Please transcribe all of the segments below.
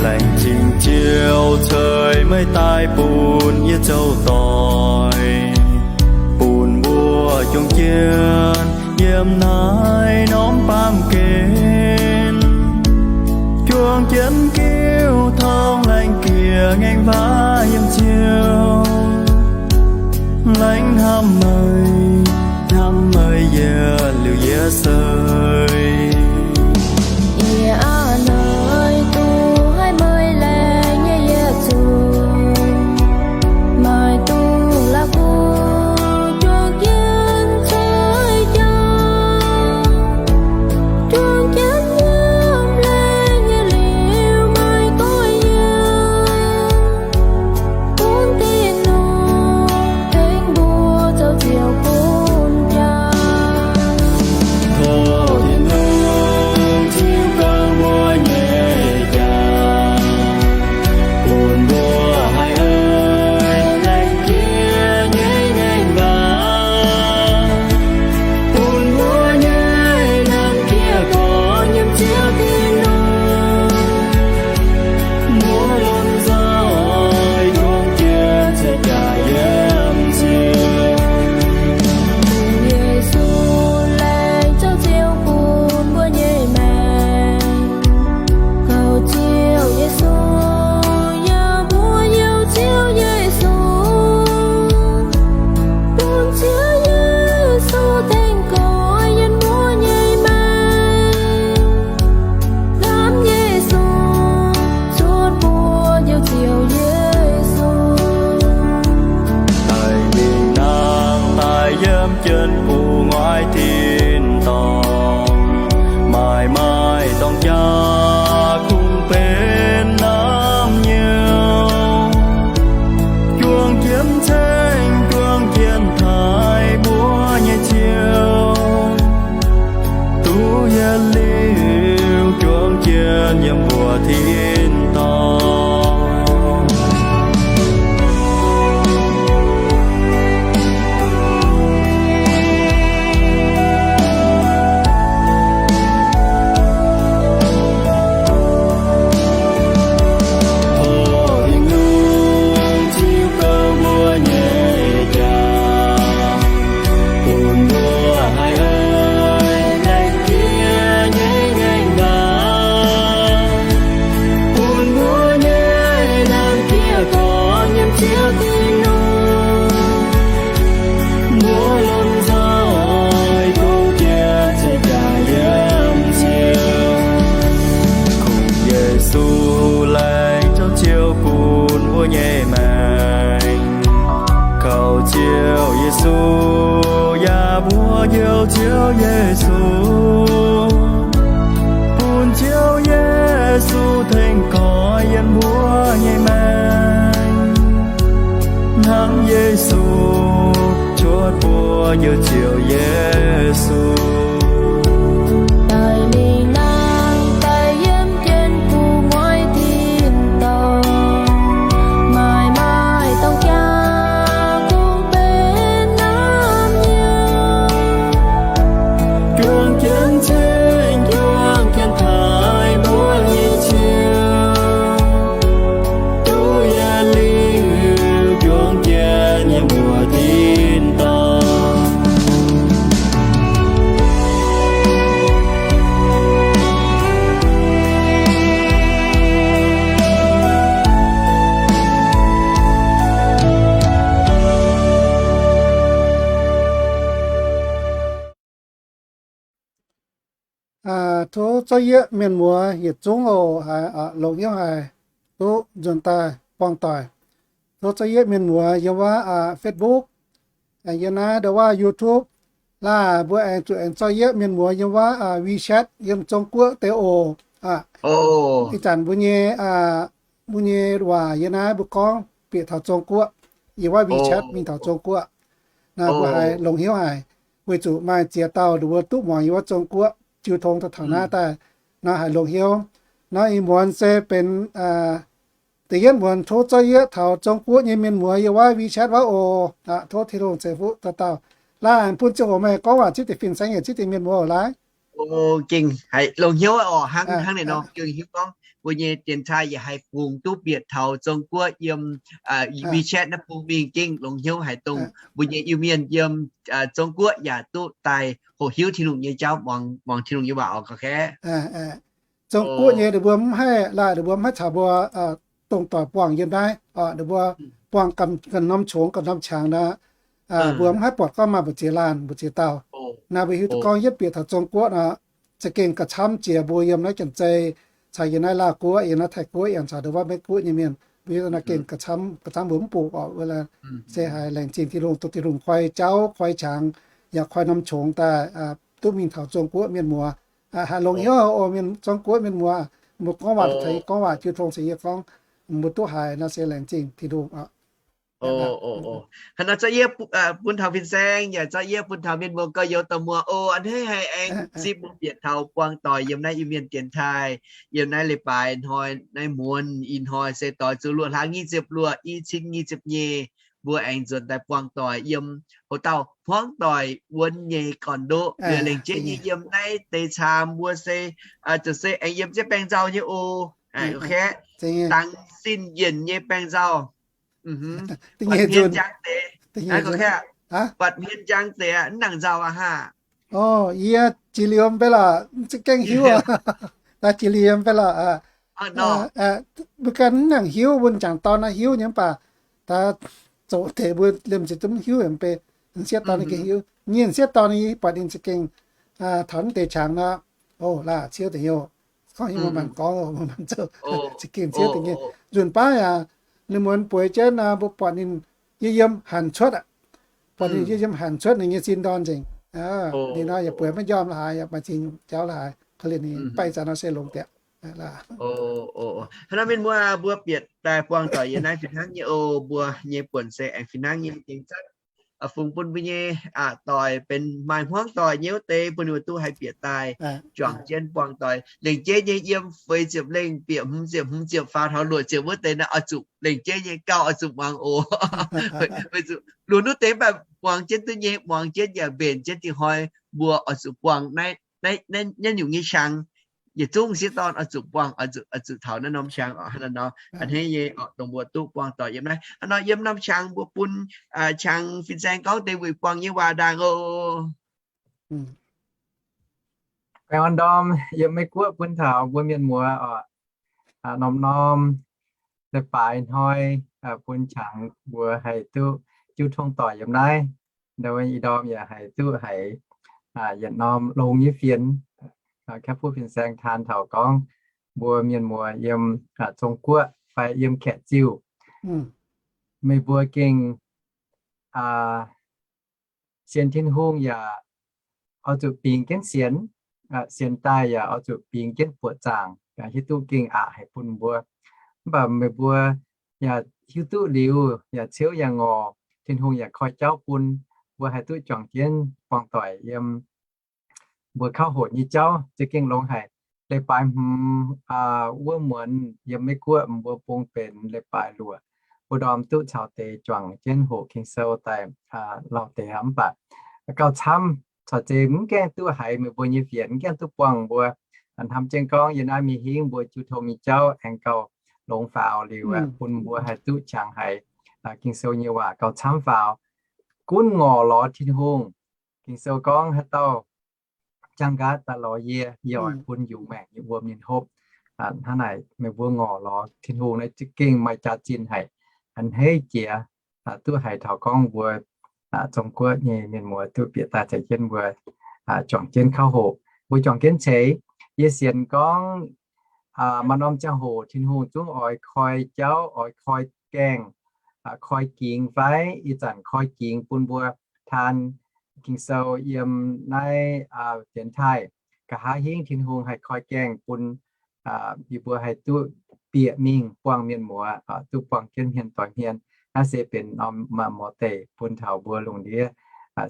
Laengz zingh Ziouv ceix meih daaih bun yie zoux doic, bun mbuo jungx jienv yiem naaiv norm baamh gen, juangc jienv giuv tong laengz jiex ngaengc waac yiem Ziouv. Laengz hnamv meih, hnamv meih yietc liuz yietc seix. Yie aav hneiv duqv haiz meih laengz nyei yietc zungv, maaih duqv la'kuqv juangc jienv cuotv jauv, juangc jienv yiem laengz nyei liuz maaih goiv yiem. Bun Tin-Hungh tengx mbuo zoux Ziouv bun jaa. Tov Tin-Hungh nyei maengc. Kaux Ziouv Yesu, yaac mbuox Njoux Ziouv Yesu, bun Ziouv Yesu tengx koiv yiem mbuo nyei maengc. Hnamv Yesu, cuotv mbuo Njoux Ziouv Yesu. Daaih lingh naang daaih yiem jienv gu'nguaaic tin-dorngh, maaih maaih dorng jaa kungx benx naamh nyouz. Juang jienv ceng, juang jienv taaih mbuo nyei Ziouv, duqv yietc liuz juang jienv yiem mbuo tin-dorngh. Tov zorqv yieqv mienh muoz yietc zungv oc, haiz longx hnyouv haic, duqv nzuonx daaih buangh doic. Tov zorqv yieqv mienh muoz yiem wuov Facebook, yiem naaiv ndau wuov YouTube, laaix mbuo aengx zuqc aengx zorqv yieqv mienh muoz yiem wuov WeChat yiem Zong Guoqv deix oc. Ih zanc mbuo nyei, mbuo nyei waac yiem naaiv mbuo gorngv bieqc taux Zong Guoqv, yiem wuov WeChat mingh taux Zong Guoqv. Naaiv mbuo haiz longx hnyouv haic, weic zuqc maaih ziex dauh ninh mbuo duqv muangx yiem wuov Zong Guoqv jiu tong taux taux naaiv daaih. Naaiv haiz longx hnyouv. Naaiv ih muonz se benx da'yietv muonz tov zorqv yieqv taux Zong Guoqv nyei mienh muoz yiem wuov WeChat wuov oc. Tov Tin-Hungh ceix fuqv dauh dauh. Laaix bun ziangh hoc meih gorngv waac zipv deix fin-saeng yaac zipv deix mienh muoz oc laaix. O, gengh haiz longx hnyouv oc. Hnangv, hnangv naaiv nor gengh hiuv gorngv mbuo nyei dienx taaih yaac haih fungx duqv bieqc taux Zong Guoqv yiem WeChat naaiv bung mingh gengh longx hnyouv haic, dongh mbuo nyei Iu-Mienh yiem Zong Guoqv yaac duqv daaih hoqc hiuv Tin-Hungh nyei jauv, muangx Tin-Hungh nyei waac oc, gauh kaeqv. Zong Guoqv nyei ninh mbuo mv haih, laaix ninh mbuo mv haih caux mbuo dongh doic buangh yiem naaiv. Ninh mbuo buangh ganh norm qongx ganh norm qangx nor, mbuo mv haih buatc gorngv maaih mbu'ziex laanh mbu'ziex dauh. Naaiv mbuo hiuv duqv gorngv yietv bieqc taux Zong Guoqv nor, za'gengh gauh camv jiex mbuo yiem naaiv Janx-Zei caux yiem naaiv Laauh Guoqv, yiem naaiv Taiv Guoqv, yaac caux ndau wuov Meiv Guoqv nyei mienh, mbuo hiuv duqv naaiv gengh gauh camv, gauh camv mbuo mv bungx oc. Wuov se haiz laengz zingh Tin-Hungh, dongh Tin-Hungh koi jauv koi qangx yaac koi norm qongx daaih duqv mingh taux Zong Guoqv mienh muoz. Haiz longx hnyouv oc, mienh, Zong Guoqv mienh muoz, mbuo gorngv waac taux, gorngv waac jiu tong caux yie gorngv, mbuo duqv haiz nor se laengz zingh Tin-Hungh oc. Hnangv nor zorqv yiev bun taux fin-saeng, yaac zorqv yiev bun taux mienh muoz gorx-youz dorh muoz oc. A'hneiv haiz aengx zipv mbuo bieqc taux buangh doic yiem naaiv Iu-Mienh dienx taaih, yiem naaiv leiz-baaix hnoi, naaiv muonz ih hnoi se doix zuqc luoqc hlaax nyic ziepc luoqc, i cin nyic ziepc nyeic, mbuo aengx nzuonx daaih buangh doic yiem houc dauh hmuangv doic wuonx nyei gorn-ndoqv, lengc jeiv nyei yiem naaiv deix caamx mbuo se zuqc se aengx yiem jienv baeng nzauh nyei oc. Dangx sin yienc nyei baeng nzauh. Buatc hmien njang deix, buatc hmien njang deix mv nangc nzauh aqv haah. Yie jiex liuz mv bei lorqc, mv za'gengh hiuv aqv. Daaih jiex liuz mv bei lorqc. Mbuo ganh mv nangc hiuv, mbuo m'jangc dorn naaiv hiuv nyei mv baac daaih zoqc deix mbuo liemh zeih zungv mv hiuv mv bei. M'sieqv dorn ninh gengh hiuv, nyei m'sieqv dorn ninh buatc ninh za'gengh taux mv deix qangx nor, o, laaih ciouv deix nyei. Gorngv hingh mbuo mangc gorngv, mbuo mangc zoux za'gengh ciouv deix nyei. Nzunc baav yaac ninh muonz bueix jienv mbuo buatc ninh yiem yiem hanc cuotv aqv. Buatc ninh yiem yiem hanc cuotv ninh nyei sin ndorn nzengc. Ninh nor yaac bueix maiv njormh la'haaix, yaac maaih zingh jauv la'haaix, korv-lienh ninh baih zanc nor se longx dieqc. Hnangv naaiv mienh muoz, mbuo bieqc daaih buangh doic yiem naaiv fih hnangv nyei oc. Mbuo nyei buonc se aengx fih hnangv nyei, gengh zatv fungx bun mbuo nyei doic benx maaih hmuangv doic nyei wuov deix bun ninh mbuo duqv haih bieqc daaih juangc jienv buangh doic. Lengc jeiv nyei yiem feix ziepc lengh, bieqc hmz ziepc, hmz ziepc faaux taux luoqc ziepc wuov deix naaiv oix zuqc lengc jeiv nyei gauh oix zuqc muangx oc. Weic zuqc lunx wuov deix mv baac muangx jienv duqv nyei, muangx jienv yaac mbenc jienv dingh hnoi mbuo oix zuqc buangh naaiv, naaiv nyungc nyei qangx. Yietc zungv m'sieqv dorn oix zuqc buangh, oix zuqc taux naaiv norm qangx oc. Hnangv naaiv nor, a'hneiv nyei oc, dongh mbuo duqv buangh doic yiem naaiv. Hnangv nor yiem norm qangx mbuo bun qangx fin-saeng gorngv deix weic buangh nyei waac ndaangc oc. Baengh orn ndorm yiem Meiv-Guoqv bun taux mbuo mienh muoz oc. Norm-norm leiz-baaix hnoi bun qangx mbuo haih duqv jiu tong doic yiem naaiv. Ndau wuov ih ndorm yaac haih duqv haiz yietc norm longx nyei fienx, kepv fuqv fin-saeng taan taux gorngv mbuo mienh muoz yiem Zong-Guoqv fai yiem Kaeqv-Ziuh Meih mbuo gengh sienx Tin-Hungh yaac oix zuqc bingx jienv sienx, sienx daaih yaac oix zuqc bingx jienv buoqc zaangc, hiuv duqv gengh aqc haic bun mbuo. Mv baac meih mbuo yaac hiuv duqv liuz, yaac ciouv yaac ngorc, Tin-Hungh yaac koi jauv bun mbuo haih duqv juangc jienv buangh doic yiem mbuo kauv hoqc nyei jauv za'gengh longx haic. Leiz-baaix hmz wuov muonz yiem Meiv Guoqv mbuo bung benx leiz-baaix luoqc, mbuo ndorm duqv caux deix juangc jienv hoqc Ging-Sou daaih lauh deix aqv. Mv baac gauh camv caux zeiz mv gaengh duqv haiz meih mbuo nyei fienx, mv gaengh duqv buangh mbuo. Hnamv jienv gorngv yiem naaiv mingh hingv mbuo jiu tong nyei jauv aengx gauh longx faaux liuz aqv, bun mbuo haih duqv qangx haiz Ging-Sou nyei waac gauh camv faaux. Gunv ngorc lorz Tin-Hungh. Ging-Sou gorngv haaix dauh jangx nqaatv daaih lorz yie, yie oix bun yungz maengc nyei wuom ninh hopv. Hnangv naaic meih mbuo ngorc lorz Tin-Hungh naaiv za'gengh maaih jaax-zinh haic, a'hneiv jiex, duqv haiz taux gorngv mbuo Zong-Guoqv nyei mienh muoz duqv bieqc daaih caux jienv mbuo juangc jienv kauv hoqc, mbuo juangc jienv ceix. Yie sienx gorngv maaih norm ziangh hoc Tin-Hungh zungv oix koi jauv, oix koi gaengh, koi gingx fai ih zanc koi gingx bun mbuo taan Ging-Sou yiem naaiv dienx taaih. Nqa'haav hingv Tin-Hungh haih koi gaengh bun yie mbuo haih duqv bieqc mingh buangh mienh muoz, duqv buangh jienv hmien doix hmien. Naaiv se benx norm maaih mor deic bun taux mbuo lungh ndiev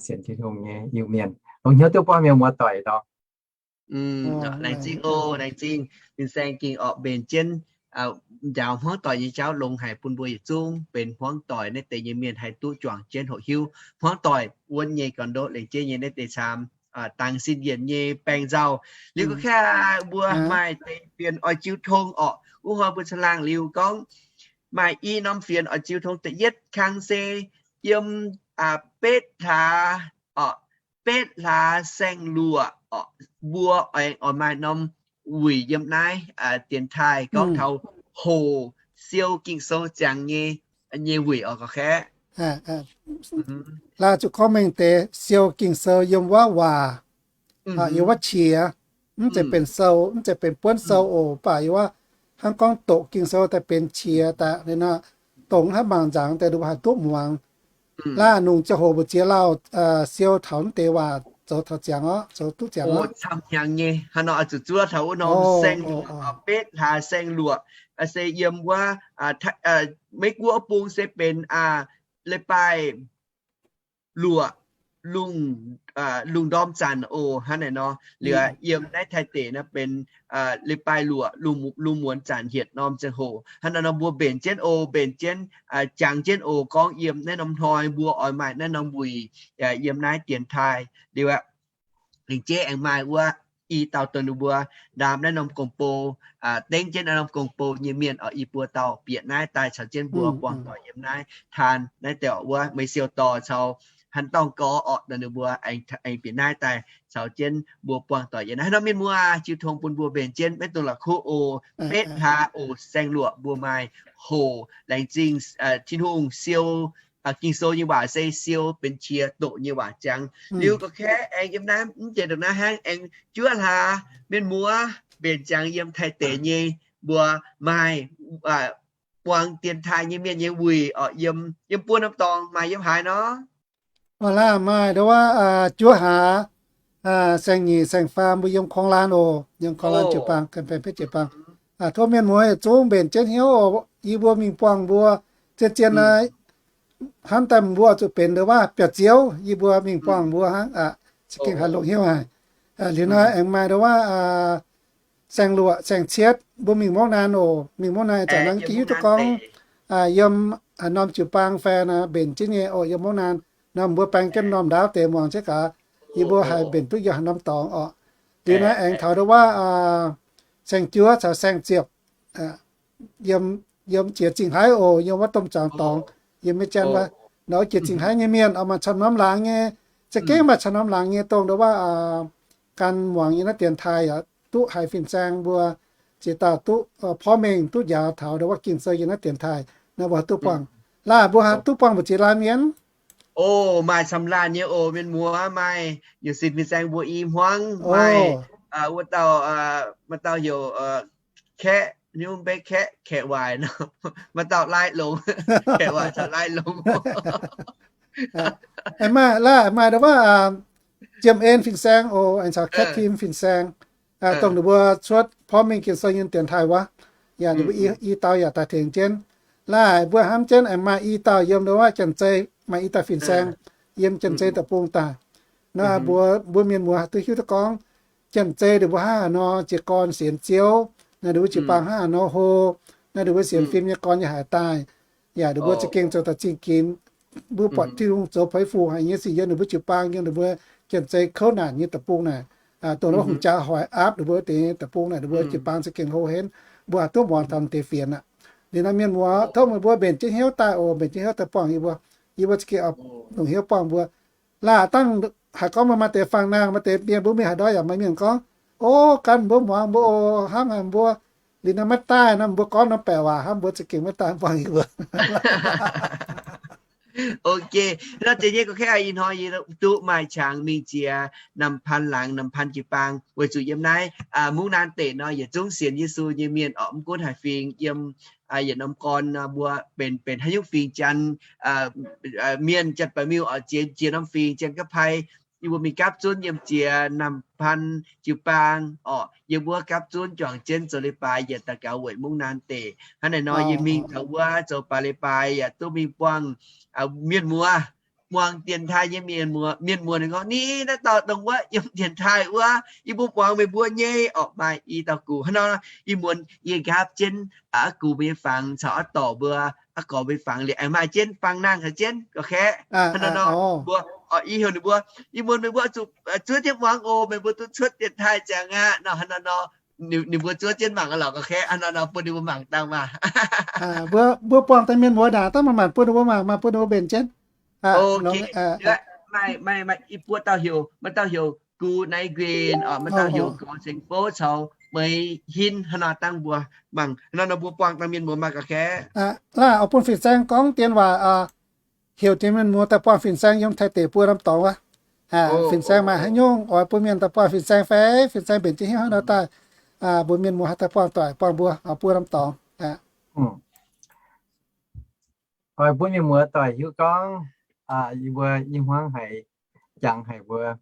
sienx Tin-Hungh nyei Iu-Mienh longc hnyouv duqv buangh mienh muoz doic ndorm. Laengz zingh oc, laengz zingh. Fin-saeng gengh orqc mbenc jienv njaaux hmuangv doic nyei jauv longx haic bun mbuo yietc zungv benx hmuangv doic naaiv deix nyei mienh haih duqv juangc jienv hoqc hiuv hmuangv doic wuonv nyei gorn-ndoqv laengz jienv nyei naaiv deix camv dangx sin yienc nyei baengc nzauh. Liuz ga'kaeqv mbuo maaih deix fienx oix jiu tong orqc. Wuov hnoi mbuo caangh laangh liuz gorngv maaih i norm fienx oix jiu tong. Da'yietv kang se yiem betv hlaax orqc, betv hlaax saeng-luoqc orqc, mbuo aengx oix maaih norm wuic yiem naaiv dienx taaih gorngv taux hoc siou Ging-Sou ziangx nyei, nyei wuic orqc ga'kaeqv. Laaix zuqc gorngv mengh deix siou Ging-Sou yiem wuov waac, yiem wuov qiex, mv zeiz benx sou, mv zeiz benx buonv sou oc, mv baac yiem wuov hnangv gorngv doqc Ging-Sou daaih benx qiex daaih nor, dongh haaix mangc nzangc deix ninh mbuo haih duqv muangx. Laaix nungc ziangh hoc mbu'ziex lauh siou taux mv deix waac zoux taux ziangx orqc, zoux duqv ziangx orqc. Camv hnyangx nyei, haaix nor oix zuqc zuov taux wuov norm saeng-luoqc, betv hlaax saeng-luoqc, se yiem wuov Meiv Guoqv bung se benx leiz-baaix luoqc, lungh ndorm zanc oc, hnangv naaiv nor. Liuz yiem naaiv Taiv deic nor benx leiz-baaix luoqc, lungh muonz zanc hietc norm ziangh hoc. Hnangv naaiv nor mbuo mbenc jienv oc, mbenc jienv, jangx jienv oc, gorngv yiem naaiv norm hnoi mbuo oix maaih naaiv norm wuic yiem naaiv dienx taaih. Liuz aqv, lengc jeiv aengx maaih wuov i dauh dongh ninh mbuo ndaam naaiv norm gong-bou, dengv jienv naaiv norm gong-bou nyei mienh oc, i buo dauh bieqc naaiv daaih caux jienv mbuo buangh doic yiem naaiv taan naaiv deix wuov Meih Siou Dorh caux Hanh Dorngh Gorx orqc, dongh ninh mbuo aengx bieqc naaiv daaih caux jienv mbuo buangh doic yiem naaiv. Haaix nor mienh muoz jiu tong bun mbuo mbenc jienv maiv dungx la'kuqv oc. Betv hlaax oc, saeng-luoqc mbuo maaih hoc. Laengz zingh Tin-Hungh siou Ging-Sou nyei waac se siou benx qiex doqc nyei waac ziangx. Liuz ga'kaeqv aengx yiem naaiv mv zeiz ndongc naaiv hnangv, aengx juov hlaax mienh muoz mbenc ziangx yiem Taiv deic nyei mbuo maaih buangh dienx taaih nyei mienh nyei wuic orqc, yiem buo norm dorngx maaih yiem haaix nor? Maaih ndo wuov juov hlaax, saeng-nyeic saeng-faam mbuo yiem korng laan oc, yiem korng laan jiu-baang, ganh benx betv jiu-baang. Tov mienh muoz yietc zungv mbenc jienv hnyouv oc. Yie mbuo mingh buangh mbuo zien-zien naaiv hnamv daaih mbuo zuqc benx ndo wuov biauv-ziouv, yie mbuo mingh buangh mbuo hnangv, za'gengh haih longc hnyouv haic. Liuz nor aengx maaih ndo wuov saeng-luoqc, saeng-cietv mbuo mingh mouv naan oc. Mingh mouv naan zanc naaiv gengh hiuv duqv gorngv yiem norm jiu-baang fai mbenc jienv nyei oc, yiem mouv naan nor mbuo baeng jienv norm ndaauv deix muangx jienv gaax, yie mbuo haih mbenc duqv yiem haaix norm dorngx orqc. Liuz naaiv aengx taux ndo wuov saeng-juov caux saeng-ziepc, yiem jiex zingh haiv oc, yiem wuov domh zuangx dorngx, yiem maiv janv wuov. Nor jiex zingh haiv nyei mienh oix maaih camv norm laangz nyei, za'gengh maaih camv norm laangz nyei dongh ndo wuov gan muangx yiem naaiv dienx taaih yaac duqv haiz fin-saeng mbuo ziex dauh duqv porv mengh duqv njaaux taux ndo wuov Ging-Sou yiem naaiv dienx taaih nor mbuo haih duqv buangh. Laaih mbuo haih duqv buangh mbu'ziex laanh mienh? O, maaih camv laanh nyei oc mienh muoz, maaih youc sin fin-saeng mbuo i hmuangv, maaih wuov dauh, maaih dauh heuc Kaeqv, nyungc mv beiv kaeqv, kaeqv waaic nor, maaih dauh laai longx, kaeqv waaic caux laai longx. Aengx maaih, laaih maaih ndo wuov, Jiem En fin-saeng oc, aengx caux Kat Tim fin-saeng, dongh ninh mbuo cuotv porv mingh Gien Sou nyei dienx taaih wuov, yaac ninh mbuo i dauh yaac daaih tengx jienv. Laaih mbuo hnamv jienv aengx maaih i dauh yiem ndo wuov Janx-Zei, maaih i dauh fin-saeng yiem Janx-Zei deic-bung daaih. Naaiv mbuo, mbuo mienh muoz duqv hiuv duqv gorngv, Janx-Zei ninh mbuo hnangv haaix nor jiez gorn sienx Ziouv, naaiv ninh mbuo jiu-baang hnangv haaix nor hlo, naaiv ninh mbuo sienx fim nyei gorn yaac haiz daaih, yaac ninh mbuo za'gengh zoux daaih zingh ginx. Mbuo buatc Tin-Hungh zoux peix fuc haic nyei sic yiem ninh mbuo jiu-baang, yiem ninh mbuo Janx-Zei kouv naanc nyei deic-bung naaic, dongh wuov hungh jaa hoic aapv ninh mbuo deix deic-bung naaic, ninh mbuo jiu-baang za'gengh hlo henv. Mbuo duqv muangx taux deix fienx aqv. Liuz naaiv mienh muoz, tov meih mbuo mbenc jienv hnyouv daaih oc, mbenc jienv hnyouv daaih buangh yie mbuo. Yie mbuo za'gengh longc hnyouv buangh mbuo. Laaih dangh haiz gorngv mbuo maaih deix fangx nangh, maaih deix mienh mbuo mingh haaix ndau yaac maaih mienh gorngv, o, gan mbuo muangx mbuo oc, hnamv haic mbuo. Liuz naaiv maiv daaih nor, mbuo gorngv norm baeqc waac hnamv mbuo za'gengh maiv daaih buangh yie mbuo. Ok, nor ziex nyei gorngv kaeqv ih hnoi yie duqv maaih qangx mingh jiex Nam Paan laangz, Nam Paan jiu-baang, weic zuqc yiem naaiv Mungv Naan Deic nor yietc zungv sienx Yesu nyei mienh orqc, mv gunv haaix fingx yiem yietc norm gorn nor mbuo benx, benx haaix nyungc fingx, Janx, mienh, Janx-Baeqc-Miuh orqc, jiex, jiex norm fingx, Janx-Gapv-Pai, yie mbuo mingh gapv zunv yiem jiex Nam Paan jiu-baang orqc, yie mbuo gapv zunv juangc jienv zoux leiz-baaix yietc daux gaux weic Mungv Naan Deic. Hnangv naaiv nor yie mingh taux wuov zoux baaix leiz-baaix yaac duqv mingh buangh mienh muoz, muangx dienx taaih nyei mienh muoz, mienh muoz ninh gorngv, Ni, naaiv dauh dongh wuov yiem dienx taaih wuov, yie mbuo muangx meih mbuo nyei orqc. Maaih i dauh gux hnangv nor, ih muonz yie nqaapv jienv aa gux mbuo nyei fangx caux aa dorc mbuo, aa gorx mbuo nyei fangx liuz aengx maaih jienv fangx nangh caux jienv gorqv-kaeqv. Hnangv nor nor mbuo, i heuc ninh mbuo, Ih muonz meih mbuo zuqc zuov jienv muangx oc, meih mbuo duqv cuotv dienx taaih ziangx aqv nor. Hnangv nor nor ninh mbuo zuov jienv mangc lorqc gorqv-kaeqv. Hnangv nor nor bun ninh mbuo mangc dangh maah. Mbuo, mbuo buangh daaih mienh muoz naaic daaih maaih maanc bun ninh mbuo mangc, maaih bun ninh mbuo mbenc jienv. Maaih, maaih i buo dauh heuc, maaih dauh heuc Gu Nai Nquen, maaih dauh heuc Gorx Ceng Fouv caux Meix Hin. Hnangv nor dangh mbuo mangc, hnangv nor nor mbuo buangh dangh mienh muoz mangc gorqv-kaeqv. Laaih oix bun fin-saeng gorngv dien waac, heuc dien mienh muoz daaih buangh fin-saeng yiem Taiv deic buo norm dorngx wuov. Fin-saeng maaih haaix nyungc oix bun mienh daaih buangh fin-saeng fai fin-saeng mbenc jienv hnyouv hnangv nor daaih, mbuo mienh muoz haih daaih buangh doic buangh mbuo buo norm dorngx. Oix bun mienh muoz doic hiuv gorngv, yie mbuo i hmuangv haiz jangx haic mbuo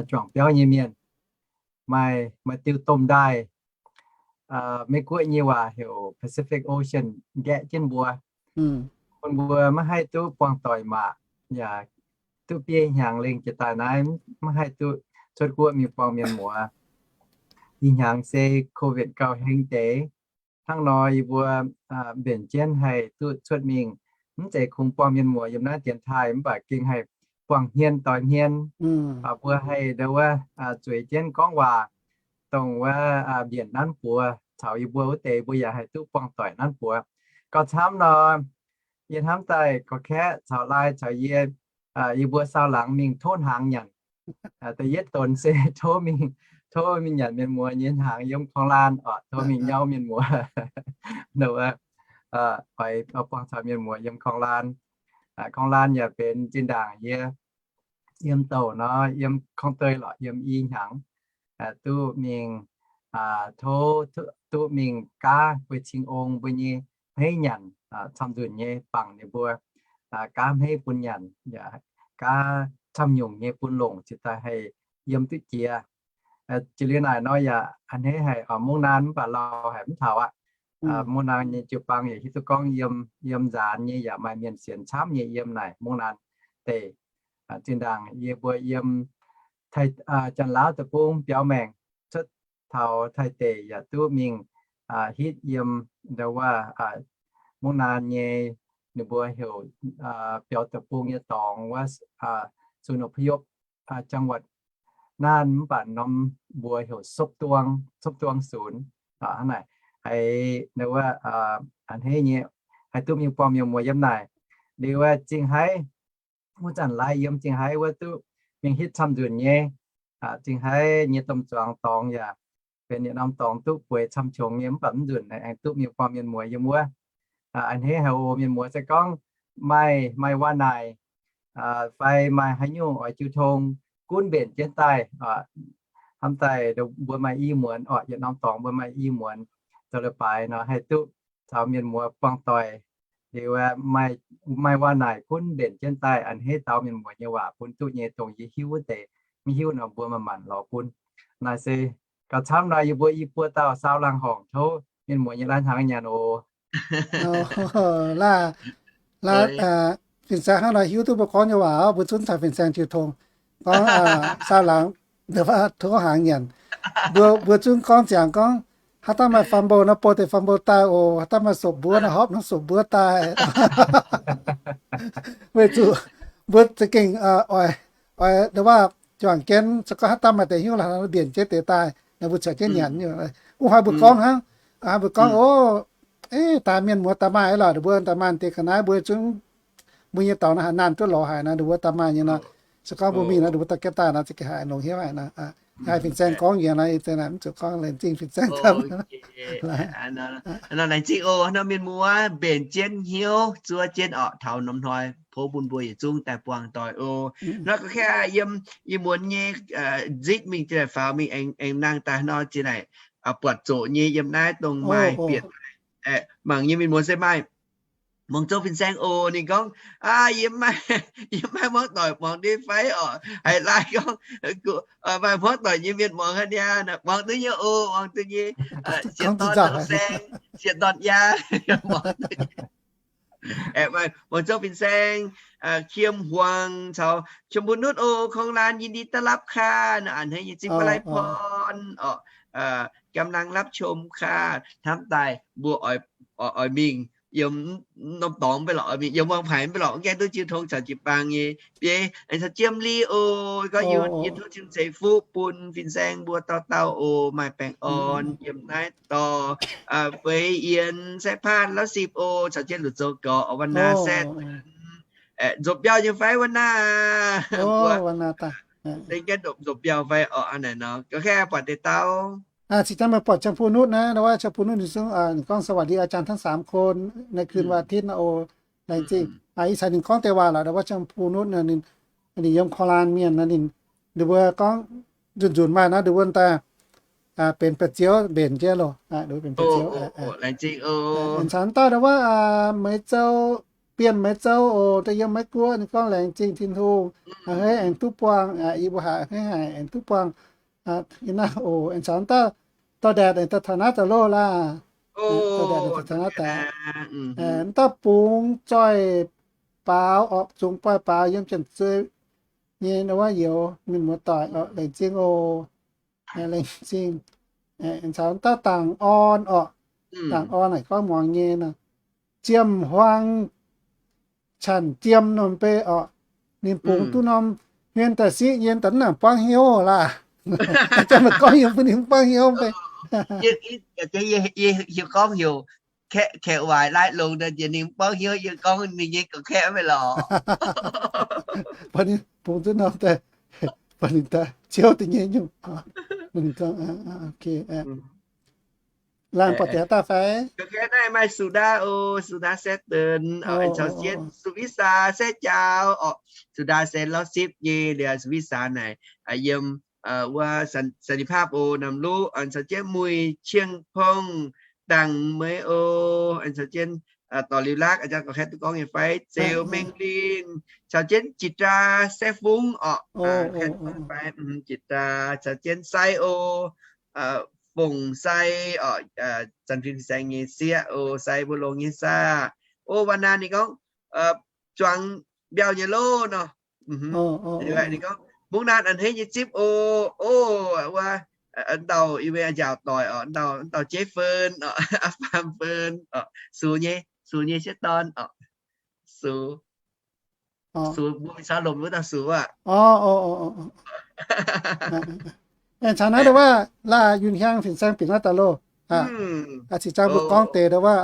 juangc biauv nyei mienh, maaih, maaih diuh domh ndaaih, Meiv Guoqv nyei waac heuc Pacific Ocean, nqaeqv jienv mbuo, bun mbuo maiv haih duqv buangh doic maac, yaac duqv biei hnyangx lengh jiex daaih naaiv maiv haih duqv cuotv guoqv mingh buangh mienh muoz. Ih hnyangx se COVID gauh heng deix. Hnangv nor yie mbuo mbenc jienv haih duqv cuotv mingh, mv zeiz kungx buangh mienh muoz yiem naaiv dienx taaih, mv baac gengh haih buangh hmien doix hmien. Mbuo haih ndo wuov zueiz jienv gorngv waac, dongh wuov mbienc nanv buoz caux yie mbuo wuov deix, mbuo yaac haih duqv buangh doic nanv buoz. Gauh camv nor, yie hnamv daaih gorqv-kaeqv caux laai caux yie, yie mbuo sau laangz mingh tov hnaangx nyanc. Da'yietv donx se tov mingh, tov mingh nyanc mienh muoz nyei hnaangx yiem korng-laan oc, tov mingh nyauv mienh muoz. Ndo wuov, oix buangh caux mienh muoz yiem korng-laan. Korng-laan yaac benx zinh ndaangc yie yiem douc nor, yiem korng-deic lorqc, yiem i hnyangx, duqv mingh, tov, duqv mingh gaav mbuo cing ong mbuo nyei hmeiv nyanc, camv nzunc nyei bangc ninh mbuo gaav hmeiv bun nyanc, yaac gaav camv nyungc nyei bun longc cingx daaih haih yiem duqv jiex. Jiex liuz naaic nor yaac a'hneiv haic, mungv naan mv baac lauh haic mv taux aqv. Mungv naan nyei jiu-baang yaac hiuv duqv gorngv yiem, yiem nzaanx nyei yaac maaih mienh sienx camv nyei yiem naaic mungv naan deic. Zinh ndaangc yie mbuo yiem Janx-Laauv deic-bung biaux maengc cuotv taux Taiv deic yaac duqv mingh hitv yiem ndo wuov mungv naan nyei, ninh mbuo heuc biaux deic-bung nyei dorngx wuov, ศูนย์อพยพ จังหวัดน่าน mv baac norm mbuox heuc ทบต้วง ทบต้วงศูนย์ hnangv naaic. Haiz ndo wuov a'hneiv nyei haih duqv mingh buangh mienh muoz yiem naaic. Liuz wuov Zingh Haiv, wuov zanc laaix yiem Zingh Haiv wuov duqv mingh hitv camv nzunc nyei. Zingh Haiv nyei domh zuangx dorngx yaac benx yietc norm dorngx duqv bueix camv qongx nyei, mv baac mv nzunc aengx duqv mingh buangh mienh muoz yiem wuov. A'hneiv haic oc mienh muoz. Se gorngv maaih, maaih waac naaic fai maaih haaix nyungc oix jiu tong, gunv mbenc jienv daaih. Hnamv daaih mbuo maaih i muonz orqc, yietc norm dorngx mbuo maaih i muonz. zoux leiz-baaix nor haih duqv caux mienh muoz buangh doic. Liuz maaih waac naaic gunv mbenc jienv daaih a'hneiv dau mienh muoz nyei waac bun duqv nyei, dongh yie hiuv wuov deix, mv hiuv nor mbuo manc-manc lorz bun. Naaic se gauh camv nor yie mbuo i buo dauh saau laangz horngc tov mienh muoz nyei lai-hnaangx nyanc oc. Laaix, laaix, fin-saeng hnangv nor hiuv duqv mbuo gorngv nyei waac, mbuo zungv caux fin-saeng jiu tong gorngv, saau laangz tov hnaangx nyanc. Mbuo, mbuo zungv gorngv ziangx gorngv, haaix dauh maaih fam mbo nor bou deix fam mbo daaih oc, haaix dauh maaih sopc mbuov nor hopv norm sopc mbuov daaih. Weic zuqc mbuo za'gengh oix, oix nda'waac juangc jienv, se gorngv haaix dauh maaih deix hnyouv lorqc, mbienc jienv deix daaih, naaiv mbuo caux jienv nyanc. Wuov hnoi mbuo gorngv hnangv, mbuo gorngv, o, daaih mienh muoz daaih maaih lorqc, mbuo daaih maaih deix ga'naaiv mbuo zungv, mbuo nyei dorngx naaiv haaix nanc duqv lorz haic nor, mbuo daaih maaih nyei nor, se gorngv mbuo mingh nor, mbuo dorh jienv daaih nor, za'gengh haiz longx hnyouv haic nor. Haiz fin-saeng gorngv njiec nor, mv zuqc gorngv laengz zingh fin-saeng. Laengz zingh oc, nor mienh muoz mbenc jienv hnyouv zuov jienv orqc, taux norm hnoi tov bun mbuo yietc zungv daaih buangh doic oc. Nor gorngv yiem ih muonz nyei nzitv mingh zinh naaic faaux mingh aengx nangh daaih nor zinh naaic buatc zoqc nyei yiem naaiv dongh maaih bieqc mangc nyei mienh muoz se maaih muangx zouv fin-saeng oc. Ninh gorngv, aa, yie maiv, yie maiv hmuangv doic muangx duqv fai orqc. Haiz laai gorngv, maaih hmuangv doic nyei mienh muangx haic niaa. Muangx duqv nyei oc, muangx duqv nyei. Sieqv dorn fin-saeng, sieqv dorn yaa, muangx duqv nyei. Muangx zouv fin-saeng, Kiem Huang caux ชมพูนุช oc, Kong Lan ยินดีต้อนรับค่ะ a'hneiv nyei zipv วลัยพร orqc, กำลังรับชมค่ะ hnamv daaih mbuo oix mingh yiem norm dorngx mv bei lorqc, oix mingh yiem Muangh Paic mv bei lorqc, mv gaengh duqv jiu tong caux jiu-baang nyei biei. Aengx caux Jiem Li oc, gorngv yie tov cing-ceix fuqv bun fin-saeng mbuo dauh dauh oc, maaih baengh orn yiem naaiv dorh. Feix Yienx, Sai Paanh, Lauv Sipv oc, caux jienv Luc Zoux Gorx, Wan Naa Saeqv, nzopc mbiauh nyei fai Wan Naa? Wan Naa daaih, nzopc mbiauh fai orqc? Aa, naaic nor, ga'kei buatc deix dauh. Cingx daaih meih buatc ชมพูนุช naaiv, wuov ชมพูนุช ninh zungv, ninh gorngv สวัสดีอาจารย์ทั้งสามคน ในคืนวันอาทิตย์ naaiv oc. Laengz zingh. Ih zanc ninh gorngv deix waac lorqc, wuov ชมพูนุช naaiv, ninh yiem โคราช mienh naaiv, ninh, ninh mbuo gorngv nzunc nzunc maaih naaiv, ninh mbuo daaih benx ba'ziouv mbenc jienv loh, benx ba'ziouv. Aengx caux dauh wuov, Meix Zou, Bienh Meix Zou oc, daaih yiem Meiv Guoqv, ninh gorngv laengz zingh Tin-Hungh, a'hneiv aengx duqv buangh, yie mbuo haiz a'hneiv haic aengx duqv buangh. Naaiv oc, aengx caux dauh, dorh ndaatc aengx daaih taux naaiv daaih loh laah. Dorh ndaatc aengx daaih taux naaiv daaih. Dauh bungx zoih baaux orqc, zungx boih baaux yiem Janx-Zei nyei wuov youz, mienh muoz-doic orqc, laengz zingh oc. Laengz zingh. Aengx caux dauh Dangc Orn orqc, Dangc Orn naaic gorngv muangx nyei nor. Ziemh Huaang Chan Jiem norm bei orqc, ninh bungx duqv norm hmien daaih siqv nyei, daaih mv nangc buangv hnyouv laah. Jang meih gorngv yiem bun ninh mv buangv hnyouv bei. Hiuv gorngv heuc kaeqv waaic laaiv longx nor, njiec ninh mv buangv hnyouv, yie gorngv ninh nyei gorngv kaeqv meih lorqc. Bun ninh bungx duqv norm daaih, bun ninh daaih ziouv deix nyei nyungc. Laanh buatc deix daaih fai? Naaiv maaih Sudaa oc, Sudaa Saeqv Deix, caux jienv Suvisa Saeqv Jaaux orqc. Sudaa se Lauv Sipv nyei liuz, Suvisa naaic yiem wuov สันติภาพ oc, Namc Luqv, caux jienv Muic Qingpong, Dangc Meix oc, caux jienv dorh liuz lakv, aa, gorngv kaeqv duqv gorngv nyei fai? Zeux Mengh Linh, caux jienv Jitdaa Saeqv Fungx orqc. Jitdaa, caux jienv Sai oc, Fongc Sai orqc, Zanc Fin Fin-Saeng nyei sieqv oc, Sai mbuo longx nyei saah. Oc, Wan Naa ninh gorngv, zuangx mbiauh nyei loh nor. Ninh gorngv, mungv naaiv a'hneiv nyei zipv oc. Oc, wuov, dauh yie mbuo njaaux doic orqc, dauh, dauh Jeiv Fon orqc, Aa Faam Fon orqc, Sux nyei, Sux nyei sieqv dorn orqc, Sux, Sux mbuo mingh caux lomc wuov dauh Sux aqv. Aengx caux naaiv wuov Laah Yunh Hiaang fin-saeng bieqc naaiv daaih loh. Cingx zaang mbuo gorngv deix wuov,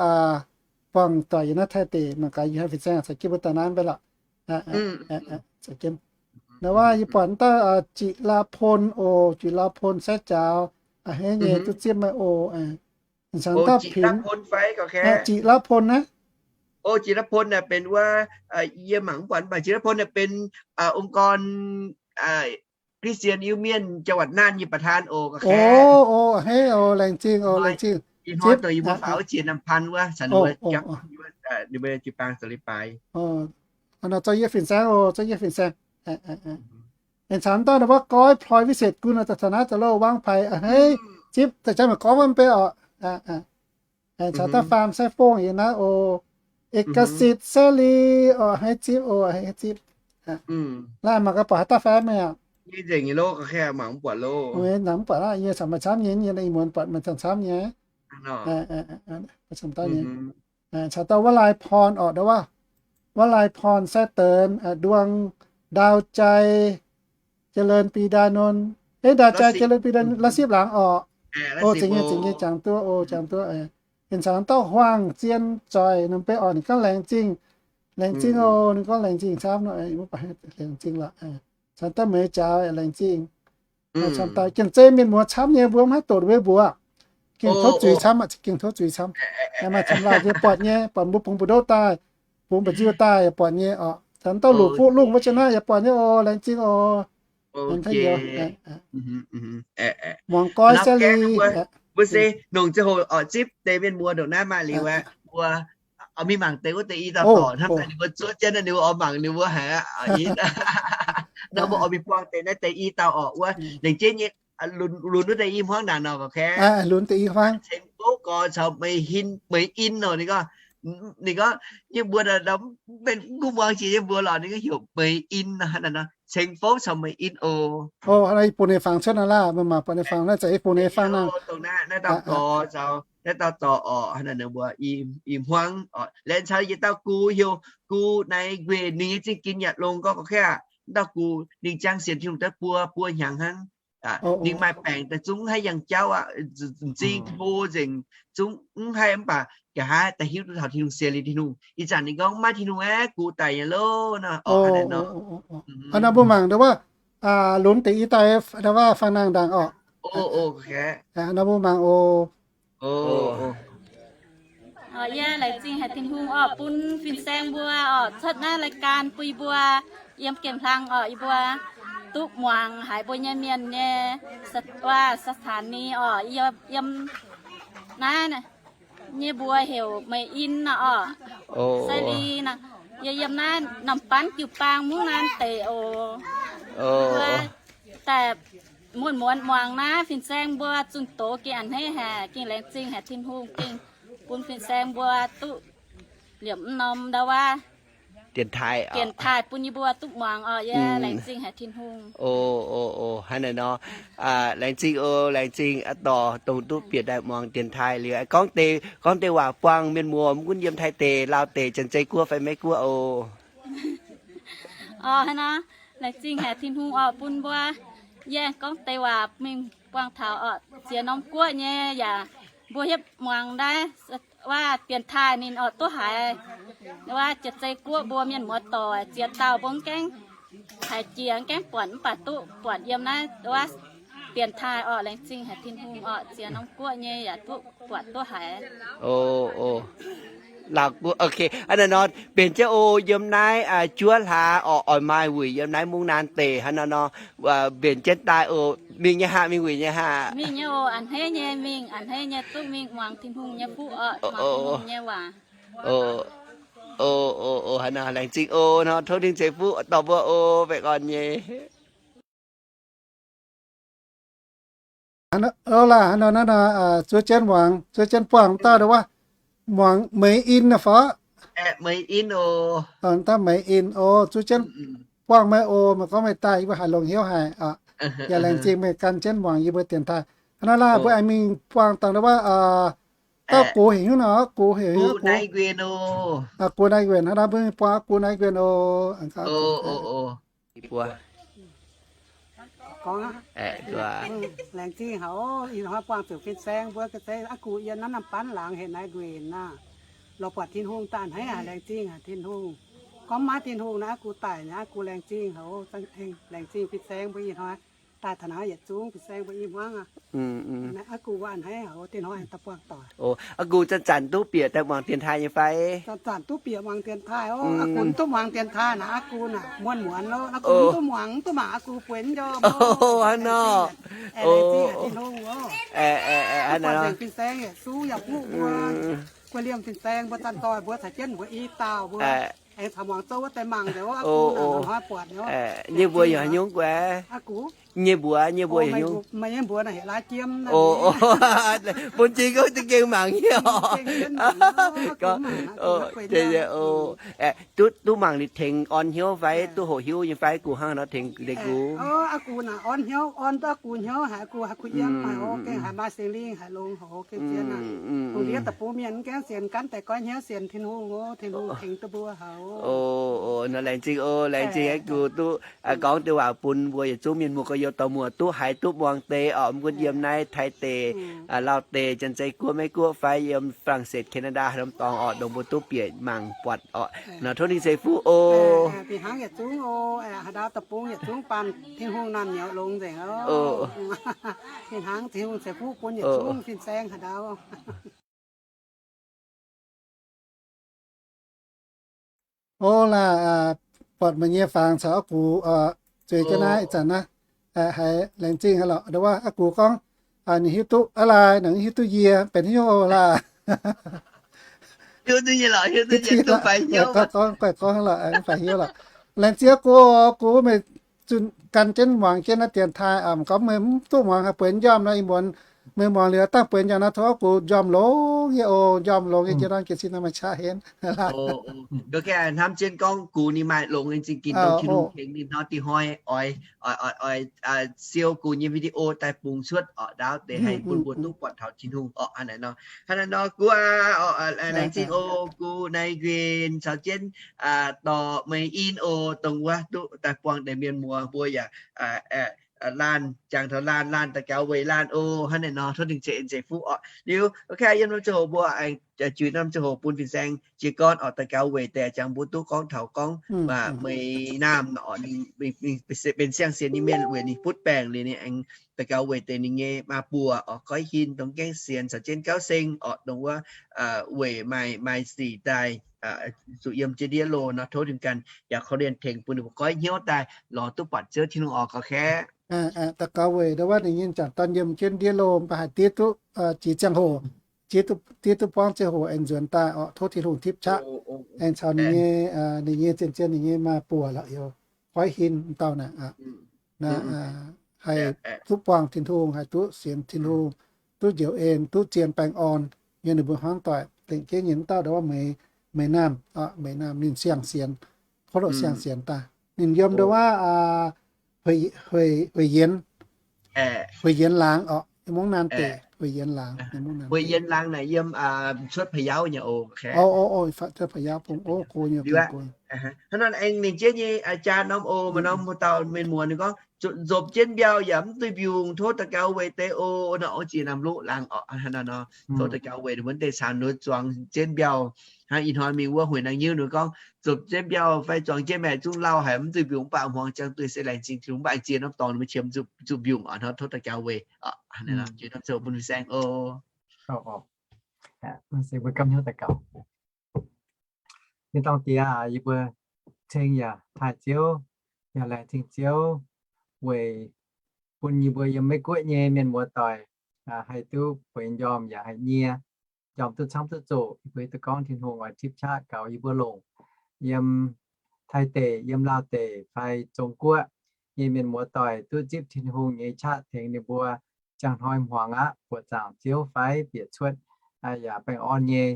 buangh doic yiem naaiv Taiv deic mangc gaax Yunh Hiaang fin-saeng caux jienv mbuo daaih naaiv mv bei lorqc. Naaiv wuov yie buatc dauh Jiqv Laa Pon oc, Jiqv Laa Pon Saeqv Jaaux, a'hneiv nyei duqv zipv meih oc. Caux dauh Pinx, Jiqv Laa Pon naaiv. Oc, Jiqv Laa Pon naaic benx wuov, yie mangc mv buatc, mv baac Jiqv Laa Pon naaic benx องค์กรคริสเตียน Iu-Mienh จังหวัดน่าน nyei ประธาน oc. Oc, a'hneiv oc, laengz zingh oc, laengz zingh. Ih hnoi dongh yie mbuo faaux jiex น้ำพัน wuov, ninh mbuo jiu-baang zoux leiz-baaix. Nor zorqv yie fin-saeng oc, zorqv yie fin-saeng. Aengx caux dauh nor wuov goiv พลอยวิเศษกุล oc, daaih taux naaiv daaih loh วางไผ่ a'hneiv zipv, daaih jangx meih gorngv wuov mv bei oc. Aengx caux dauh faam sai fong yie naaiv oc, เอกสิทธิ์ เสรี oc, a'hneiv zipv oc, a'hneiv zipv. Laaih mangc gaax buatc haaix dauh fai meih aqv. Nyei nzengc nyei loh, ga'khaeqv mangc mv buatc loh. Mv buatc aqv, yie caux meih camv nyei, yie naaiv ih muonz buatc meih camv camv nyei. Caux dauh วลัยพร oc, วลัยพร ไส้เติน, ดวงดาวใจ เจริญปีดานนท์, eh, ดาวใจ เจริญปีดานนท์, ลาสิบหลัง oc. Oc, zingh nyei, zingh nyei, jangx duqv oc, jangx duqv. Aengx caux dauh ห่วง zien zoih, ninh mbuo oc, ninh gorngv laengz zingh, laengz zingh oc, ninh gorngv laengz zingh camv, laengz zingh lorqc. Caux dauh meix jaax laengz zingh. Caux dauh Janx-Zei mienh muoz camv nyei, mbuo mv haih doqc mbuo mbuox. Gengh tov zuiz camv, gengh tov zuiz camv. Maaih camv lauh yie buatc nyei, buatc mbuo bungx mbu'ndongv daaih, bungx mba'nziu daaih yaac buatc nyei oc. Caux dauh Luqc Fuqv Lungh wuov jienv naaiv yaac buatc nyei oc, laengz zingh oc. Muangx goiv se li. Mbuo se nongc ziangh hoc oix zipv deix mienh mbuo ndongc naaiv maaih liuz aeqv, mbuo oix mingh mangc deix wuov deix i dauh dorc hnangv daaih ninh mbuo zuov jienv, ninh mbuo oix mangc ninh mbuo haiz aqv. Nor mbuo oix mingh buangh deix naaiv deix i dauh orqc wuov, laengz zingh nyei, lunx wuov deix i hmuangv naaic nor, oc, lunx deix i hmuangv. Ceng Fouv gorx caux Meix In, Meix In nor, ninh gorngv, ninh gorngv, yie mbuo mbenc mv gunv muangx jiex yie mbuo lorqc, ninh gorngv heuc Meix In nor, hnangv naaiv nor, Ceng Fouv caux Meix In oc. Oc, hnangv naaiv yie bun ninh fangx cuotv nor laah, meih mangc buatc ninh fangx naaiv zanc yie bun ninh fangx nangh. Naaiv dauh gorx caux naaiv dauh dorc orqc, hnangv naaiv ninh mbuo i hmuangv orqc. Laengz caux yietc dauh gux heuc Gux Naaiv Nquenc, ninh nyei zingh ginx yaac longx gorqv gorqv kaav aqv. Naaiv dauh gux ninh ziangh sienx Tin-Hungh daaih buo, buo hnyangx hnangv. Ninh maaih baengc daaih zungv mv haih yangh jauv aqv, m'zing hlo nzengc, zungv mv haih, mv baac nqa'haav daaih hiuv duqv taux Tin-Hungh, sienx liuz Tin-Hungh. Ih zanc ninh gorngv maiv Tin-Hungh aeqv, gux daic nyei loh nor. Hnangv nor mbuo mangc ndongc wuov, lunx deix i dauh ndongc wuov fangx nangh ndaangc orqc. Nor mbuo mangc oc. Yie laengz zingh haic Tin-Hungh orqc, bun fin-saeng mbuo orqc cuotv naaiv รายการ bun yie mbuo yiem gemh hlang orqc, yie mbuo duqv muangx haiz mbuo nyei mienh nyei สถานี orqc, yiem naaiv nyei mbuox heuc Meix In nor orqc. Sai Li nor, yie yiem naaiv น้ำพัน jiu-baang mungv naaiv deix oc. Mbuo daaih muonz-muonz muangx naaiv fin-saeng mbuo zunh doz gengh a'hneiv haic, gengh laengz zingh haic Tin-Hungh gengh bun fin-saeng mbuo duqv liemh mv norm ndau wuov 电台 bun yie mbuo duqv muangx orqc. Yie laengz zingh haic Tin-Hungh. Hnangv naaiv nor, laengz zingh oc, laengz zingh aqv dorh dongh duqv bieqc daaih muangx 电台 liuz, gorngv deix, gorngv deix waac buangh mienh muoz mv gunv yiem Taiv deic, Laauv deic, Janx-Zei Guoqv fai Meiv Guoqv oc. Orqc, hnangv nor, laengz zingh haic Tin-Hungh orqc, bun mbuo yie gorngv deix waac mingh buangh taux orqc ziex norm guoqv nyei yaac mbuo hietv muangx naaiv waac 电台 ninh orqc duqv haiz waac Janx-Zei Guoqv mbuo mienh muoz doic ziex dauh mbuo mv gaengh haiz jiex, mv gaengh buatc, mv baac duqv buatc yiem naaiv waac 电台 orqc. Laengz zingh haic Tin-Hungh orqc, ziex norm guoqv nyei yaac duqv buatc duqv haiz. Laauv guoqv, hnangv naaiv nor, mbenc jienv oc, yiem naaiv juov hlaax orqc, oix maaih wuic yiem naaiv mungv naaiv deic, hnangv naaiv nor, mbenc jienv daaih oc. Mingh nyei haic, mingh wuic nyei haic. Mingh nyei oc, a'hneiv nyei mingh, a'hneiv nyei duqv mingh muangx Tin-Hungh nyei fuqv orqc, muangx Tin-Hungh nyei waac. Hnangv naaiv nor, laengz zingh oc nor, tov Tin-Hungh ceix fuqv dorh mbuo oc, baengh orn nyei. Ov, laah, hnangv nor naaiv nor, zuov jienv muangx, zuov jienv buangh dauh ndongc wuov, muangx Meix In nor fai? Meix In oc. Dauh Meix In oc, zuov jienv buangh meih oc, meih gorngv meih daaih yie mbuo haiz longx hnyouv haic oc. Yaac laengz zingh meih gan jienv muangx yie mbuo 电台. Hnangv naaiv laah, mbuo aengx mingh buangh dangh ndongc wuov, dauh gux heuc hnyouv nor, gux heuc hnyouv, gux Naaiv Nquenc hnangv naaiv, mbuo mingh buangh gux Naaiv Nquenc oc. Gorngv, laengz zingh haic, ih hnoi buangh zuqc fin-saeng mbuo ga'zei aqv gux yiem naaiv น้ำพัน laangz heuc Naaiv Nquenc naaiv. Lorz buatc Tin-Hungh daaih a'hneiv haic, laengz zingh haic Tin-Hungh. Gorngv maiv Tin-Hungh naaiv aqv gux daic nyei aqv gux, laengz zingh haic oc, laengz zingh fin-saeng mbuo ih hnoi. Daaih taux naaiv yietc zungv fin-saeng mbuo i hmuangv aqv. Aa gux a'hneiv haic, dinh hnoi daaih buangh doic. Aa gux zanc-zanc duqv bieqc daaih muangx dienx taaih nyei fai? Zanc-zanc duqv bieqc muangx dienx taaih oc. Aa gux duqv muangx dienx taaih naaic, aa gux naaic muonz-muonz loh. Aa gux duqv muangx, duqv mangc aa gux bueix njormh oc. Hnangv nor. Laengz zingh Tin-Hungh oc. Buatc nzengc fin-saeng yietc zungv yaac fuqv mbuo, guei liemh fin-saeng mbuo zanc doic mbuo caux jienv mbuo i dauh mbuo aengx caux muangx zouv wuov deix mangc nzengc oc. Aa gux naaic hnoi buatc nyei oc. Nyei mbuox yaac haaix nyungc guaix? Aa gux. Nyei mbuox, nyei mbuox haaix nyungc? Meih nyei mbuox naaic heuc Laav Jiem naaiv. Bun jing gorngv za'gengh mangc nyei oc. Duqv, duqv mangc liuz tengx orn hnyouv fai duqv hoqc hiuv nyei fai gux hnangv nor tengx deix gux? Aa gux naaic orn hnyouv, orn duqv aa gux hnyouv haic, aa gux haih kuh yiem haic oc, gengh haiz maaih Singx Lingh haic longx hoc gengh zien naaic. Hungh ndiev deic-bung mienh mv gaengh sienx, gan deix goiv hnyouv sienx Tin-Hungh oc. Tin-Hungh tengx duqv mbuo haic oc. Nor laengz zingh oc, laengz zingh aa gux duqv gorngv deix waac bun mbuo yietc zungv mienh muoz gorx-youz dorh muoz duqv haiz duqv muangx deix oc. Mv gunv yiem naaiv Taiv deic, Laauv deic, Janx-Zei Guoqv, Meiv Guoqv fai yiem France, Canada, norm dorngx oc, dongh mbuo duqv bieqc mangc buatc oc. Nor tov ninh ceix fuqv oc. Fih hnangv yietc zungv oc, haaix ndau deic-bung yietc zungv baan Tin-Hungh naamh nyouz longx nzengc oc. Fih hnangv Tin-Hungh ceix fuqv bun yietc zungv fin-saeng haaix ndau. O laaih, buatc meih nyei fangx caux aa gux zueiz jienv naaiv ih zanc naaiv, haiz laengz zingh haic lorqc. Ndo wuov aa gux gorngv ninh hiuv duqv aqv laaih, ninh hiuv duqv yie benx hnyouv o laaih. Gorngv, gorngv, gorngv lorqc, mv faix hnyouv lorqc. Laengz zingh aa gux, aa gux meih zunh gan jienv muangx jienv naaiv dienx taaih, gorngv meih mv duqv muangx haih bueix njormh nor, ih muonz meih muangx liuz dangh bueix njormh nor, tov aa gux njormh longx nyei oc, njormh longx nyei, njormh longx nyei, jiez sin nor meih qaqv henv. Hnamv jienv gorngv gux ninh maaih longx nyei zingh ginx dongh Tin-Hungh tengx ninh nor, dinh hnoi oix, oix, oix siou gux nyei video daaih bungx cuotv oc, ndaauv deix haih bun mbuo duqv buatc taux Tin-Hungh oc. Hnangv naaiv nor, hnangv naaiv nor gux aac, laengz zingh oc gux naaiv nquin caux jienv dorh meih in oc, dongh wuov duqv daaih buangh deix mienh muoz mbuo yaac laanh jangx taux laanh, laanh daux gaux weic laanh oc. Hnangv naaiv nor tov ninh ceix en ceix fuqv oc. Liuz yiem norm ziangh hoc mbuo aengx juix norm ziangh hoc bun fin-saeng jiez gorn oc, daux gaux weic deix jangx mbuo duqv gorngv taux gorngv meih naamh oc, benx siang-sienx nyei mienh weic ninh butv baengc liuz ninh aengx daux gaux weic deix ninh nyei maa buoc oc, goiv hin dongh gaengh sienx caux jienv gauv seng oc, dongh wuov weic maaih, maaih sic daaih zuqc yiem jienv ndiev loh nor, tov ninh ganh yaac korv-lienh tengx bun ninh mbuo goiv hnyouv daaih lorz duqv buatc Ziouv Tin-Hungh oc, gorx-kaeqv. Daux gaux weic ndo wuov ninh nyei m'jangc dorn yiem jienv ndiev loh mv baac haih diev duqv jiex ziangh hoc, diev duqv buangv ziangh hoc aengx nzuonx daaih oc, tov Tin-Hungh tipv qaqv aengx caux ninh nyei, ninh nyei zien-zien ninh nyei maa buoc lorqc, youz goiv hin m'dauh naaic, haih duqv buangh Tin-Hungh, haih duqv sienx Tin-Hungh, duqv njoux en, duqv zien baengh orn nyei ninh mbuo hmuangv doic. Dengc jienv nyei m'dauh ndo wuov Meih Naamh, Meih Naamh ninh siang-sienx, tov longc siang-sienx daaih. Ninh yiem ndo wuov Hueix Yienx, Hueix Yienx Laangz oc, Mungv Naamh deic Hueix Yienx Laangz. Hueix Yienx Laangz naaic yiem cuotv Pa'yauv nyei oc. Cuotv Pa'yauv bung oc, go nyei bung. Hnangv naaiv aengx ninh jienv nyei jaa norm oc, maaih norm dauh mienh muoz ninh gorngv, nzopc jienv mbiauh yaac mv duih mbiungc, tov daux gaux weic deix oc. Nor oc, ziex norm loqv laangz oc, hnangv naaiv nor, tov daux gaux weic ninh mbuo deix caux ninh zuangx jienv mbiauh. Hnangv ih hnoi mingh wuov Hueix Naang Nyiuv ninh gorngv, nzopc jienv mbiauh fai zuangx jienv maeqc zungv lauh haic, mv duih mbiungc, mv baac hmuangx jangx duih se laengz zingh Tin-Hungh, mv baac ziex norm dorngx ninh mbuo qiemx zuqc mbiungc oc. Hnangv tov daux gaux weic oc. Hnangv naaiv nor, jiex norm ziangh hoc bun fin-saeng oc. Mbuo gapv hnyouv daux gaux. Mienh dorng diex aac, yie mbuo ceng yaac taaih Ziouv, yaac laengz zingh Ziouv weic bun yie mbuo yiem Meiv Guoqv nyei mienh muoz doic haih duqv bueix njormh yaac haih nyie, njormh duqv camv duqv zoqc. Yie mbuo duqv gorngv Tin-Hungh oix tipv qaqv gaux yie mbuo longc. Yiem Taiv deic, yiem Laauh deic fai Zong Guoqv nyei mienh muoz doic duqv zipv Tin-Hungh nyei qaqv tengx ninh mbuo. Ziangh hnoi hmuangx aqv, buoqc zaangc Ziouv fai bieqc cuotv, yaac baengh orn nyei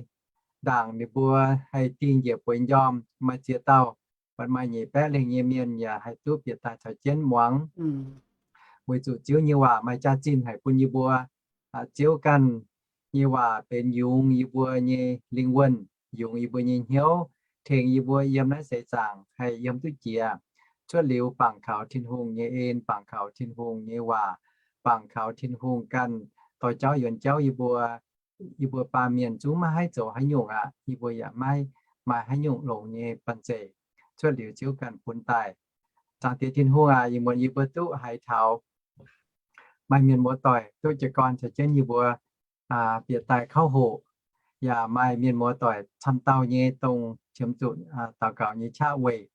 ndaangc ninh mbuo haih dingh njiec bueix njormh. Maaih ziex dauh, mv baac maaih nyeic baeqv lengh nyei mienh yaac haih duqv bieqc daaih caux jienv muangx. Weic zuqc Ziouv nyei waac maaih jaax-zinh haic bun yie mbuo. Ziouv ganh nyei waac benx yungz yie mbuo nyei lingh wuonh, yungz yie mbuo nyei hnyouv, tengx yie mbuo yiem naaiv seix zaangc haih yiem duqv jiex. Cuotv liuz bangc kaux Tin-Hungh nyei en, bangc kaux Tin-Hungh nyei waac, bangc kaux Tin-Hungh ganh dorh jauv yuonx jauv yie mbuo. Yie mbuo baamh mienh zungv maiv haih zoux haaix nyungc aqv. Yie mbuo yaac maiv maaih haaix nyungc longx nyei banh zeic. Cuotv liuz Ziouv ganh bun daaih. Zaangc Diex Tin-Hungh aac, ih muonz yie mbuo duqv haiz taux maaih mienh muoz-doic duqv jiez gorn caux jienv yie mbuo bieqc daaih kauv hoqc, yaac maaih mienh muoz-doic camv dauh nyei dongh qiemx zuqc daux gaux nyei qaqv weic.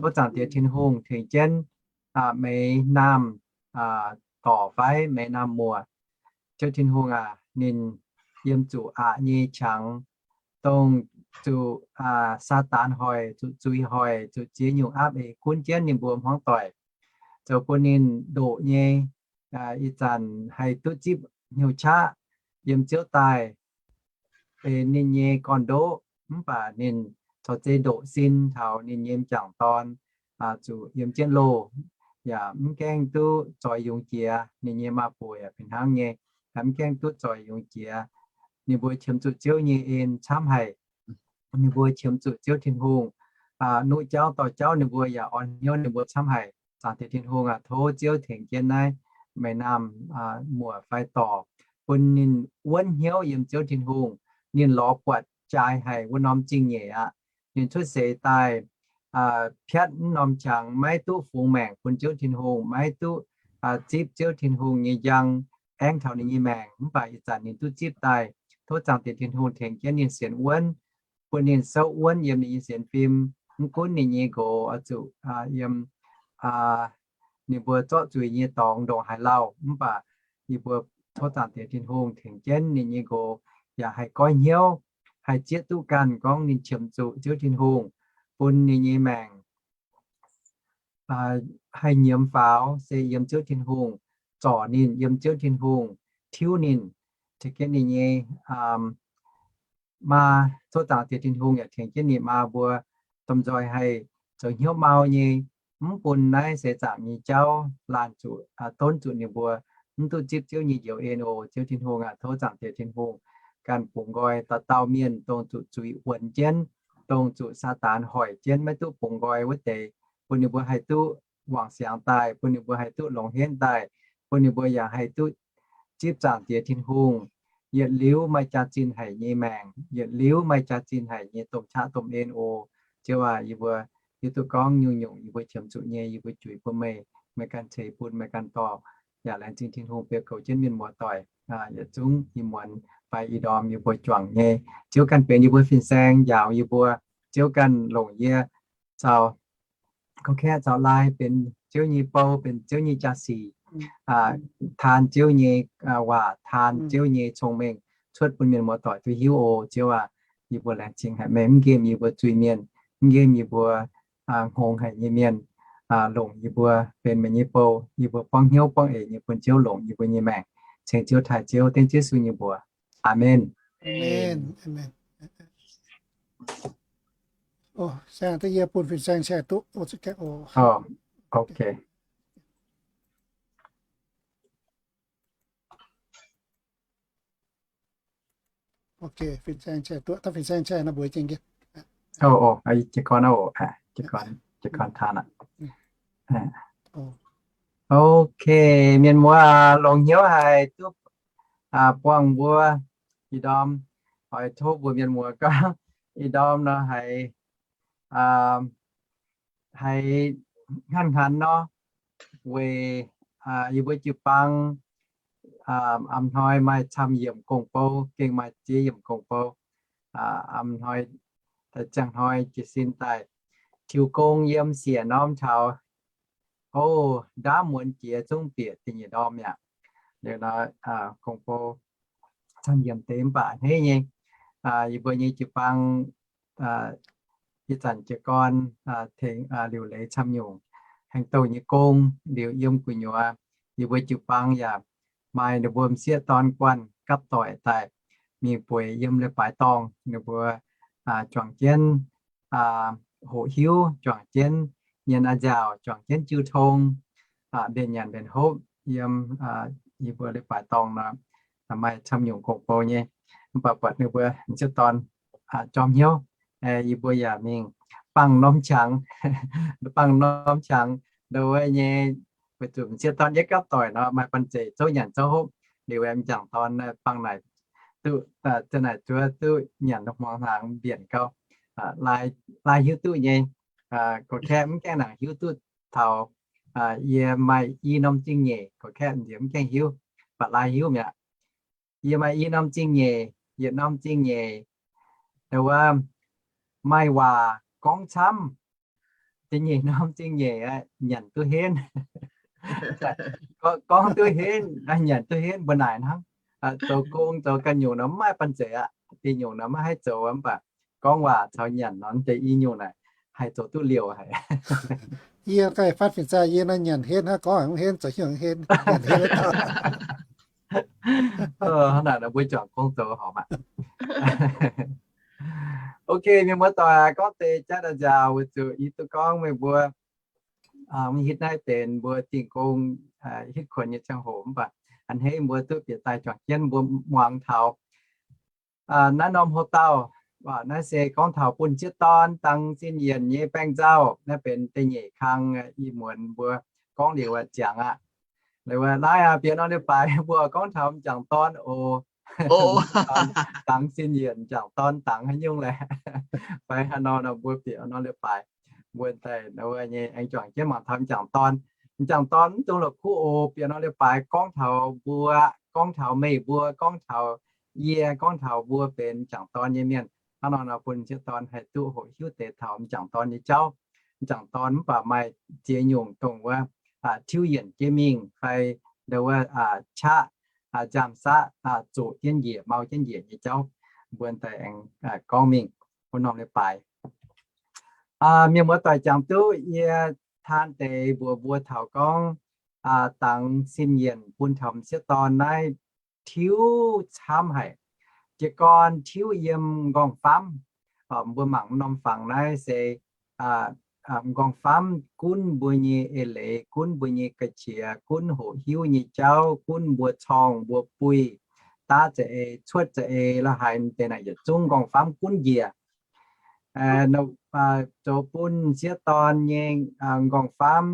Tov Zaangc Diex Tin-Hungh tengx jienv meix naamh dorc fai meix naamh muoc. Ziouv Tin-Hungh aac, ninh yiem zuqc aqc nyei qangx, dongh zuqc Saadaan hoic, zuqc zuiz hoic, zuqc ziex nyungc aapv eix gunv jienv ninh mbuo hmuangv doic, zoux bun ninh ndoqc nyei. Ih zanc haih duqv zipv hnyouv qaqv yiem Ziouv daaih benx ninh nyei gorn-ndoqv, mv baac ninh corc zeiz ndoqc sin taux ninh nyei m'jangc dorn zuqc yiem jienv loh, yaac mv gaengh duqv zoix yungz jiex. Ninh nyei maa-buoc yaac fih hnangv nyei, mv gaengh duqv zoix yungz jiex. Ninh mbuo qiemx zuqc Ziouv nyei en camv haic. Ninh mbuo qiemx zuqc Ziouv Tin-Hungh, nuqv jauv dorh jauv ninh mbuo yaac orn hnyouv ninh mbuo camv haic. Zaangc Diex Tin-Hungh aac, tov Ziouv tengx jienv naaiv meix naamh muoc fai dorc, bun ninh wuonv hnyouv yiem Ziouv Tin-Hungh. Ninh lorz buatc jaaix haic wuov norm zingh nyeic aqv. Ninh cuotv seix daaih piatv wuov norm qangx, maiv duqv fungx maengc bun Ziouv Tin-Hungh, maiv duqv zipv Ziouv Tin-Hungh nyei njang aengv taux ninh nyei maengc. Mv baac ih zanc ninh duqv zipv daaih. Tov Zaangc Diex Tin-Hungh tengx jienv ninh sienx wuonv, bun ninh souv wuonv yiem ninh nyei sienx fim. Mv gunv ninh nyei nqox oix zuqc yiem ninh mbuo zorqv zuiz nyei dorngx ndongc haaix lauh, mv baac yie mbuo tov Zaangc Diex Tin-Hungh tengx jienv ninh nyei nqox yaac haih goiv hnyouv, haih zieqv duqv ganh gorngv ninh qiemx zuqc Ziouv Tin-Hungh, bun ninh nyei maengc haih nyiemz faaux se yiem Ziouv Tin-Hungh, zorc ninh yiem Ziouv Tin-Hungh, tiuv ninh, tengx jienv ninh nyei maa. Tov Zaangc Diex Tin-Hungh yaac tengx jienv ninh maa mbuo domh nzoih haih zoux hnyouv mau nyei, mv bun naaiv seix zaangc nyei jauv laanh zuqc, donv zuqc ninh mbuo mv duqv zipv Ziouv nyei njoux en oc. Ziouv Tin-Hungh aac, tov Zaangc Diex Tin-Hungh ganh bungx nqoi dauh dauh mienh dongh zuqc zuiz wuonx jienv, dongh zuqc Saadaan hoic jienv maiv duqv bungx nqoi wuov deix, bun ninh mbuo haih duqv wangc siangx daaih, bun ninh mbuo haih duqv longx henv daaih, bun ninh mbuo yaac haih duqv zipv Zaangc Diex Tin-Hungh, yietc liuz maaih jaax-zinh haic nyei maengc, yietc liuz maaih jaax-zinh haic nyei domh qaqv domh en oc. Ziouv aac, yie mbuo hiuv duqv gorngv nyungc-nyungc yie mbuo qiemx zuqc nyei, yie mbuo juix bun meih, meih ganh ceix bun, meih ganh dorh. Yaac laengz zingh Tin-Hungh beu goux jienv mienh muoz-doic yietc zungv ih muonz fai ih ndorm yie mbuo juangc nyei. Ziouv ganh benx yie mbuo fin-saeng, njaaux yie mbuo. Ziouv ganh longc yie caux gorngv kaeqv caux laai benx Ziouv nyei bou, benx Ziouv nyei jaa-sic, taan Ziouv nyei waac, taan Ziouv nyei cong-mengh cuotv bun mienh muoz-doic duqv hiuv oc. Ziouv aac, yie mbuo laengz zingh haic meih, mv nqemh yie mbuo zuiz-mienh, mv nqemh yie mbuo hngongx haic nyei mienh, longc yie mbuo benx meih nyei bou, yie mbuo buangv hnyouv buangv eix nyei bun Ziouv longc yie mbuo nyei maengc. Ceng Ziouv taaih Ziouv, dengv Yesu nyei mbuox. Aamen. Ok, mienh muoz longx hnyouv haic duqv buangh mbuo ih ndorm. Oix tov mbuo mienh muoz gorngv ih ndorm nor haiz, haiz hnangv haaix nor, weic yie mbuo jiu-baang a'hnoi maaih camv yiemc gong-bou, gengh maaih ziex yiemc gong-bou. A'hnoi, ziangh hnoi jiez sin daaih tiux gong yiem siec norm taux, o, ndaamv muonz jiex zungv bieqc da'nyeic ndorm mi'aqv. Liuz nor, gong-bou camv yiemc deix mv baac a'hneiv nyei. Yie mbuo nyei jiu-baang ih zanc jiez gorn tengx liuc leiz camv nyungc, haengh douh nyei gong. Liuz yiem gu'nyuoz yie mbuo jiu-baang yaac maaih ninh mbuo m'sieqv dorn guanh gapv doic daaih mingh bueix yiem leiz-baaix dorngh. Ninh mbuo juangc jienv hoqc hiuv, juangc jienv nyienz a'nziaauc, juangc jienv jiu tong, mbienc nyanc mbienc hopv yiem yie mbuo leiz-baaix dorngh nor, maaih camv nyungc gong-bou nyei. Mv baac buatc ninh mbuo m'sieqv dorn jorm hnyouv, yie mbuo yaac mingh bangh norm qangx, bangh norm qangx ndo wuov nyei, weic zuqc m'sieqv dorn yietv gapv doic nor maaih banh zeic zouv nyanc zouv hopv. Liuz m'jangc dorn bangh naaic duqv, za'naaic zuov duqv nyanc hmuangx hnaangx mbienc gau. Laai hiuv duqv nyei, gorqv-kaeqv mv gaengh nangc hiuv duqv taux Yie maaih i norm zingh nyeic, gorqv-kaeqv nziex mv gaengh hiuv, baac laai hiuv mi'aqv. Yie maaih i norm zingh nyeic, yietc norm zingh nyeic, wuov, maaih waac gorngv camv. Da'nyeic norm zingh nyeic, nyanc duqv henv. Gorngv duqv henv, nyanc duqv henv mbuo naaic hnangv. Zoux gong zoux ganh nyungc nor mv maaih banh zeic aqv. Da'nyungc nor maiv haih zoux mv baac gorngv waac caux nyanc nor deix i nyungc naaic haih zoux duqv liouc haic. Yie ganh fatv fingx zaah yie naaiv nyanc henv hnangv, gorngv mv henv zoux hnyouv henv. Hnangv naaic nor mbuo juangc gong zoux horpc aqv. Ok, mienh muoz-doic, gorngv deix jaav daaih nziaaux weic zuqc yie duqv gorngv meih mbuo mv hitv naaiv benx mbuo dingh gong hitv kuonx nyei ziangh hoc mv baac a'hneiv mbuo duqv bieqc daaih juangc jienv mbuo muangx taux naaiv norm hoc-dauh. Naaiv se gorngv taux bun sieqv dorn dangx sin yienc nyei baengc nzauh. Naaiv benx da'nyeic kang ih muonz mbuo gorngv liuz ziangx aqv. Liuz laaiv aqv, bieqc norm leiz-baaix mbuo gorngv taux m'jangc dorn oc. Dangx sin yienc, m'jangc dorn dangx haaix nyungc laeh. Fai haaix nor nor mbuo bieqc norm leiz-baaix mbuo daaih nyei aengx juangc jienv mangc taux m'jangc dorn. M'jangc dorn mv dungx la'kuqv oc. Bieqc norm leiz-baaix gorngv taux mbuo, gorngv taux meih mbuo, gorngv taux yie, gorngv taux mbuo benx m'jangc dorn nyei mienh. Hnangv nor nor bun sieqv dorn haih duqv hoqc hiuv deix taux m'jangc dorn nyei jauv. M'jangc dorn mv baac maaih ziex nyungc dongh wuov tiuv yienc jienv mingh fai ndo wuov qaqv, nziaamv-saqv, zoqc jienv njiec, mau jienv njiec nyei jauv, mbuo daaih aengx gorngv mingh wuov norm leiz-baaix. Mienh muoz-doic jangx duqv yie taan deix mbuox mbuo taux gorngv dangx sin yienc bun taux m'sieqv dorn naaiv tiuv camv haic. Jiez gorn tiuv yiem m'nqorngv-famv. Mbuo mangc norm fangx naaiv se m'nqorngv-famv gunv mbuo nyei eix leiz, gunv mbuo nyei ga'qiex, gunv hoqc hiuv nyei jauv, gunv mbuo corngh mbuo buih, daav za'eix cuotv za'eix la'haaix deix naaic yietc zungv m'nqorngv-famv gunv njiec. Zoux bun m'sieqv dorn nyei m'nqorngv-famv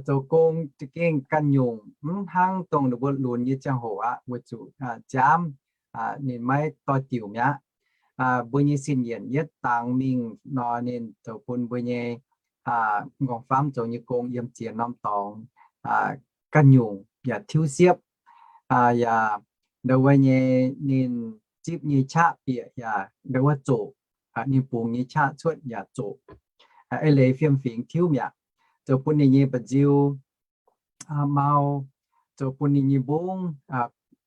zoux gong za'gengh ganh nyungc mv hnangv dongh ninh mbuo lunx nyei ziangh hoc aqv, weic zuqc nziaamv ninh maiv doix-diuc mi'aqv. Mbuo nyei sin yienc yietv dangx mingh nor, ninh zoux bun mbuo nyei m'nqorngv-famv zoux nyei gong yiem ziex norm dorngx ganh nyungc yaac tiuv siepv, yaac ndo wuov nyei ninh zipv nyei qaqv bieqc yaac ndo wuov zoqc, ninh bungx nyei qaqv cuotv yaac zoqc. Eix leiz fiem-fingx tiuv mi'aqv. Zoux bun ninh nyei mba'nziu mau, zoux bun ninh nyei mbungv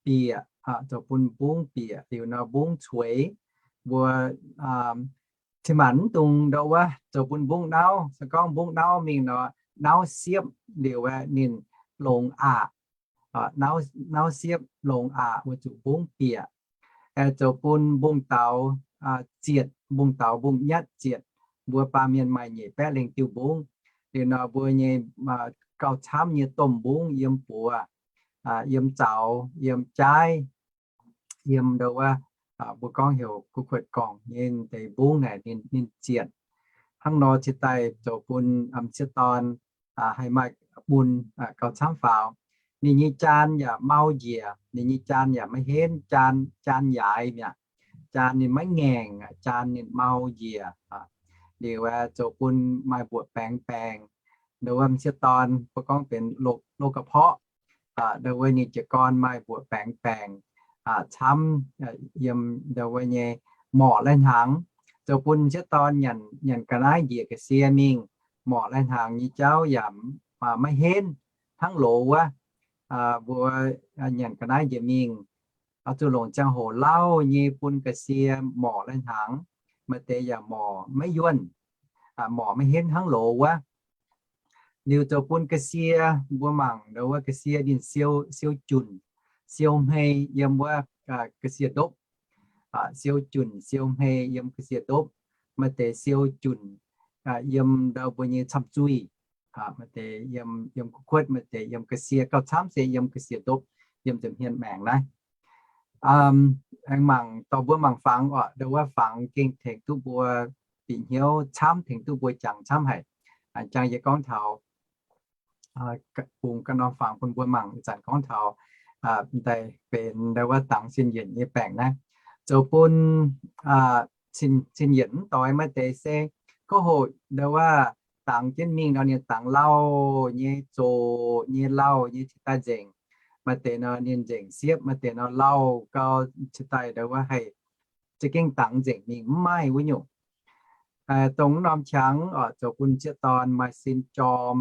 bieqc, zoux bun mbungv bieqc liuz nor mbungv cueix. Mbuo cin-maanc mv dungx ndo wuov zoux bun mbungv nauv. Se gorngv mbungv nauv mingh nor, nauv siepv liuz ninh longx aqc. Nauv siepv longx aqc weic zuqc mbungv bieqc. Zoux bun mbungv daux zietc, mbungv daux mbungv nyatv zietc. Mbuo baamh mienh maaih nyeic baeqv lengh diuh mbungv. Liuz nor mbuo nyei gauh camv nyei domh mbungv yiem buoz, yiem zaux, yiem jaaiv, yiem ndo wuov mbuo gorngv heuc kuv kuotv gorngv nyei deix mbungv naaic ninh zietc. Hnangv nor cingx daaih zoux bun m'sieqv dorn haih maaih bun gauh camv faaux. Ninh nyei jaan yaac mau njiec, ninh nyei jaan yaac maiv henv, jaan, jaan yaaix mi'aqv. Jaan ninh maiv ngaengc, jaan ninh mau njiec. Liuz zoux bun maaih mbuoqc baengx baengc. Ndo wuov m'sieqv dorn mbuo gorngv benx โรคกระเพาะ ndo wuov ninh jiez gorn maaih mbuoqc baengx baengc camv yiem ndo wuov nyei morqc lai-hnaangx. Zoux bun m'sieqv dorn nyanc ga'naaiv njiec ga'sie mingh, morqc lai-hnaangx nyei jauv yaac maiv henv hnangv loz wuov. Mbuo nyanc ga'naaiv njiec mingh, oix zuqc longc ziangh hoc lauh nyei bun ga'sie morqc lai-hnaangx, maaih deix yaac morqc maiv yuonh, morqc maiv henv hnangv loz wuov. Liuz zoux bun ga'sie, mbuo mangc ndo wuov ga'sie ninh siou, siou junc, siou hmei yiem wuov ga'sie ndopv. Siou junc siou hmei yiem ga'sie ndopv. Maaih deix siou junc yiem ndo mbuo nyei camh zuih. Maaih deix yiem, yiem kuv kuotv, maaih deix yiem ga'sie, gauh camv se yiem ga'sie ndopv, yiem nza'hmien maengc naaiv. Aengx mangc dorh mbuo mangc fangx oc, ndo wuov fangx gengh tengx duqv mbuo bieqc hnyouv camv, tengx duqv mbuo jangx camv haic. Jangx yie gorngv taux bungx ganh norm fangx bun mbuo mangc, ih zanc gorngv taux daaih benx ndo wuov dangx sin yienc nyei baengc naaiv. Zoux bun sin yienc mv doix maaih deix se, kouv hoc ndo wuov dangx jienv mingh nor, ninh dangx lauh nyei, zoqc nyei, lauh nyei, cingx daaih nzengc. Maaih deix nor ninh nzengc siepv, maaih deix nor lauh gau, cingx daaih ndau wuov haih za'gengh dangx nzengc mingh, mv maaih wuov nyungc. Dongh wuov norm qangx oc, zoux bun m'sieqv dorn maaih sin jorm,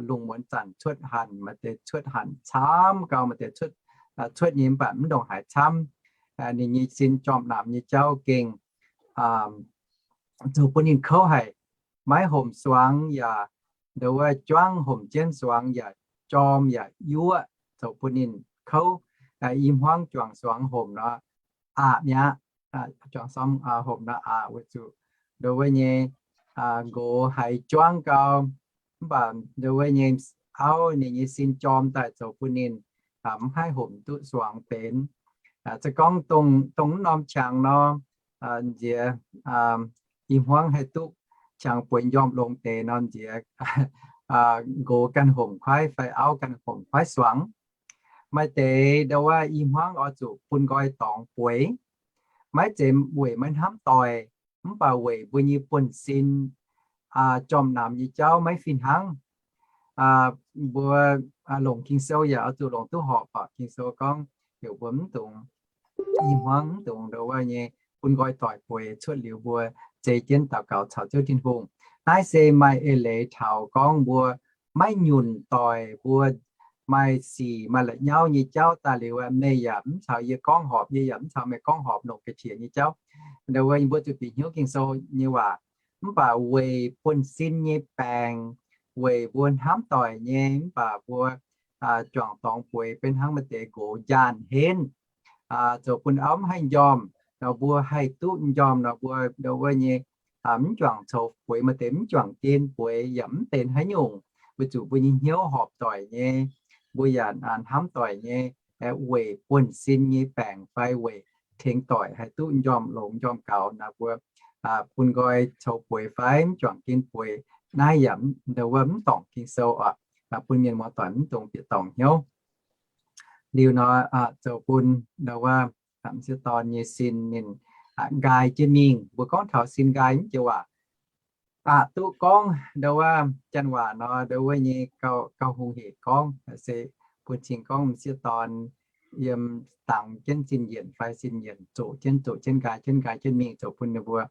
lungh muonz zanc cuotv hanc, maaih deix cuotv hanc camv gau, maaih deix cuotv, cuotv nyei mv baac mv ndongc haaix camv. Ninh nyei sin jorm-naamx nyei jauv gengh zoux bun ninh kouv haic, maiv homc suangx yaac ndau wuov juangv, homc jienv suangx yaac jorm yaac yuoqv, zoux bun ninh kouv. I hmuangv juangc suangx homc nor, aqc mi'aqv. Juangc suangx homc nor aqc weic zuqc ndau wuov nyei nqox haiz juangv gau, mv baac ndau wuov nyei auv ninh nyei sin jorm daaih zoux bun ninh mv haih homc duqv suangx benx. Se gorngv dongh wuov norm qangx nor, nziex i hmuangv haih duqv qangx bueix njormh longx deix nor, nziex nqox ganh homc kuaaiv fai auv ganh homc kuaaiv suangx. Maaih deix ndau wuov i hmuangv oix zuqc bun nqoi dorngx bueix, maiv zeiz weic maiv hnamv doic, mv baac weic mbuo nyei buonv-sin jorm-naamx nyei jauv maiv fih hnangv. Mbuo longc Ging-Sou yaac oix zuqc longc duqv horpc oc. Ging-Sou gorngv heuc mbuo mv dungx, i hmuangv mv dungx ndau wuov nyei bun nqoi doic bueix cuotv liuz mbuo zei jienv daux gaux caux Ziouv Tin-Hungh. Naaiv se maaih eix leiz taux gorngv mbuo maiv nyunc doic, mbuo maaih sic maaih la'nyauv nyei jauv daaih liuz, meih yaac mv caux yie gorngv horpc, yie yaac mv caux meih gorngv horpc, longc ga'qiex nyei jauv. Ndau wuov mbuo zuqc bieqc hnyouv Ging-Sou nyei waac. Mv baac weic buonv-sin nyei baengc, weic mbuo hnamv doic nyei, mv baac mbuo juangc dorngx bueix benx hnangv maaih deix nqox njaanh henv, zoux bun auv mv haih njormh nor, mbuo haih duqv njormh nor, mbuo ndau wuov nyei mv juangc coux bueix, maaih deix mv juangc gen bueix yaac mv benx haaix nyungc, weic zuqc mbuo nyei hnyouv horpc doic nyei, mbuo yaac hnamv doic nyei, weic buonv-sin nyei baengc fai weic tengx doic haih duqv njormh longx njormh gaux nor, mbuo bun nqoi coux bueix fai mv juangc gen bueix. Naaiv yaac ndau wuov mv dorngc Ging-Sou oc, bun mienh muoz-doic mv dungx bieqc dorngc hnyouv. Liuz nor, zoux bun ndau wuov m'sieqv dorn nyei sin ninh nqaai jienv mingh. Mbuo gorngv taux sin nqaai mv joux waac, aqc duqv gorngv ndau wuov janx waac nor, ndau wuov nyei gauh, gauh hungh heic gorngv se bun cing gorngv m'sieqv dorn yiem dangx jienv sin yienc fai sin yienc zoqc jienv, zoqc jienv, nqaai jienv, nqaai jienv mingh, zoux bun ninh mbuo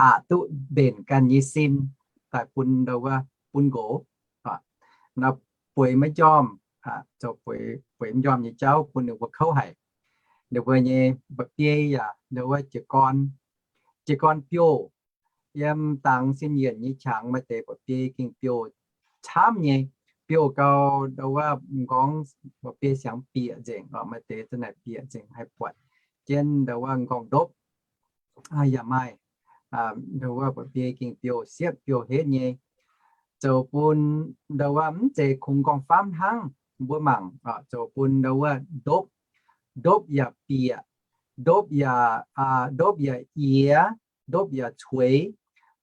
aqc duqv mbenc ganh nyei sin daaih bun ndau wuov, bun nqox nor, bueix maiv njormh, zoux bueix, bueix mv njormh nyei jauv bun ninh mbuo kouv haic. Ninh mbuo nyei mba'biei yaac ndau wuov jiez gorn, jiez gorn biouv. Yiem dangx sin yienc nyei qangx maaih deix mba'biei gengh biouv camv nyei, biouv gau ndau wuov m'nqorngv mba'biei siangx bieqc nzengc, maaih deix za'naaic bieqc nzengc haih buatc jienv ndau wuov m'nqorngv ndopv yaac maaih. Ndau wuov mba'biei gengh biouv siepv biouv henv nyei, zoux bun ndau wuov mv zeiz kungx m'nqorngv famv hnangv. Mbuo mangc, zoux bun ndau wuov ndopv, ndopv yaac bieqc, ndopv yaac, ndopv yaac yiex, ndopv yaac cueix.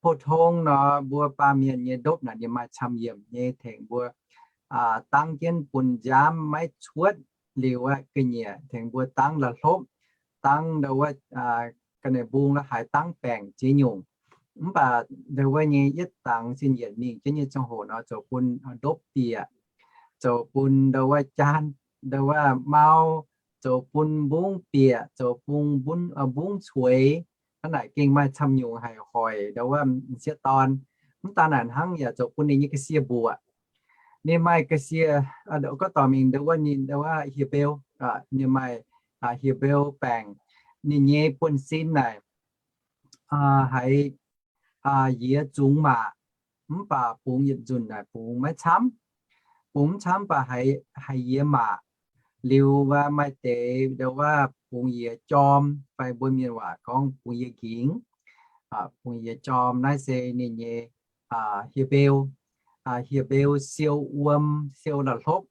Pou-tong nor mbuo baamh mienh nyei ndopv naaic ninh maaih camv-yiemc nyei tengx mbuo dangv jienv bun nziaamv maiv cuotv liuz aeqv, ga'nyiec tengx mbuo dangv la'hlopv, dangv ndau wuov ga'naaiv mbung la'haaix dangv baengc ziex nyungc. Mv baac ndau wuov nyei yietv dangx sin yienc mingh jienv nyei ziangh hoc nor zoux bun ndopv bieqc, zoux bun ndau wuov jaan, ndau wuov mau, zoux bun mbungv bieqc, zoux bun mbungv cueix. Hnangv naaic gengh maaih camv-nyungc haic hoic ndau wuov m'sieqv dorn. Mv daan naaic hnangv yaac zoux bun ninh nyei ga'sie mbuoqc. Ninh maaih ga'sie, gorngv dorh mingh ndau wuov ninh ndau wuov He^be^lu, ninh maaih He^be^lu baengc. Ninh nyei buonv-sin naaic haiz yie zungx maac, mv baac bungx yietc nzunc naaic bungx maiv camv. Bungx mv camv baac haiz yie maac. Liuz maaih deix ndau wuov bungx yie jorm, fai mbuo mienh waac gorngv bungx yie nqingx, bungx yie jorm. Naaiv se ninh nyei He^be^lu. He^be^lu siou wuom, siou la'hlopv.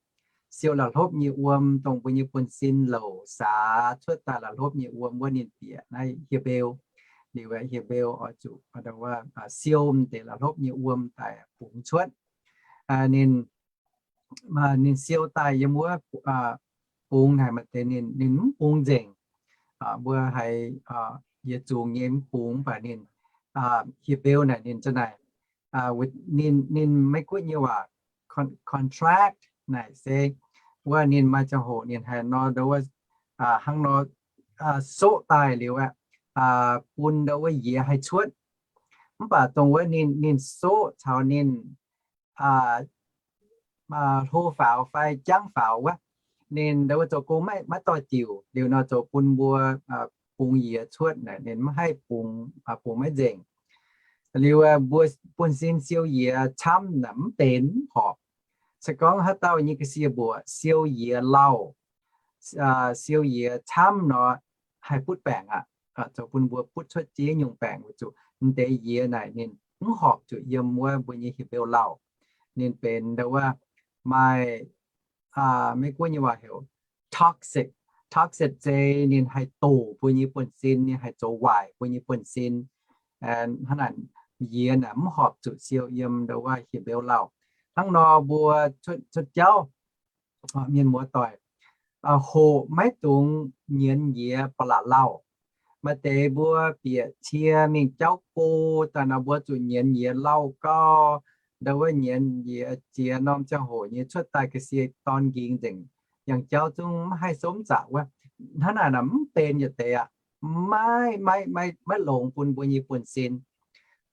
Siou la'hlopv nyei wuom, dongh mbuo nyei buonv-sin louc saax cuotv daaih la'hlopv nyei wuom wuov ninh bieqc naaiv He^be^lu. Liuz He^be^lu oix zuqc siou m'deix la'hlopv nyei wuom daaih bungx cuotv. Ninh, ninh siou daaih yiem wuov bungx naaic maaih deix ninh, ninh mv bungx nzengc. Mbuo haiz yietc zungx nyei mv bungx, mv baac ninh, He^be^lu naaic ninh za'naaic ninh, ninh Meiv-Guoqv nyei waac contract naaic se wuov ninh maaih ziangh hoc ninh haih nor ndau wuov hnangv nor soqv daaih liuz aeqv, bun ndau wuov yie haih cuotv. Mv baac dongh wuov ninh, ninh soqv caux ninh hlo faaux fai jangv faaux wuov, ninh ndau wuov zoux gong maiv doix-diuc liuz nor zoux bun mbuo bungx yie cuotv naaic ninh maiv haih bungx, bungx maiv nzengc. Liuz mbuo buonv-sin siou yie camv naaic mv benx mv horpc. Se gorngv haaix dauh nyei ga'sie mbuoqc siou yie lauh, siou yie camv nor, haih butv baengc aqv. Zoux bun mbuo butv cuotv ziex nyungc baengc weic zuqc m'deix yie naaic ninh mv horpc zuqc yiem wuov mbuo nyei hieh beu lauh. Ninh benx ndau wuov maaih, Meiv-Guoqv nyei waac heuc toxic. Toxic se ninh haih doqc mbuo nyei buonv-sin, ninh haih zoux waaic mbuo nyei buonv-sin. Hnangv naaic yie naaic mv horpc zuqc siou yiem ndau wuov hieh beu lauh. Hnangv nor mbuo cuotv jauv, mienh muoz-doic, hoqc maiv dungx nyienz yie ba'laqc lauh. Maaih deix mbuo bieqc cie mingh jauv go daaih nor mbuo zuqc nyienz yie lauh gau, ndau wuov nyienz yie ziex norm ziangh hoc nyei cuotv daaih ga'sie dorn nqingx nzengc, yangh jauv zungv mv haih somv zaqc wuov. Hnangv naaic naaic mv benx yietc deix aqv. Maiv, maiv, maiv, maiv longx bun mbuo nyei buonv-sin.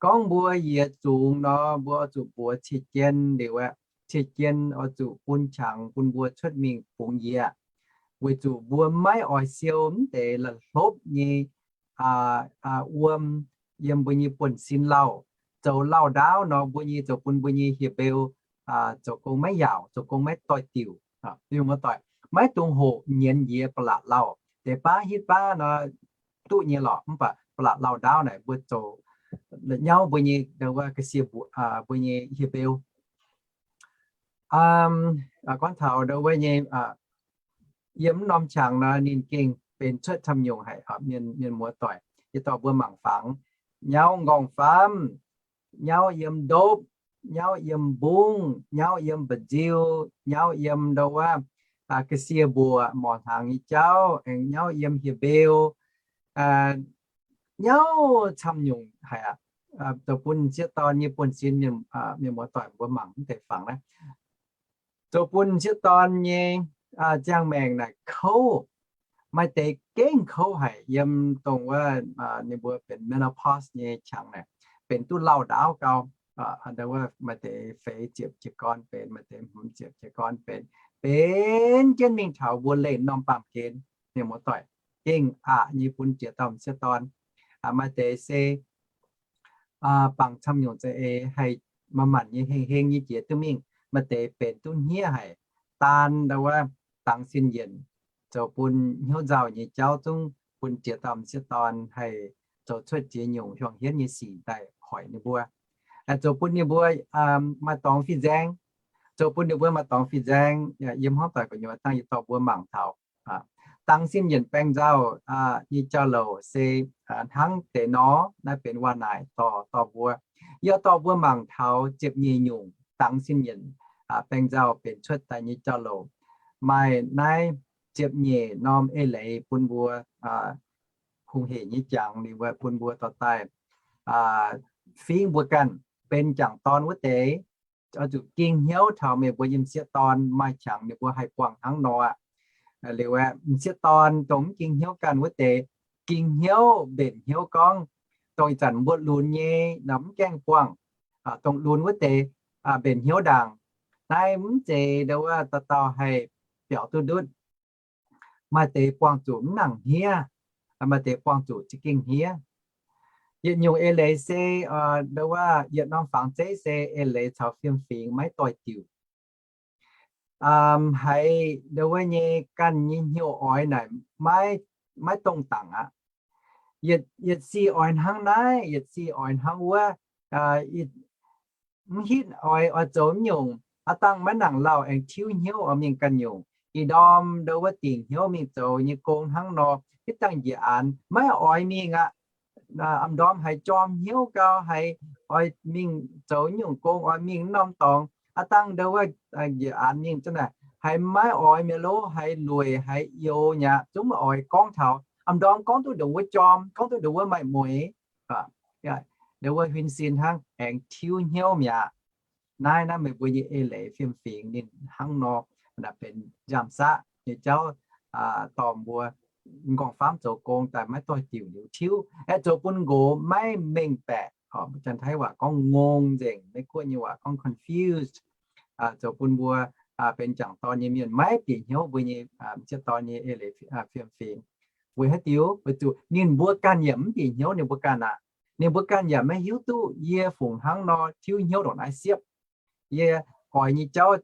Gorngv mbuo yietc zungx nor mbuo oix zuqc mbuox cie jien liuz aeqv, cie jien oix zuqc bun qangx bun mbuo cuotv mingh bungx yie, weic zuqc mbuo maiv oix siou mv deix la'hlopv nyei wuom yiem mbuo nyei buonv-sin lauh. Zoux lauh ndaauv nor mbuo nyei zoux bun mbuo nyei hieh beu zoux gong maiv yaauc, zoux gong maiv doix-diuc. Mienh muoz-doic, maiv dungx hoqc nyienz yie ba'laqc lauh. Deix baav hitv baav nor duqv nyei lorqc, mv baac ba'laqc lauh ndaauv naaic mbuo zoux la'nyauv mbuo nyei ndau wuov ga'sie mbuoqc, mbuo nyei hieh beu. Gorngv taux ndau wuov nyei yiem mv norm qangx nor ninh gengh benx cuotv camv nyungc haic, mienh, mienh muoz-doic. Yietc dauh mbuo mangc fangx, nyauv nqorngv-famv, nyauv yiem ndopv, nyauv yiem mbungv, nyauv yiem mba'nziu, nyauv yiem ndau wuov ga'sie mbuoqc, morc hnaangx nyei jauv, aengx nyauv yiem hieh beu, nyauv camv nyungc haic aqv. Zoux bun m'sieqv dorn nyei buonv-sin, mienh muoz-doic mbuo mangc mv deix fangx naaiv, zoux bun m'sieqv dorn nyei ziangh maengc naaic kouv. Maaih deix gengh kouv haic yiem dongh wuov ninh mbuo benx menopause nyei qangx naaic, benx duqv lauh ndaauv gau. Ndau wuov maaih deix feix ziepc jiez gorn benx, maaih deix hmz ziepc jiez gorn benx, benx jienv mingh taux mbuo leih norm baamh gen. Mienh muoz-doic, gengh aqc nyei bun jiex dauh m'sieqv dorn. Maaih deix se bangc camv nyungc za'eix haih manc-manc nyei heng-heng nyei jiex duqv mingh. Maaih deix benx duqv hniev haic, daan ndau wuov dangx sin yienc, zoux bun hnyouv nzauh nyei jauv zungv bun jiex dauh m'sieqv dorn haih zoux cuotv ziex nyungc hiuang hietv nyei sic daaih hoic ninh mbuo, zoux bun ninh mbuo maaih dorngx fih nzaeng, zoux bun ninh mbuo maaih dorngx fih nzaeng. Yiem hmuangv doic gu'nyuoz dangh yie dorh mbuo mangc taux dangx sin yienc baeng nzauh nyei jauv-louc se hnangv deix nor. Naaiv benx waac naaic dorh, dorh mbuo, yie dorh mbuo mangc taux ziepc nyeic nyungc dangx sin yienc baeng nzauh benx cuotv daaih nyei jauv-louc. Maaih naaiv ziepc nyeic norm eix leiz bun mbuo hungh heic nyei jangx, ninh mbuo bun mbuo dorh daaih fingx mbuo ganh benx jangc dorn wuov deix. Oix zuqc ging hnyouv taux meih mbuo nyei m'sieqv dorn maaih qangx ninh mbuo haih buangh hnangv nor aqv. Liuz aeqv, m'sieqv dorn dongh mv ging hnyouv ganh wuov deix, ging hnyouv mbenc hnyouv gorngv, dongh ih zanc mbuo lunx nyei nor mv gaengh buangh, dongh lunx wuov deix mbenc hnyouv ndaangc. Naaiv mv zeiz ndau wuov dauh dauh haih biaux duqv ndutv. Maaih deix buangh zuqc mv nangc hniev, maaih deix buangh zuqc za'gengh hniev. Yietc nyungc eix leiz se ndau wuov yietc norm fangx zeiv se eix leiz caux fiem-fingx maiv doix-diuc. Haiz ndau wuov nyei ganh nyei hnyouv oix naaic maiv, maiv dongh dangc aqv. Yietc, yietc sic oix hnangv naaiv, yietc sic oix hnangv wuov, mv hitv oix, oix zoux mv nyungc. Aav dangh maiv nangc lauh aengx tiuv hnyouv oix mingh ganh nyungc. Ih ndorm ndau wuov dingc hnyouv mingh zoux nyei gong hnangv nor, hitv dangh njiec aanx maiv oix mingh aqv. A'ndorm haiz jorm hnyouv gau, haiz oix mingh zoux nyungc gong, oix mingh norm dorngx. Aav dangh ndau wuov njiec aanx mingh zunv naaic, haiz maiv oix mi'aqv lov, haiz lueic, haiz youx nyei aqv, zungv maiv oix gorngv taux. A'ndorm gorngv duqv ndongc wuov jorm, gorngv duqv ndongc wuov maaih mueiz. Dongh wuov huin sin hnangv aengx tiuv hnyouv mi'aqv. Naaiv, naaiv meih mbuo nyei eix leiz fiem-fingx ninh hnangv nor, benx nziaamv-saqv nyei jauv dorh mbuo m'nqorngv-famv zoux gong daaih maiv doix-diuc liuz tiuv, aeqv, zoux bun nqox maiv mengh baeqc. Janx-Taiv waac gorngv ngong nzengc, Meiv-Guoqv nyei waac gorngv confused. Zoux bun mbuo benx m'jangc dorn nyei mienh maiv bieqc hnyouv mbuo nyei m'sieqv dorn nyei eix leiz fiem-fingx. Weic haaix diuc? Weic zuqc ninh mbuo ganh yaac mv bieqc hnyouv ninh mbuo ganh aqv. Ninh mbuo ganh yaac maiv hiuv duqv yie fungc hnangv nor tiuv hnyouv ndongc naaiv siepv. Yie oix nyei jauv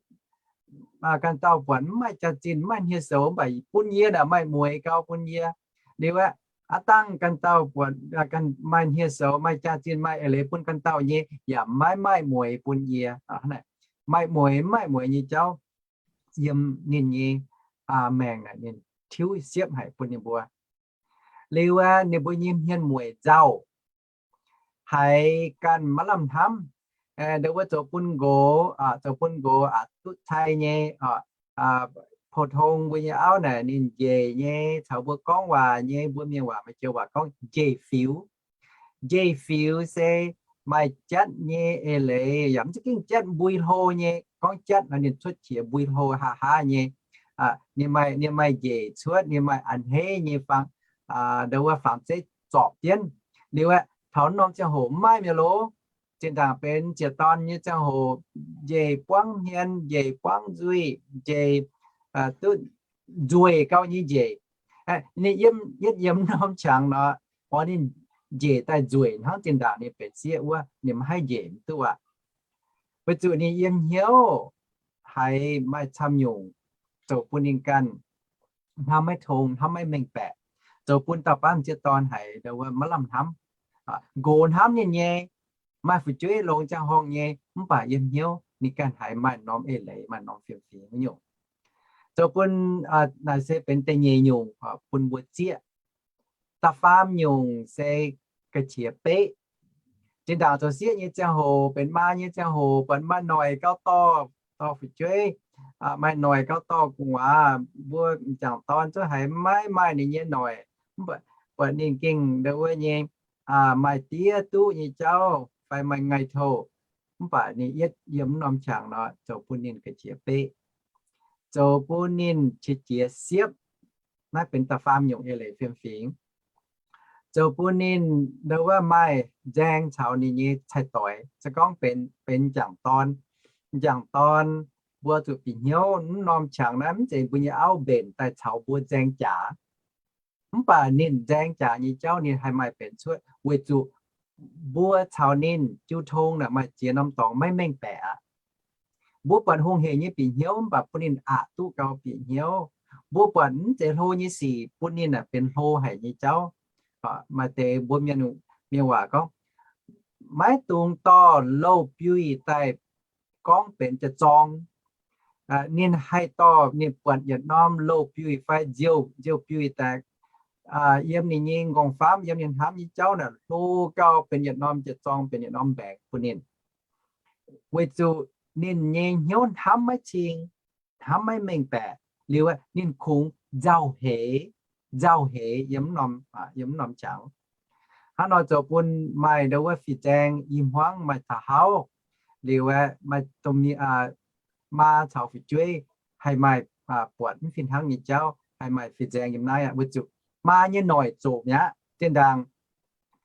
ganh dauh buatc mv maaih jaax-zinh, mv maaih hniev-soux, mv baac bun yie naaic maaih mueiz gau bun yie. Liuz aeqv, aav dangh ganh dauh buatc maaih hniev-soux, maaih jaax-zinh, maaih eix leiz bun ganh dauh nyei, yaac maiv maaih mueiz bun yie. Maaih mueiz mv maaih mueiz nyei jauv yiem ninh nyei maengc naaic ninh tiuv siepv haic bun ninh mbuo. Liuz aeqv, ninh mbuo nyei hmien mueic nzauh, haiz ganh maiv lamh hnamv. Ndongc wuov zoux bun nqox, zoux bun nqox aqc duqv cai nyei, pou-tong mbuo nyei auv naaic ninh njiec nyei, caux mbuo gorngv waac nyei, mbuo mienh waac, maaih joux waac gorngv njiec fiux. Njiec fiux se maaih jatv nyei eix leiz, yaac mv za'gengh jatv, mbui hlo nyei. Gorngv jatv nor ninh cuotv qiex mbui hlo haav haav nyei. Ninh maaih, ninh maaih njiec cuotv, ninh maaih a'hneiv nyei fangx, ndongc wuov fangx zeiv zorpc jienv. Liuz aeqv, taux norm ziangh hoc mv maaih mi'aqv loh. Zinh ndaangc benx m'sieqv dorn nyei ziangh hoc, njiec buangv hmien, njiec buangv nzuih, njiec duqv nzueic gau nyei njiec. Ninh yiem, yietv yiem norm qangx nor, oix ninh njiec daaih nzueic hnangv zinh ndaangc ninh benx sieqv wuov, ninh maiv haih njiec mv duqv aqv. Weic zuqc ninh yiem hnyouv haiz maaih camv nyungc zoux bun ninh ganh hnamv maiv tong, hnamv maiv mengh baeqc, zoux bun dauh baav m'sieqv dorn haiz ndongc wuov maiv lamh hnamv. Nqox hnamv ninh nyei, maaih fu'jueiv longx ziangh horngh nyei, mv baac yiem hnyouv ninh ganh haiz maaih norm eix leiz, maaih norm fiem-fingx wuov nyungc. Zoux bun, naaic se benx da'nyeic nyungc bun mbuo zieqv. Da'faam nyungc se ga'qiex beqv. Zinh ndaangc zoux sieqv nyei ziangh hoc, benx maa nyei ziangh hoc, buatc maaih noic gauh dorh, dorh fu'jueiv, maaih noic gauh dorh gu'nguaaz, mbuo m'jangc dorn zungv haiz maiv maaih ninh nyei noic. Mv baac buatc ninh gengh ndongc wuov nyei, maaih diev duqv nyei jauv fai maaih ngaih touh, mv baac ninh yietv yiem norm qangx nor zoux bun ninh ga'qiex beqv, zoux bun ninh qiex jiez siepv. Naaiv benx da'faam nyungc eix leiz fiem-fingx. Zoux bun ninh ndongc wuov maaih nzaeng caux ninh nyei cai-doix. Se gorngv benx, benx m'jangc dorn, m'jangc dorn mbuo zuqc bieqc hnyouv mv norm qangx naaiv mv zeiz mbuo nyei auv mbenc daaih caux mbuo nzaeng jaax. Mv baac ninh nzaeng jaax nyei jauv ninh haih maaih benx cuotv weic zuqc mbuo caux ninh jiu tong naaic maaih ziex norm dorngx maiv mengh baeqc aqv. Mbuo buatc hungh heic nyei bieqc hnyouv mv baac bun ninh aqc duqv gau bieqc hnyouv. Mbuo buatc mv zeiz hlo nyei sic bun ninh naaic benx hlo haic nyei jauv. Maaih deix mbuo mienh, mienh waac gorngv, maiv dungx dorh louh biuih daaih gorngv benx jiex zorng. Ninh haih dorh ninh buatc yietc norm louh biuih fai nziouv, nziouv biuih daaih yiem ninh nyei m'nqorngv-famv, yiem ninh hnamv nyei jauv naaic hlo gau benx yietc norm jiex zorng, benx yietc norm mbaengx bun ninh. Weic zuqc ninh nyei hnyouv hnamv maiv cing, hnamv maiv mengh baeqc liuz, ninh kungx nzauh heix, nzauh heix yiem, yiem norm qangx. Hnangv nor zoux bun maaih ndau wuov fih nzaeng i hmuangv maaih taux hauv liuz, maaih domh maa caux fu'jueiv haih maaih buatc mv fih hnangv nyei jauv, haih maaih fih nzaeng yiem naaiv aqv. Weic zuqc maa nyei noic zoqc mi'aqv. Zinh ndaangc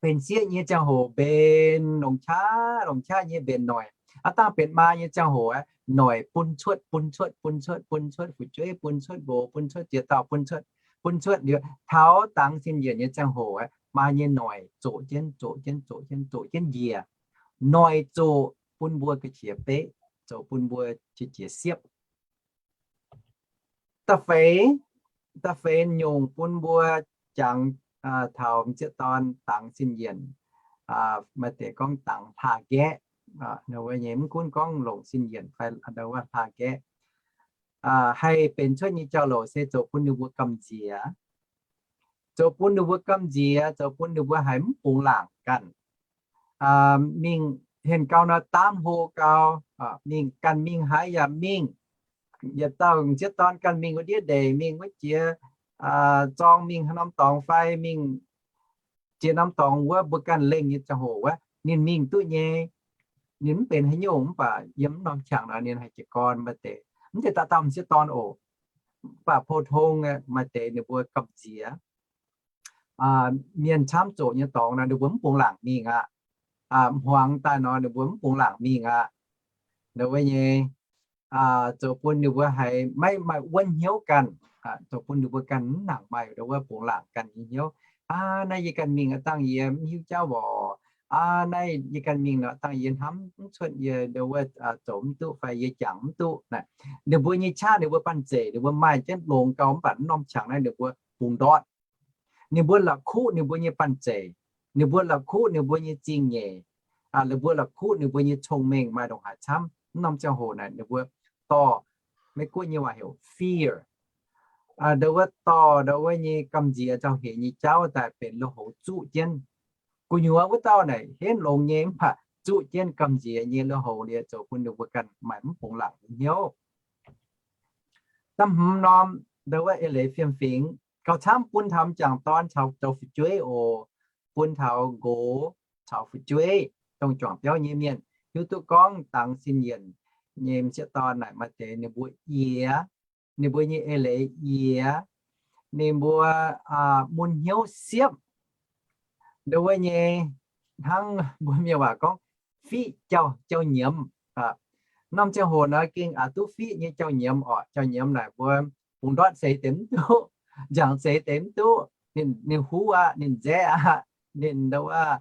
benx sieqv nyei ziangh hoc mbenc longc qaqv longc qaqv nyei mbenc noic. Aav dangh benx maa nyei ziangh hoc aeqv, noic bun cuotv, bun cuotv, bun cuotv, bun cuotv fu'jueiv, bun cuotv nqox, bun cuotv ziex dauh, bun cuotv, bun cuotv liuz taux dangx sin yienc nyei ziangh hoc aeqv, maa nyei noic zoqc jienv, zoqc jienv, zoqc jienv, zoqc jienv njiec. Noic zoqc bun mbuo ga'qiex beqv, zoux bun mbuo qiex jiez siepv. Da'feix, da'feix nyungc bun mbuo jangx taux m'sieqv dorn dangx sin yienc. Maaih deix gorngv dangx hlaax-nqaeqv. Mv gunv gorngv longc sin yienc fai ndau wuov hlaax-nqaeqv, haih benx cuotv nyei jauv-louc se zoux bun ninh mbuo gamh nziex, zoux bun ninh mbuo gamh nziex, zoux bun ninh mbuo haiz mv bungx laangc ganh. Mingh henh gau nor, daamv hlo gau, mingh ganh mingh haaix yaac mingh. Yietc dauh m'sieqv dorn ganh mingh wuov ndiev ndeic, mingh wuov jiex zorng, mingh haaix norm dorngx fai mingh jiex norm dorngx wuov, mbuo ganh lengh nyei ziangh hoc wuov, ninh mingh duqv nyei. Ninh mv benx haaix nyungc, mv baac yiem mv norm qangx nor ninh haih jiez gorn maaih deix. Mv zeiz dauh dauh m'sieqv dorn oc. Mv baac pou-tong maaih deix ninh mbuo gamh nziex. Mienh camv zoqc nyei dorngx nor ninh mbuo mv bungx laangc mingh aqv. Hmuangx daaih nor ninh mbuo mv bungx laangc mingh aqv. Ndau wuov nyei, zoux bun ninh mbuo haiz maiv maaih wuonv hnyouv ganh, zoux bun ninh mbuo ganh mv nangc maaih ndau wuov bungx laangc ganh nyei hnyouv. Aa, naaiv yie ganh mingh aqv, dangh yie mv hiuv jauv oc. Aa, naaiv yie ganh mingh nor, dangh yie hnamv mv cuotv, yie ndau wuov zoux mv duqv fai yie jangx mv duqv naaic. Ninh mbuo nyei qaqv ninh mbuo banh zeic, ninh mbuo maaih jienv longx gau, mv baac mv norm qangx naaiv ninh mbuo bungx ndortv. Ninh mbuo la'kuqv ninh mbuo nyei banh zeic, ninh mbuo la'kuqv ninh mbuo nyei zingh nyeic, ninh mbuo la'kuqv ninh mbuo nyei cong-mengh maaih ndongc haaix camv. Mv norm ziangh hoc naaic ninh mbuo dorh, Meiv-Guoqv nyei waac heuc fear, ndau wuov dorh ndau wuov nyei gamh nziex nzauh hec nyei jauv daaih benx lui-houx zuqv jienv. Gu'nyuoz wuov dauh naaic henv longx nyei mv baac zuqv jienv gamh nziex nyei lui-houx liuz zoux bun ninh mbuo ganh maaih mv bungx laangc nyei hnyouv. Da'hmz norm, ndau wuov eix leiz fiem-fingx gauh camv bun taux m'jangc dorn caux zoux fu'jueiv oc, bun taux nqox caux fu'jueiv, dongh juangc biauv nyei mienh hiuv duqv gorngv dangx sin yienc nyei m'sieqv dorn naaic maaih deix ninh mbuo yie, ninh mbuo nyei eix leiz yie, ninh mbuo mun hnyouv siepv. Ndau wuov nyei hnangv mbuo mienh waac gorngv fiqv jauv, jauv nyiemz. Norm ziangh hoc nor gengh aqc duqv fiqv nyei jauv nyiemz oc. Jauv nyiemz naaic mbuo bungx ndortv seix deix mv duqv, nziangx seix deix mv duqv, ninh huv aqv, ninh nzaeqv aqv, ninh ndau wuov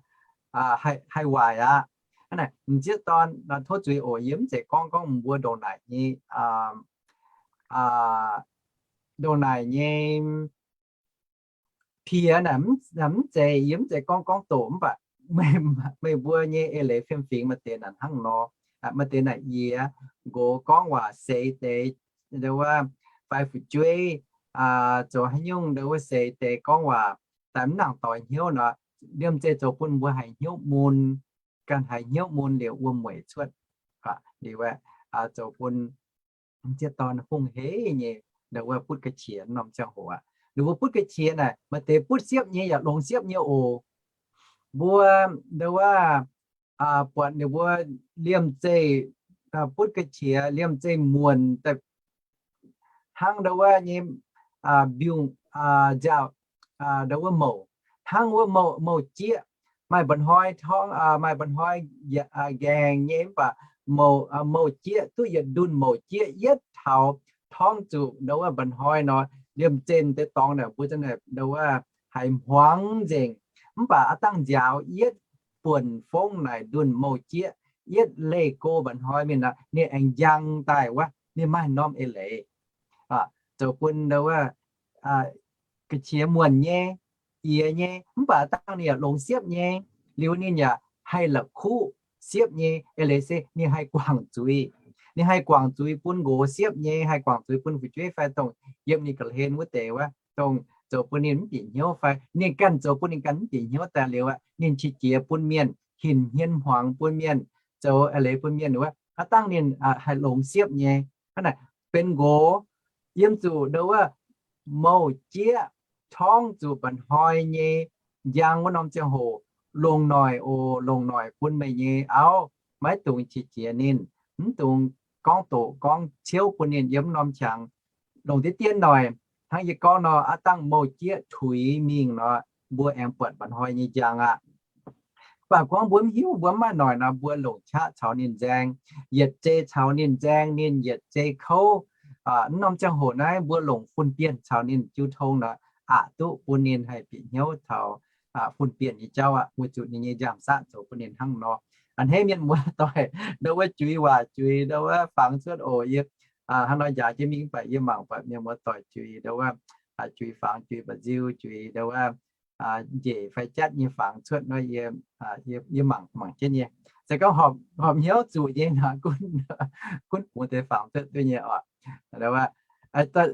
haih waaic aqv. M'sieqv dorn, tov zuiz oc, yie mv zeiz gorngv gorngv mbuo ndongc naaic nyei, ndongc naaic nyei piex naaic, mv zeiz, yie mv zeiz gorngv gorngv doqc, mv baac meih mbuo nyei eix leiz fiem-fingx maaih deix naaic hnangv nor. Maaih deix naaic yie, nqox gorngv waac seix deix, ndau wuov, fai fu'jueiv zoux haaix nyungc ndau wuov seix deix gorngv waac daaih mv nangc doix hnyouv nor, liemh zeih zoux bun mbuo haiz hnyouv mun, ganh haiz hnyouv mun liuz wuom-mueic cuotv. Liuz zoux bun m'sieqv dorn hungh heiv nyei ndau wuov butv ga'qiex norm ziangh hoc aqv. Ninh mbuo butv ga'qiex naaic maaih deix butv siepv nyei yaac longx siepv nyei oc. Mbuo ndau wuov buatc ninh mbuo liemh zeih butv ga'qiex liemh zeih muonc daaih hnangv ndau wuov nyei mbiungc nziaauc, ndau wuov mouc, hnangv wuov mouc, mouc jieqv, maaih mba'hnoi torngv, maaih mba'hnoi nqaengh nyei mv baac mouc, mouc jieqv duqv yietc ndunh mouc jieqv yietv taux torngv zuqc ndau wuov mba'hnoi nor, liemh zeih deix dorngx naaic mbuo za'naaic ndau wuov haiz hmuangx nzengc. Mv baac aav dangh nziaaux yietv buonc fongv naaic ndunh mouc jieqv yietv leih go mba'hnoi mingh nor, ninh aengx njang daaih wuov, ninh maaih norm eix leiz zoux bun ndau wuov ga'qiex muonc nyei, yie nyei, mv baac dangh ninh yaac longx siepv nyei. Liuz ninh yaac haih la'kuqv siepv nyei. Eix leiz se ninh haih guangc zuiz. Ninh haih guangc zuiz bun nqox siepv nyei, haih guangc zuiz bun fu'jueiv fai dongh yiem ninh ga'hlen wuov deix wuov, dongh zoux bun ninh mv bieqc hnyouv fai ninh ganh zoux bun ninh ganh mv bieqc hnyouv daaih liuz aqv, ninh qiex jiez bun mienh, hinc hmien hmuangx bun mienh, zoux eix leiz bun mienh wuov, aav dangh ninh haih longx siepv nyei. Hnangv naaic benx nqox yiem zuqc ndau wuov mouc jieqv torngv zuqc mba'hnoi nyei njang wuov norm ziangh hoc, longc noic oc, longc noic bun meih nyei auv, maiv dungx qiex jiez ninh, mv dungx gorngv doqc gorngv ciouv bun ninh yiem norm qangx. Longc deix dien noic, hnangv yie gorngv nor, aav dangh mouc jieqv tuix mingh nor, mbuo aengx buatc mba'hnoi nyei njang aqv. Mv baac gorngv mbuo mv hiuv, mbuo mv maaih noic nor, mbuo longc qaqv caux ninh nzaeng, yietc zei caux ninh nzaeng, ninh yietc zei kouv. Mv norm ziangh hoc naaiv mbuo longc fun-bienh caux ninh jiu tong nor, aqc duqv bun ninh haih bieqc hnyouv taux fun-bienh nyei jauv aqv, weic zuqc ninh nyei nziaamv-saqv zoux bun ninh hnangv nor. A'hneiv mienh muoz doic, ndau wuov juix waac juix, ndau wuov fangx cuotv oc. Yie hnangv nor njaaux jienv mingh, mv baac yie mangc buatc mienh muoz doic juix, ndau wuov juix fangx, juix mba'nziu, juix ndau wuov njiec fai jatv nyei fangx cuotv nor, yie, yie mangc, mangc jienv nyei. Se gorngv horpc hnyouv zuqc nyei nor, gunv, gunv bungx deix fangx cuotv duqv nyei oc.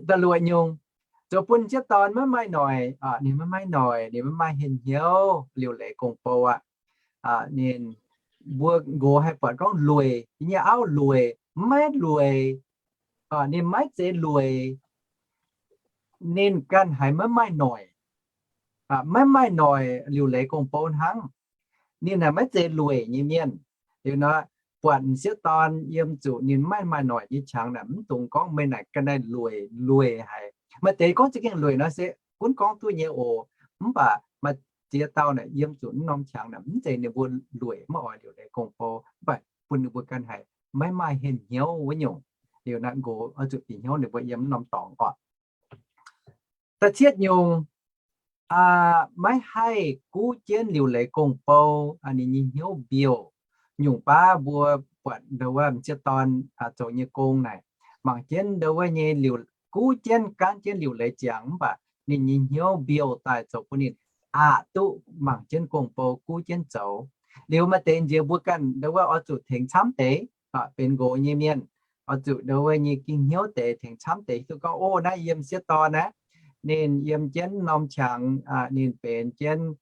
Da'luoqc nyungc, zoux bun m'sieqv dorn maiv maaih noic, ninh maiv maaih noic, ninh maiv maaih henh hnyouv liuc leiz gong-bou aqv. Ninh, mbuo nqox haih buatc gorngv lueic, nyei auv lueic, maiv lueic, ninh maiv zeiz lueic, ninh ganh haiz maiv maaih noic. Maiv maaih noic liuc leiz gong-bou hnangv. Ninh naaic maiv zeiz lueic nyei mienh. Liuz nor, buatc m'sieqv dorn yiem zuqc ninh maiv maaih noic nyei qangx naaic, mv dungx gorngv meih naaic ga'naaiv lueic, lueic haic. Maaih deix gorngv za'gengh lueic nor se gunv gorngv duqv nyei oc. Mv baac maaih ziex dauh naaic yiem zuqc mv norm qangx naaic, mv zeiz ninh mbuo lueic maiv oix liuc leiz gong-bou, mv baac bun ninh mbuo ganh haic maiv maaih hnyouv wuov nyungc. Liuz naaic nqox oix zuqc bieqc hnyouv ninh mbuo yiem mv norm dorngx oc. Da'cietv nyungc, maiv haih guv jienv liuc leiz gong-bou, ninh nyei hnyouv mbiouh. Nyungc baav mbuo buatc ndau wuov m'sieqv dorn zoux nyei gong naaic, mangc jienv ndau wuov nyei liuc, guv jienv gaanv jienv liuc leiz ziangx, mv baac ninh nyei hnyouv mbiouh daaih zoux bun ninh aqc duqv mangc jienv gong-bou guv jienv zoux. Liuz maaih deix nziex mbuo ganh ndau wuov oix zuqc tengx camv deix, benx nqox nyei mienh, oix zuqc ndau wuov nyei ging hnyouv deix tengx camv deix hiuv duqv gorngv, o, naaiv yie m'sieqv dorn naaiv, ninh yiem jienv norm qangx, ninh benx jienv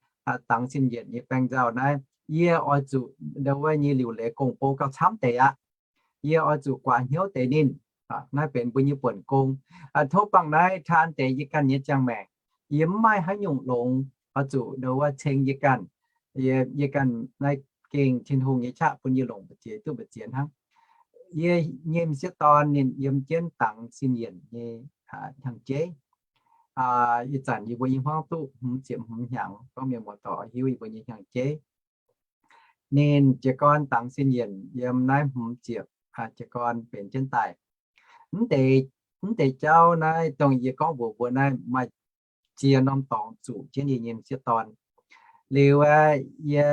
dangx sin yienc nyei baeng nzauh naaiv, yie oix zuqc ndau wuov nyei liuc leiz gong-bou gauh camv deix aqv. Yie oix zuqc guaax hnyouv deix ninh. Naaiv benx mbuo nyei buonc gong. Tov bangc naaiv taan deix yie ganh nyei ziangh maengc. Yie mv maaih haaix nyungc longx oix zuqc ndau wuov ceng yie ganh. Yie, yie ganh naaiv gengh Tin-Hungh nyei qaqv bun yie longc mbu'ziex duqv mbu'ziex hnangv. Yie nyei m'sieqv dorn ninh yiem jienv dangx sin yienc nyei hnyangx-jeiv. Ih zanc yie mbuo nyei hmuangv duqv hmz ziepc hmz hnyangx, gorngv mienh muoz-doic hiuv yie mbuo nyei hnyangx-jeiv. Ninh jiez gorn dangx sin yienc yiem naaiv hmz ziepc jiez gorn benx jienv daaih. Mv deix, mv deix jauv naaiv dongh yie gorngv mbuox mbuo naaiv maaih ziex norm dorngx zuqc jienv yie nyei m'sieqv dorn. Liuz aeqv, yie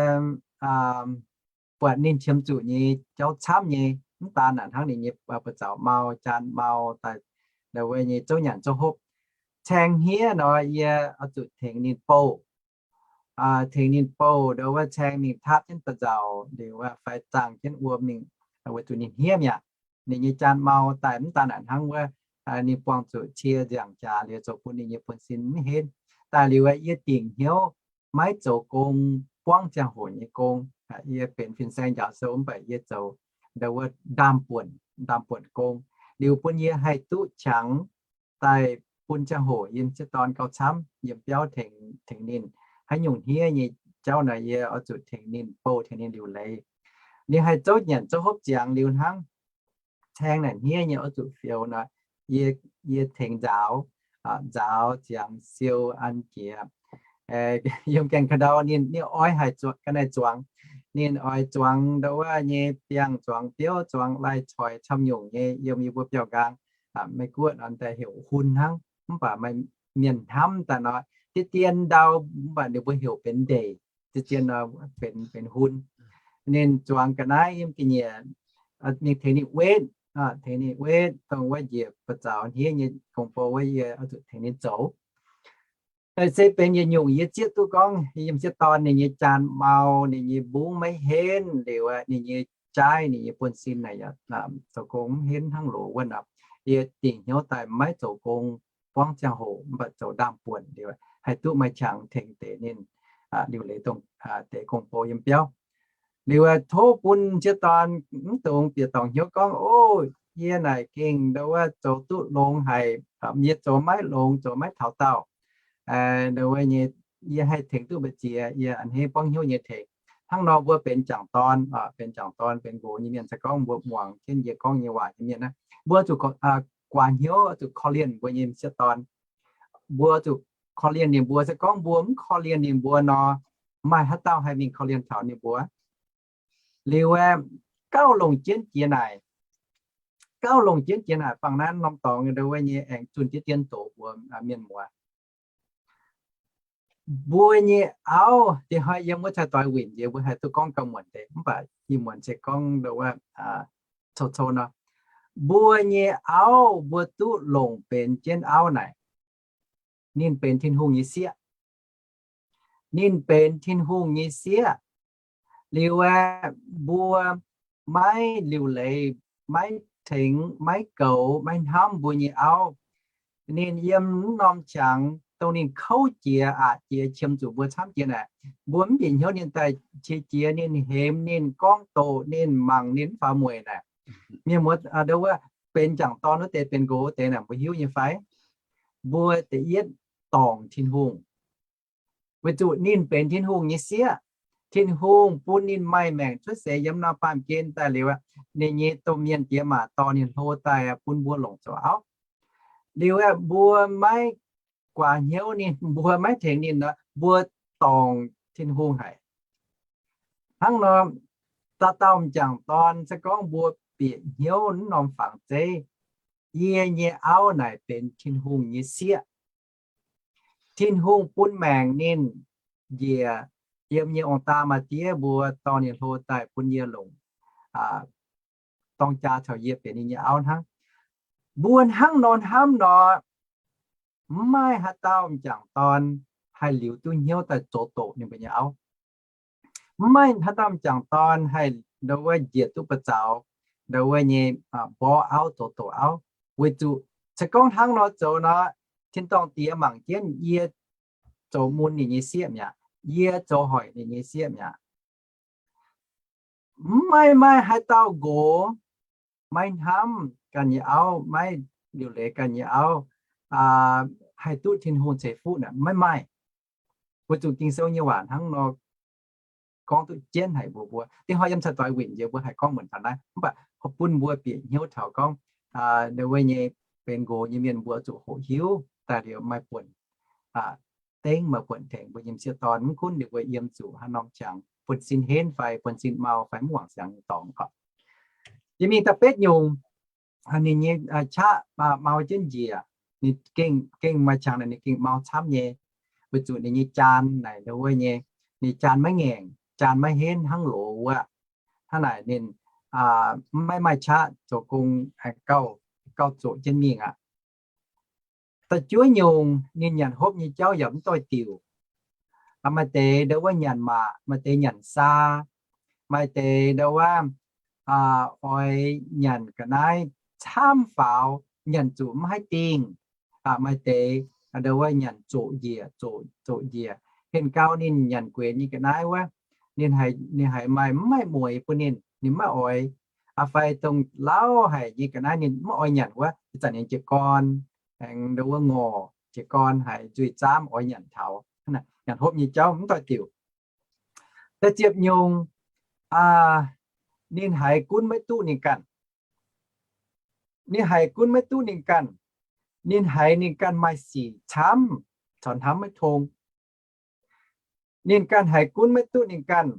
buatc ninh qiemx zuqc nyei jauv camv nyei, mv daan naaic hnangv ninh nyei buoz-zaux mau, jaan mau daaih, ndau wuov nyei zouv nyanc zouv hopv. Caeng hniev nor yie oix zuqc tengx ninh bouh, tengx ninh bouh ndau wuov caeng mingh taapv jienv da'nzauc liuz fai zaangh jienv wuom mingh, weic zuqc ninh hniev mi'aqv. Ninh nyei jaan mau daaih mv daan naaic hnangv wuov, ninh buangh zuqc cie nziangc jaax liuz zoux bun ninh nyei buonv-sin mv henv. Daaih liuz yie dingc hnyouv maiv zoux gong, buangv ziangh hoc nyei gong. Yie benx fin-saeng njaaux sou mv baac yie zoux ndau wuov ndaamv-buonc, ndaamv-buonc gong. Liuz bun yie haih duqv qangx daaih bun ziangh hoc yie m'sieqv dorn gauh camv yiem biauv tengx, tengx ninh. Haaix nyungc hniev nyei jauv naaic yie oix zuqc tengx ninh bouh, tengx ninh liuc leiz. Ninh haih zouv nyanc zouv hopv ziangx liuz hnangv. Caeng naaic hniev nyei oix zuqc fioux nor, yie, yie tengx nzaaux, nzaaux ziangx siou an jiex. Yiem gaengh ka'ndau ninh, ninh oix haic zuangx, ga'naaiv zuangx. Ninh oix zuangx ndau wuov nyei biangh, zuangx biouv, zuangx lai-coic camv nyungc nyei yiem yie mbuo biauv-nqaang. Maiv guoqv nor daaih heuc hun hnangv, mv baac maaih mienh hnamv daaih nor, deix dien ndau, mv baac ninh mbuo heuc benx ndeic, deix dien nor benx, benx hun. Ninh zuangx ga'naaiv yiem ga'nyiec, mingh tengx ninh wetv, tengx ninh wetv dongh wuov njiec buoz-zaux hniev nyei gong-bou wuov, yie oix zuqc tengx ninh zoux. Se benx yietc nyungc yie zieqv duqv gorngv yie m'sieqv dorn ninh nyei jaan mau, ninh nyei mbungv maiv henv liuz, ninh nyei jaaiv, ninh nyei buonv-sin naaic yaac zoux gong mv henv hnangv loz wuov nor, yie dingc hnyouv daaih maiv zoux gong buangv ziangh hoc, mv baac zoux ndaamv-buonc liuz, haih duqv maaih qangx tengx deix ninh liuc leiz dongh deix gong-bou yiem biauv. Liuz tov bun m'sieqv dorn mv dungx bieqc dorngc hnyouv gorngv, o, yie naaic gengh ndau wuov zoux duqv longx haic, yie zoux maiv longx, zoux maiv taux daauh. Ndau wuov nyei, yie haih tengx duqv mbu'ziex, yie a'hneiv buangv hnyouv nyei tengx. Hnangv nor mbuo benx jangc dorn, benx jangc dorn, benx nqox nyei mienh, se gorngv mbuo muangx jienv yie gorngv nyei waac nyei mienh naaiv, mbuo zuqc guaax hnyouv, zuqc korv-lienh mbuo nyei m'sieqv dorn. Mbuo zuqc korv-lienh ninh mbuo. Se gorngv mbuo mv korv-lienh ninh mbuo nor, maaih haaix dauh haih mingh korv-lienh taux ninh mbuo? Liuz aeqv, gauh longc jienv jiex naaic, gauh longc jienv jiex naaic, bangc naaiv norm dorngx ndau wuov nyei aengx zunh deix dien doz mbuox mienh muoz. Mbuo nyei auv, da'nyeic hnoi yiem wuov cai doix winc nziex mbuo haih duqv gorngv gauh muonc deix, mv baac ih muonc se gorngv ndau wuov cou-cou nor. Mbuo nyei auv, mbuo duqv longc benx jienv auv naaic, ninh benx Tin-Hungh nyei sieqv. Ninh benx Tin-Hungh nyei sieqv. Liuz aeqv, mbuo maiv liuc leiz, maiv tengx, maiv goux, maiv hnamv mbuo nyei auv. Ninh yiem mv norm qangx dongh ninh kouv jiex, aqc jiex, qiemx zuqc mbuo camv jiex naaic, mbuo mv bieqc hnyouv ninh daaih qiex jiez, ninh hemx, ninh gorngv doqc, ninh mangc, ninh mv faaux mueic naaic. Mienh muoz, ndau wuov benx jangc dorn wuov deix, benx nqox wuov deix naaic, mbuo hiuv nyei fai? Mbuo da'yietv dorngc Tin-Hungh, weic zuqc ninh benx Tin-Hungh nyei sieqv. Tin-Hungh bun ninh maaih maengc cuotv seix yiem norm baamh gen daaih liuz aqv, ninh nyei domh mienh diex maac dorh ninh hlo daaih bun mbuo longc zoux auv. Liuz aqv, mbuo maiv guaax hnyouv ninh, mbuo maiv tengx ninh nor, mbuo dorngc Tin-Hungh haic. Hnangv nor, dauh dauh m'jangc dorn se gorngv mbuo bieqc hnyouv norm fangx zeiv, yie nyei auv naaic benx Tin-Hungh nyei sieqv. Tin-Hungh bun maengc ninh njiec yiem nyei ong-daa maa-diev mbuo dorh ninh hlo daaih bun yie longc dorng jaa caux yie benx ninh nyei auv hnangv. Mbuo hnangv nor hnamv nor, mv maaih haaix dauh m'jangc dorn haih liuz duqv hnyouv daaih zoux doqc ninh mbuo nyei auv. Mv maaih haaix dauh m'jangc dorn haih ndo wuov njiec duqv ba'zaux ndo wuov nyei mborqv auv zoux doqc auv. Weic zuqc se gorngv hnangv nor zoux nor, tin-dorngh diex mangc jienv yie zoux mun ninh nyei sieqv mi'aqv, yie zoux hoic ninh nyei sieqv mi'aqv. Mv maaih maaih haaix dauh nqox maiv hnamv ganh nyei auv, maiv liuc leiz ganh nyei auv, haih duqv Tin-Hungh ceix fuqv naaic maiv maaih. Weic zuqc Ging-Sou nyei waac hnangv nor gorngv duqv jienv haic mbuox mbuo. Dingh hnoi yiem caux doix winc njiec mbuo haih gorngv muonc taux naaiv, mv baac bun mbuo bieqc hnyouv taux gorngv ndo wuov nyei benx nqox nyei mienh mbuo zuqc hoqc hiuv daaih liuz maaih buonc dengv maaih buonc tengx mbuo nyei m'sieqv dorn, mv gunv ninh mbuo yiem zuqc haaix norm qangx, buonv-sin henv fai buonv-sin mau fai mv wangc siangx nyei dorngx oc. Yie mingh da'betv nyungc, ninh nyei qaqv mau jienv njiec, ninh gengh maaih qangx naaic ninh gengh mau camv nyei, weic zuqc ninh nyei jaan naaic ndo wuov nyei, ninh jaan maiv ngaengc, jaan maiv henv hnangv loz wuov. Hnangv naaic ninh maiv maaih qaqv zoux gong, gauh zoqc jienv mingh aqv. Da'juov nyungc ninh nyanc hopv nyei jauv yaac mv doix-diuc. Maaih deix ndo wuov nyanc maac, maaih deix nyanc saa, maaih deix ndo wuov oix nyanc ga'naaiv camv faaux, nyanc zuqc mv haih dingh. Maaih deix ndo wuov nyanc zoqc njiec, zoqc njiec. Henh gau ninh nyanc guenx nyei ga'naaiv wuov, ninh haiz maaih mv maaih mueiz bun ninh, ninh maiv oix. Fai dongh lauh haic nyei ga'naaiv ninh maiv oix nyanc wuov, ih zanc ninh jiez gorn, aengx ndo wuov ngorc jiez gorn haiz nzuih zaamv oix nyanc taux. Nyanc hopv nyei jauv mv doix-diuc. Da'ziepc nyungc, ninh haiz gunv maiv duqv ninh ganh. Ninh haiz gunv maiv duqv ninh ganh. Ninh haiz ninh ganh maaih sic camv caux hnamv maiv tong. Ninh ganh haiz gunv maiv duqv ninh ganh.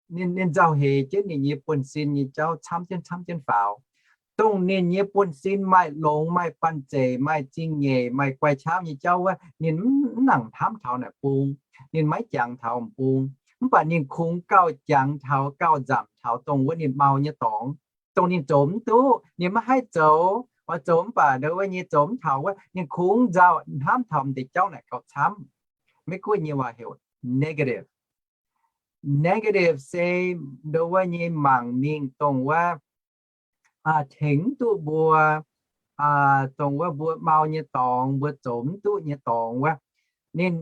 Ninh, ninh nzauh heix jienv ninh nyei buonv-sin nyei jauv camv jienv camv jienv faaux. Dongh ninh nyei buonv-sin maaih longx, maaih banh zeic, maaih zingh nyeic, maaih guai qaqv nyei jauv wuov, ninh mv nangc hnamv taux naaic bung. Ninh maiv jangx taux m'bung. Mv baac ninh kungx gauh jangx taux, gauh nzamc taux dongh wuov ninh mau nyei dorngx, dongh ninh zoux mv duqv, ninh maiv haih zoux, oix zoux mv baac ndo wuov nyei zoux mv taux wuov, ninh kungx nzauh hnamv taux m'deix jauv naaic gauh camv. Maiv gunv nyei waac heuc negative. Negative se ndo wuov nyei mangc mingh dongh wuov tengx mv duqv mbuo, dongh wuov mbuo mau nyei dorngx, mbuo zoux mv duqv nyei dorngx wuov, ninh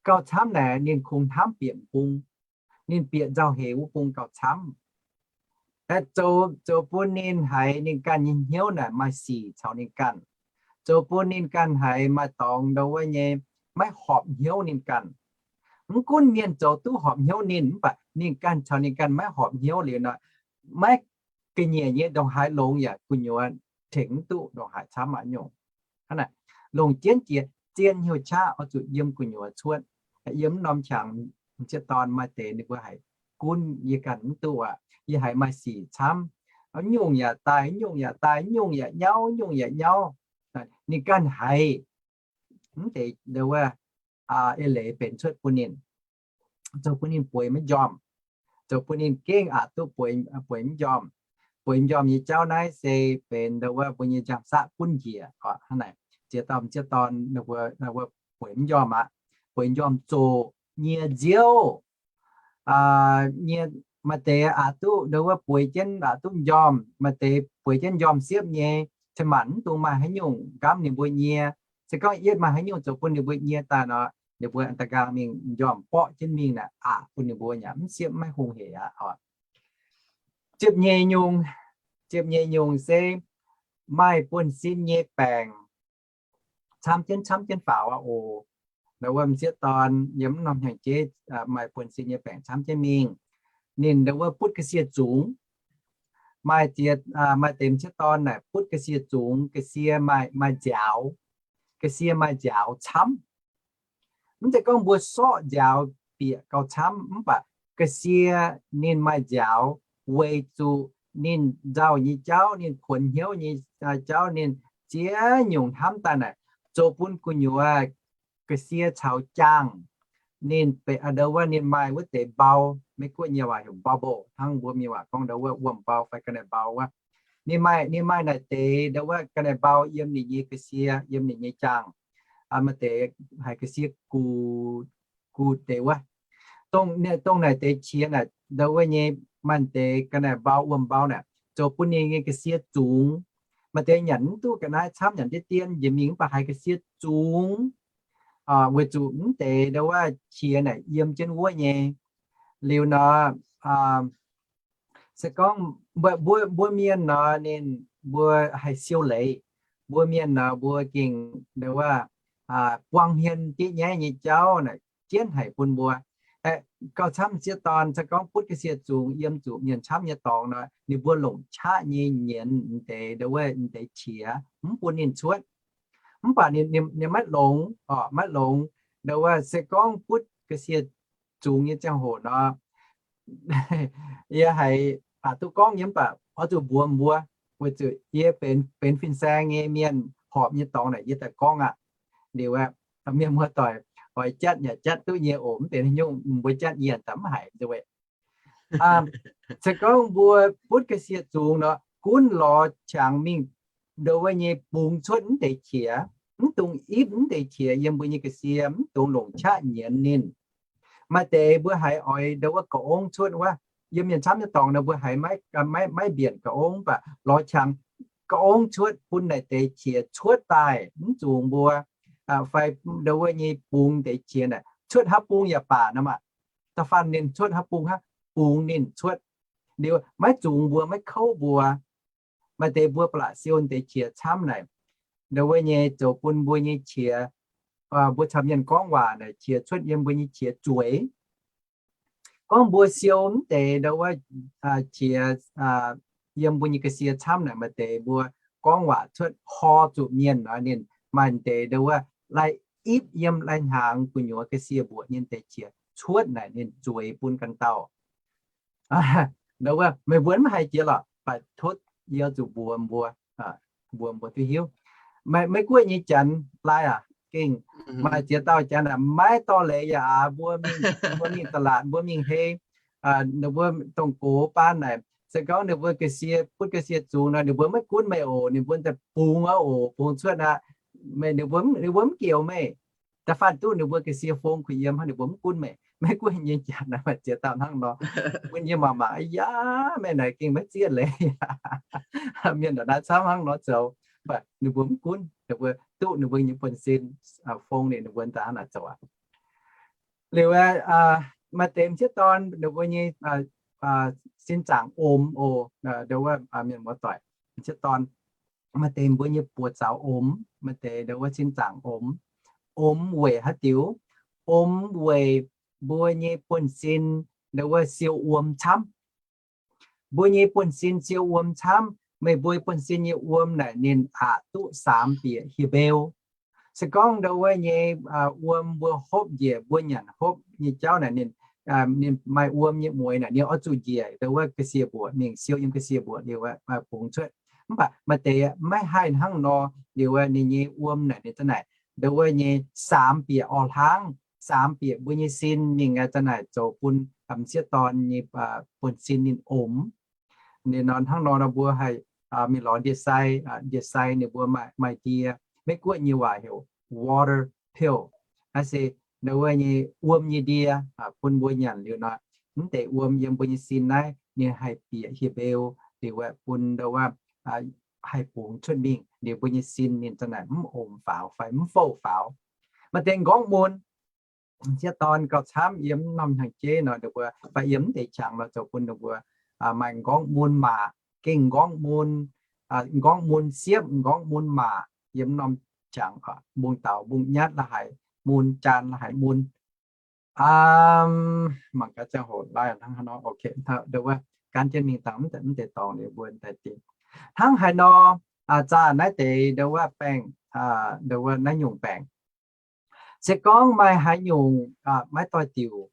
gauh camv naaic ninh kungx hnamv bieqc m'bung. Ninh bieqc nzauh heix wuov bung gauh camv. Zoux, zoux bun ninh haiz ninh ganh nyei hnyouv naaic maaih sic caux ninh ganh. Zoux bun ninh ganh haiz maaih dorngx ndo wuov nyei maiv horpc hnyouv ninh ganh. Mv gunv mienh zoux duqv horpc hnyouv ninh, mv baac ninh ganh caux ninh ganh maiv horpc hnyouv liuz nor, maiv ga'nyiec nyei ndongc haaix longx yaac gu'nyuoz tengx mv duqv ndongc haaix camv aqv nyungc. Hnangv naaic, longc jienv jiex zien hnyouv qaqv oix zuqc yiem gu'nyuoz cuotv. Yiem norm qangx m'sieqv dorn maaih deix ninh mbuo haiz gunv yie ganh mv duqv aqv. Yie haiz maaih sic camv. Nyungc yaac daaih, nyungc yaac daaih, nyungc yaac nyauv, nyungc yaac nyauv. Ninh ganh haiz mv deix ndo wuov eix leiz benx cuotv bun ninh, zoux bun ninh bueix maiv njormh, zoux bun ninh gengh aqc duqv bueix, bueix mv njormh. Bueix mv njormh nyei jauv naaiv se benx ndo wuov mbuo nyei njang-saqv gunv njiec oc. Hnangv naaic, ziex dauh m'sieqv dorn ninh mbuo, ninh mbuo bueix mv njormh aqv. Bueix njormh zoqc nyie nziouv. Nyie maaih deix aqc duqv ndo wuov bueix jienv aqc duqv njormh, maaih deix bueix jienv njormh siepv nyei, cin-maanc mv dungx maaih haaix nyungc nqamv ninh mbuo nyie. Se gorngv yietv maaih haaix nyungc zoux bun ninh mbuo nyie daaih nor, ninh mbuo da'nqaang mingh njormh borqv jienv mingh naaic aqc bun ninh mbuo nyei, mv siepv maiv hungh hec aqv oc. Ziepc nyeic nyungc, ziepc nyeic nyungc se maaih buonv-sin nyei baengc camv jienv camv jienv faaux aqv oc. Ndo wuov m'sieqv dorn yiem mv norm hnyangx-jeiv maaih buonv-sin nyei baengc camv jienv mingh. ninh ndau wuov butv ga'sie zungx. Maaih ziex, maaih deix m'sieqv dorn naaic butv ga'sie zungx, ga'sie maaih, maaih nziaaux, ga'sie maaih nziaaux camv. Mv zeiz gorngv mbuo sorqv nziaaux bieqc gauh camv, mv baac ga'sie ninh maaih nziaaux weic zuqc ninh nzauh nyei jauv, ninh kuonx hnyouv nyei jauv, ninh ziex nyungc hnamv daaih naaic, zoux bun gu'nyuoz ga'sie caux jaangh ninh, ndau wuov ninh maaih wuov deix mbau, Meiv-Guoqv nyei waac heuc bubble, hnangv mbuo mienh waac gorngv ndau wuov wuom-mbau fai ga'naaiv-mbau wuov. Ninh maaih, ninh maaih naaic deix ndau wuov ga'naaiv-mbau yiem ninh nyei ga'sie, yiem ninh nyei jaangh. Maaih deix haiz ga'sie gu, gu deix wuov. Dongh naaic deix qiex naaic ndau wuov nyei maaih deix ga'naaiv-mbau wuom-mbau naaic zoux bun ninh nyei ga'sie zungx. Maaih deix nyanc mv duqv ga'naaiv camv, nyanc diqv dien njiec mingh mv baac haiz ga'sie zungx, weic zuqc mv deix ndau wuov qiex naaic yiem jienv wuov nyei. Liuz nor, se gorngv mbuo, mbuo mienh nor ninh mbuo haih siou leiz. Mbuo mienh nor mbuo gengh ndau wuov buang hmien diqv nyaiv nyei jauv naaic jienv haic bun mbuo. Gauh camv m'sieqv dorn se gorngv butv ga'sie zungx yiem zuqc mienh camv nyei dorngx nor, ninh mbuo longc qaqv nyei nyienz m'deix ndau wuov m'deix qiex mv bun ninh cuotv. Mv baac ninh, ninh maiv longx, maiv longx. Ndau wuov se gorngv butv ga'sie zungx nyei ziangh hoc nor, yie haiz aqc duqv gorngv nyei mv baac oix zuqc mbuox mbuo, weic zuqc yie benx, benx fin-saeng nyei mienh horpc nyei dorngx naaic yie daaih gorngv aqv. Liuz, mienh muoz-doic oix jatv yaac jatv duqv nyei oc, mv benx haaix nyungc, mbuo jatv yie daaih mv haiz nzunc. Se gorngv mbuo butv ga'sie zungx nor, gunv lorz qangx mingh ndau wuov nyei bungx cuotv mv deix qiex, mv dungx ipv mv deix qiex yiem mbuo nyei ga'sie, mv dungx longc qaqv nyienz ninh. Maaih deix mbuo haiz oix ndau wuov ga'ongv cuotv wuov, yiem mienh camv nyei dorngx nor mbuo haiz maiv, maiv mbienc ga'ongv, mv baac lorz qangx ga'ongv cuotv bun naaic deix qiex cuotv daaih, mv zungx mbuo fai ndau wuov nyei bungx deix qiex naaic cuotv haaix bung yaac baac nor maah, da'faanh ninh cuotv haaix bung, haaix bung ninh cuotv. Liuz maiv zungx mbuo, maiv kouv mbuo. Maaih deix mbuo ba'laqc siou deix qiex camv naaic, ndau wuov nyei zoux bun mbuo nyei qiex, mbuo caux mienh gorngv waac naaic qiex cuotv yiem mbuo nyei qiex zueiz. Gorngv mbuo siou mv deix ndau wuov qiex yiem mbuo nyei ga'sie camv naaic, maaih deix mbuo gorngv waac cuotv hor zuqc mienh nor, ninh maaih deix ndau wuov lai ipv yiem lai hnaangx gu'nyuoz ga'sie mbuoqc nyei deix qiex cuotv naaic ninh zueiz bun ganh dauh. Ndau wuov meih mbuo mv haiz jiex lorqc, baac tov yie zuqc mbuox mbuo, mbuox mbuo duqv hiuv. Maiv, Meiv-Guoqv nyei janx lai aac, gengh maaih ziex dauh janx aac, maiv dorh leiz yaac aac, mbuo mingh, mbuo mingh da'laatc, mbuo mingh hei, ninh mbuo dongh gox baan naaic, se gorngv ninh mbuo ga'sie, butv ga'sie zungx nor, ninh mbuo maiv gunv meih oc, ninh mbuo daaih bungx aqv oc, bungx cuotv aqv. Meih, ninh mbuo, ninh mbuo mv geux meih. Da'faanh duqv ninh mbuo ga'sie fong kuh yiem hnangv, ninh mbuo mv gunv meih. Maiv gunv nyei janx naaic maaih ziex dauh hnangv nor. Bun yie mangc mangc, aa yaa, meih naaic gengh maiv zieqv leiz. Mienh ndongc naaiv camv hnangv nor zoux, mv baac ninh mbuo mv gunv, ninh mbuo duqv ninh mbuo nyei buonv-sin fong ninh, ninh mbuo daaih hnangv naaic zoux aqv. Liuz, maaih deix m'sieqv dorn ninh mbuo nyei sin zaangc omx oc, ndau wuov mienh muoz-doic, m'sieqv dorn, maaih deix mbuo nyei buoz zaux omx, maaih deix ndau wuov sin zaangc omx. Omx weic haaix diuc? Omx weic mbuo nyei buonv-sin ndau wuov siou wuom camv. Mbuo nyei buonv-sin siou wuom camv, meih mbuo buonv-sin nyei wuom naaic ninh aqc duqv saamx bieqc hieh mbeu. Se gorngv ndau wuov nyei wuom mbuo hopv njiec, mbuo nyanc hopv nyei jauv naaic ninh, ninh maaih wuom nyei mueix naaic ninh oix zuqc njiec ndau wuov ga'sie mbuoqc, ninh siou yiem ga'sie mbuoqc liuz bungx cuotv. Mv baac maaih deix maiv haih hnangv nor, liuz ninh nyei wuom naaic ninh za'naaic ndau wuov nyei saamx bieqc orv hlaangv, saamx bieqc mbuo nyei sin mingh za'naaic zoux bun m'sieqv dorn nyei buonv-sin ninh omx. Ninh nor hnangv nor nor mbuo haih mingh lorz ndie-sai, ndie-sai ninh mbuo maaih, maaih ndie, Meiv-Guoqv nyei waac heuc water pill. Naaiv se ndau wuov nyei wuom nyei ndie, bun mbuo nyanc liuz nor, mv deix wuom yiem mbuo nyei sin naaiv ninh haih bieqc hieh mbeu, liuz bun ndau wuov haih bungx cuotv mingh, liuz mbuo nyei sin ninh za'naaic mv omx faaux fai mv fouv faaux. Maaih deix m'nqorngv mun, m'sieqv dorn gauh camv yiem norm hnyangx-jeiv nor, ninh mbuo fai yiem mv deix qangx nor zoux bun ninh mbuo maaih m'nqorngv mun maac, gengh m'nqorngv mun, m'nqorngv mun siepv, m'nqorngv mun maac yiem norm qangx, mbungv daux mbungv nyatv la'haic mun, jaan la'haic mun. Mangc gaax ziangh hoc lai hnangv haaix nor. Ok, ndau wuov gan jienv mingh dangh mv deix dorngx liuz mbuo daaih dingc. Hnangv haaix nor, zaah naaiv deix ndau wuov baengh, ndau wuov naaiv nyungc baengc. Se gorngv maaih haaix nyungc maiv doix-diuc,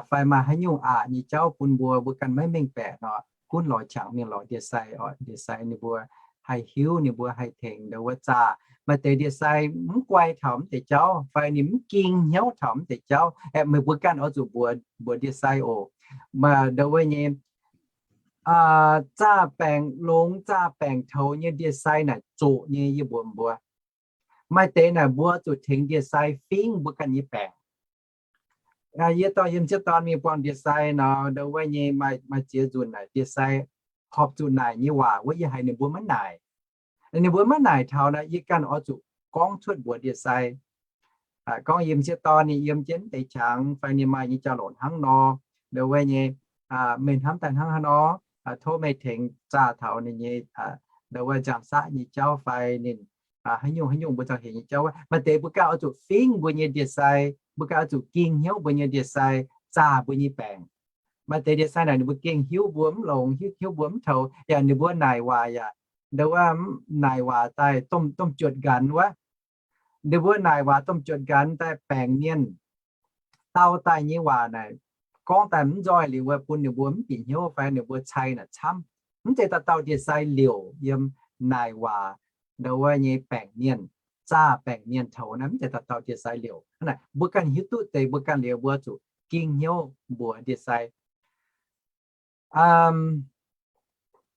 fai maaih haaix nyungc aqc nyei jauv bun mbuo, mbuo ganh maiv mengh baeqc nor, gunv lorz qangx mingh lorz ndie-sai oc. Ndie-sai ninh mbuo haih hiuv, ninh mbuo haih tengx ndau wuov zaah. Maaih deix ndie-sai mv guai taux mv deix jauv, fai ninh mv ging hnyouv taux mv deix jauv. Aeqv, meih mbuo ganh oix zuqc mbuox, mbuox ndie-sai oc. Ndau wuov nyei zaah baengc longx, zaah baengc toux nyei ndie-sai naaic zoqc nyei yie mbuox mbuo. Maaih deix naaic mbuo zuqc tengx ndie-sai fingv mbuo ganh nyei baengc. Yie dorh yiem sieqv dorn mingh buangh ndie-sai nor, ndau wuov nyei maaih ziex nzunc naaic ndie-sai horpc zuqc naaic nyei waac wuov yie haiz ninh mbuo maiv naaic. Ninh mbuo maiv naaic taux naaic yie ganh oix zuqc gorngv cuotv mbuox ndie-sai. Gorngv yiem sieqv dorn ninh yiem jienv deix qangx fai ninh maaih nyei jauv-louc hnangv nor, ndau wuov nyei, meih hnamv daaih hnangv haaix nor, tov meih tengx zaah taux ninh nyei ndau wuov nziaamv-saqv nyei jauv fai ninh haaix nyungc haaix nyungc mbuo zaux hec nyei jauv wuov. Maaih deix mbuo ganh oix zuqc fingv mbuo nyei ndie-sai, mbuo ganh oix zuqc ging hnyouv mbuo nyei ndie-sai zaah mbuo nyei baengc. Maaih deix ndie-sai naaic ninh mbuo gengh hiuv mbuo mv longx, hiuv, hiuv mbuo mv toux, yaac ninh mbuo naaic waac yaac ndau wuov naaic waac daaih domh, domh juotc nqanx wuov. Ninh mbuo naaic waac domh juotc nqanx daaih baengc mienh, dau daaih nyei waac naaic gorngv daaih mv nzoih liuz wuov bun ninh mbuo mv bieqc hnyouv fai ninh mbuo cai naaic camv. Mv zeiz dauh dauh ndie-sai liouc yiem naaic waac ndau wuov nyei baengc mienh, zaah baengc mienh toux naaiv mv zeiz dauh dauh ndie-sai liouc. Hnangv naaic mbuo ganh hiuv duqv deix mbuo ganh liuz mbuo zuqc ging hnyouv mbuox ndie-sai.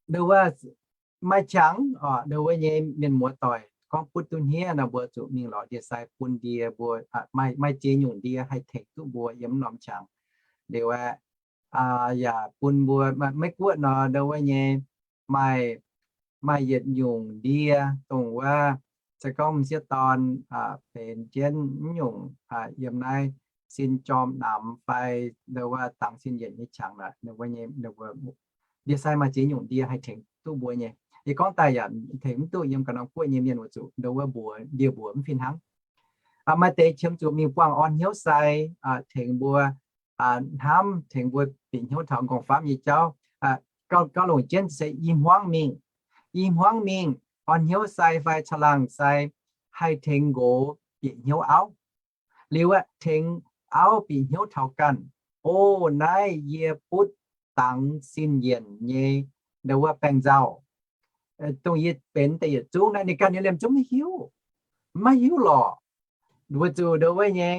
Ndau wuov maaih qangx oc, ndau wuov nyei mienh muoz doic gorngv butv duqv hniev nor mbuo zuqc mingh lorz ndie-sai bun ndie mbuo, maaih, maaih ziex nyungc ndie haih tengx duqv mbuo yiem norm qangx. Liuz aeqv, yaac bun mbuo maiv guoqv nor ndau wuov nyei maaih, maaih yietc nyungc ndie dongh wuov se gorngv m'sieqv dorn benx jienv mv nyungc yiem naaiv sin jorm namx fai ndau wuov dangx sin yienc nyei qangx naaic, ndie-sai maaih ziex nyungc ndie haih tengx duqv mbuo nyei. Yie gorngv daaih yaac tengx mv duqv yiem ga'norm guoqv nyei mienh weic zuqc ndau wuov mbuox ndie mbuox mv fih hnangv. Maaih deix qiemx zuqc mingh buangh orn hnyouv sai tengx mbuo hnamv, tengx mbuo bieqc hnyouv taux m'nqorngv famv nyei jauv. Gauh, gauh longc jienv se i hmuangv mingh, i hmuangv mingh orn hnyouv sai fai caangh laangh sai haih tengx nqox bieqc hnyouv auv. Liuz aeqv, tengx auv bieqc hnyouv taux ganh, o, naaiv yie butv dangx sin yienc nyei ndau wuov baengh nzauh, dongh yie benx deix yietc zungv naaiv. Ninh ganh nyei liemh zungv maiv hiuv, maiv hiuv lorqc. Weic zuqc ndau wuov nyei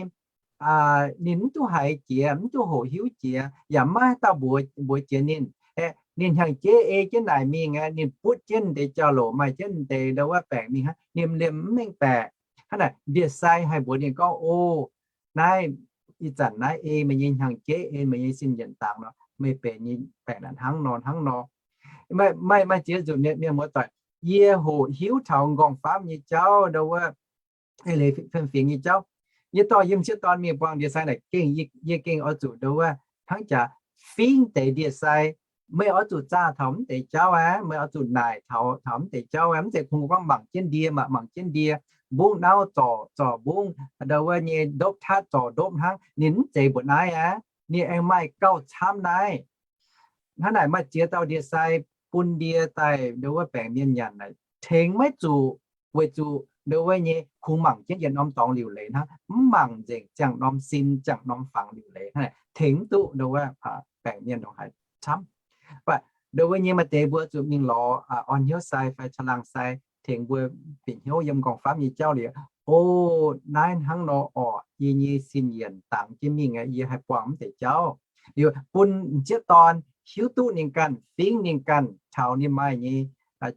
ninh mv duqv haiz jiex, mv duqv hoqc hiuv jiex, yaac maiv dauh mbuox, mbuox jiex ninh. Aeqv, ninh hnyangx-jeiv ei jienv naaic mingh aeqv, ninh butv jienv deix jauv-louc, maaih jienv deix ndau wuov baengc mingh hnangv, ninh liemh mv mengh baeqc. Hnangv naaic ndie-sai haih mbuox ninh gorngv, o, naaiv ih zanc naaiv ei meih nyei hnyangx-jeiv, ei meih nyei sin yienc dangx nor, meih benx nyei baengc naaic hnangv nor hnangv nor. Maaih, maaih ziex nzunc mienh muoz doic, yie hoqc hiuv taux m'nqorngv famv nyei jauv ndau wuov, leiz fiem-fingx nyei jauv. Yie dorh yie m'sieqv dorn mingh buangh ndie-sai naaic gengh, yie gengh oix zuqc ndau wuov hnangv jaax fingv deix ndie-sai. Meih oix zuqc zaah taux mv deix jauv aqv, meih oix zuqc naaic taux, taux mv deix jauv aqv. Mv zeiz kungx gorngv mangc jienv ndie, mangc, mangc jienv ndie, mbungv nauv zorc, zorc mbungv, ndau wuov nyei ndopv tatv zorc ndopv hnangv. Ninh mv zeiz mbuoqc naaiv aqv. Ninh aengx maaih gauh camv naaiv. Hnangv naaic maaih ziex dauh ndie-sai bun ndie daaih ndau wuov baengc mienh nyanc naaic tengx maiv zuqc, weic zuqc ndau wuov nyei kungx mangc jienv yietc norm dorngx liuc leiz hnangv, mv mangc nzengc ziangh norm sin, ziangh norm fangx liuc leiz hnangv naaic tengx mv duqv ndau wuov baengc mienh ndongc haaix camv. Ndau wuov nyei maaih deix mbuo zuqc mingh lorz orn hnyouv sai fai caangh laangh sai tengx mbuo bieqc hnyouv yiem m'nqorngv famv nyei jauv liuz, o, naaiv hnangv nor orqc, yie nyei sin yienc dangx jienv mingh aqv, yie haih buangh mv deix jauv. Liuz bun m'sieqv dorn hiuv duqv ninh ganh, fingv ninh ganh taux ninh maaih nyei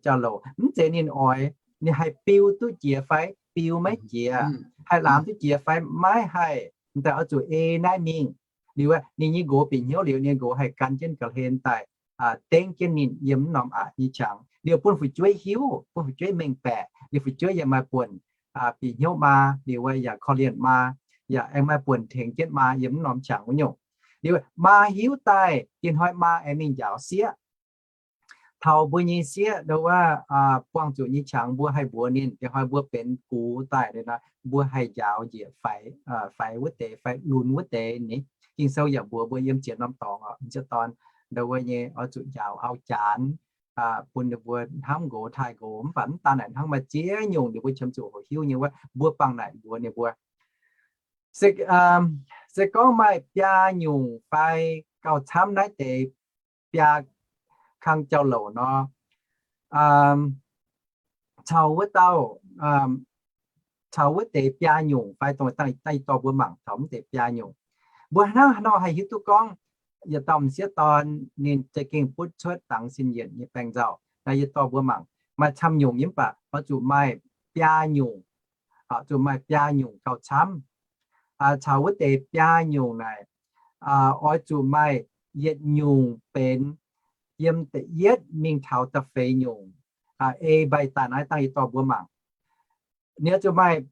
jauv-louc. Mv zeiz ninh oix, ninh haih biu duqv jiex fai biu maiv jiex, haih laamz duqv jiex fai maiv haih, daaih oix zuqc ei naaiv mingh. Liuz ninh nyei nqox bieqc hnyouv liuz, ninh nqox haih gan jienv ga'hlen daaih dengv jienv ninh yiem mv norm aqc nyei qangx. Liuz bun fu'jueiv hiuv, bun fu'jueiv mengh baeqc. Liuz fu'jueiv yaac maaih buonc bieqc hnyouv maa, liuz yaac korv-lienh maa, yaac aengx maaih buonc tengx jienv maa yiem mv norm qangx wuov nyungc. Liuz maa hiuv daaih, ih hnoi maa aengx mingh njaaux sieqv. taux mbuo nyei sieqv ndo wuov buangh zuqc nyei qangx mbuo haih mbuox ninh, diex hnoi mbuo benx gux daaih nor, mbuo haih njaaux njiec faix, faix wuov deix, faix lunx wuov deix ni. Ging-Sou yaac mbuox mbuo yiem ziex norm dorngx oc, m'sieqv dorn ndo wuov nyei oix zuqc njaaux auv-janx bun ninh mbuo hnamv nqox taaih nqox. Mv baac mv daan naaic hnangv, maaih ziex nyungc ninh mbuo qiemx zuqc hoqc hiuv nyei wuov, mbuo bangc naaic mbuox ninh mbuo. Se gorngv maaih biaa nyungc fai gauh camv naaiv deix biaa kang jauv-louc nor, caux wuov dauh, caux wuov deix biaa nyungc fai dongh dangh yie dorh mbuo mangc taux mv deix biaa nyungc. Mbuo hnangv haaix nor haih hiuv duqv gorngv yietc dauh m'sieqv dorn ninh za'gengh butv cuotv dangx sin yienc nyei baengc nzauh? Naaiv yie dorh mbuo mangc, maaih camv nyungc nyei, mv baac oix zuqc maaih biaa nyungc, zuqc maaih biaa nyungc gauh camv. Caux wuov deix biaa nyungc naaic, oix zuqc maaih yietc nyungc benx yiem da'yietv mingh taux da'feix nyungc. Ei mbaih daaih naaiv dangh yie dorh mbuo mangc. Ninh oix zuqc maaih,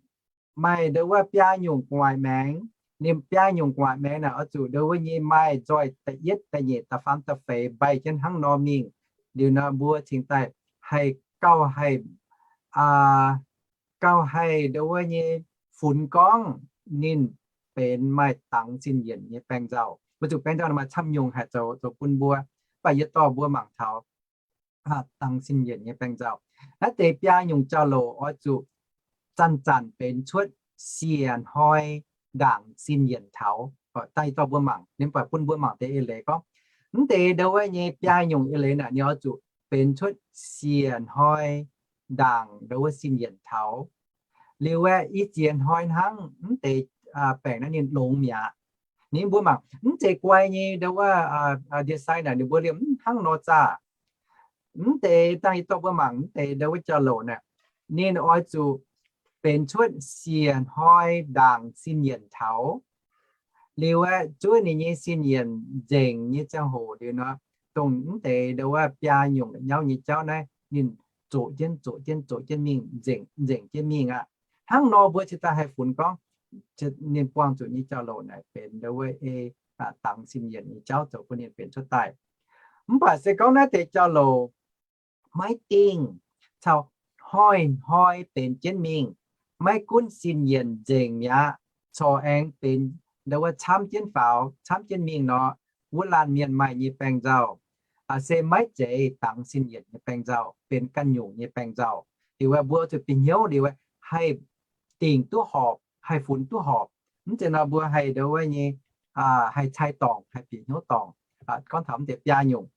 maaih ndo wuov biaa nyungc gu'nguaaic maengx. Ninh biaa nyungc gu'nguaaic maengx naaic oix zuqc ndo wuov nyei maaih nzoih da'yietv, da'nyeic, da'faam, da'feix mbaih jienv hnangv nor mingh. Liuz nor mbuo cingx daaih haih gauh haih, gauh haih ndo wuov nyei funx gorngv ninh benx maaih dangx sin yienc nyei baengc nzauh. Mbuo zuqc baengc nzauh maaih camv nyungc haih zoux, zoux bun mbuo, mv baac yie dorh mbuo mangc taux dangx sin yienc nyei baengc nzauh. Naaiv deix biaa nyungc jauv-louc oix zuqc zanc-zanc benx cuotv siec hnoi ndaangc sin yienc taux. Dangh yie dorh mbuo mangc, ninh baac bun mbuo mangc deix eix leiz gorngv, mv deix ndo wuov nyei biaa nyungc eix leiz naaic ninh oix zuqc benx cuotv siec hnoi ndaangc ndo wuov sin yienc taux. Liuz aeqv, i ziex hnoi hnangv mv deix baengc naaiv ninh longx mi'aqv. Ninh mbuo mangc mv zeiz guai nyei ndo wuov ndie-sai naaic ninh mbuo liemh mv hnangv nor zaah. Mv deix dangh yie dorh mbuo mangc mv deix ndo wuov jauv-louc naaic, ninh oix zuqc benx cuotv siec hnoi ndaangc sin yienc taux. Liuz aeqv, zuov ninh nyei sin yienc nzengc nyei ziangh hoc liuz nor, dongh mv deix ndo wuov biaa nyungc nyauv nyei jauv naaiv ninh zoqc jienv, zoqc jienv, zoqc jienv mingh, nzengc, nzengc jienv mingh aqv. Hnangv nor mbuo cingx daaih haih funx gorngv ninh buangh zuqc nyei jauv-louc naaic benx ndo wuov ei dangx sin yienc nyei jauv zoux bun ninh benx cuotv daaih. Mv baac se gorngv naaiv deix jauv-louc maiv dingh, caux hnoi-hnoi benx jienv mingh, maiv gunv sin yienc nzengc mi'aqv, corc aengx benx ndo wuov camv jienv faaux, camv jienv mingh nor, wuov laanh mienh maaih nyei baengc nzauh se maiv zeiz dangx sin yienc nyei baengc nzauh, benx ganh nyungc nyei baengc nzauh. Liuz aeqv, mbuo zuqc bieqc hnyouv liuz aeqv, haih dingc duqv horpc, haih funx duqv horpc. Mv zeiz nor mbuo haih ndo wuov nyei, haih cai dorngc, haih bieqc hnyouv dorngc. Gorngv taux mv deix biaa nyungc,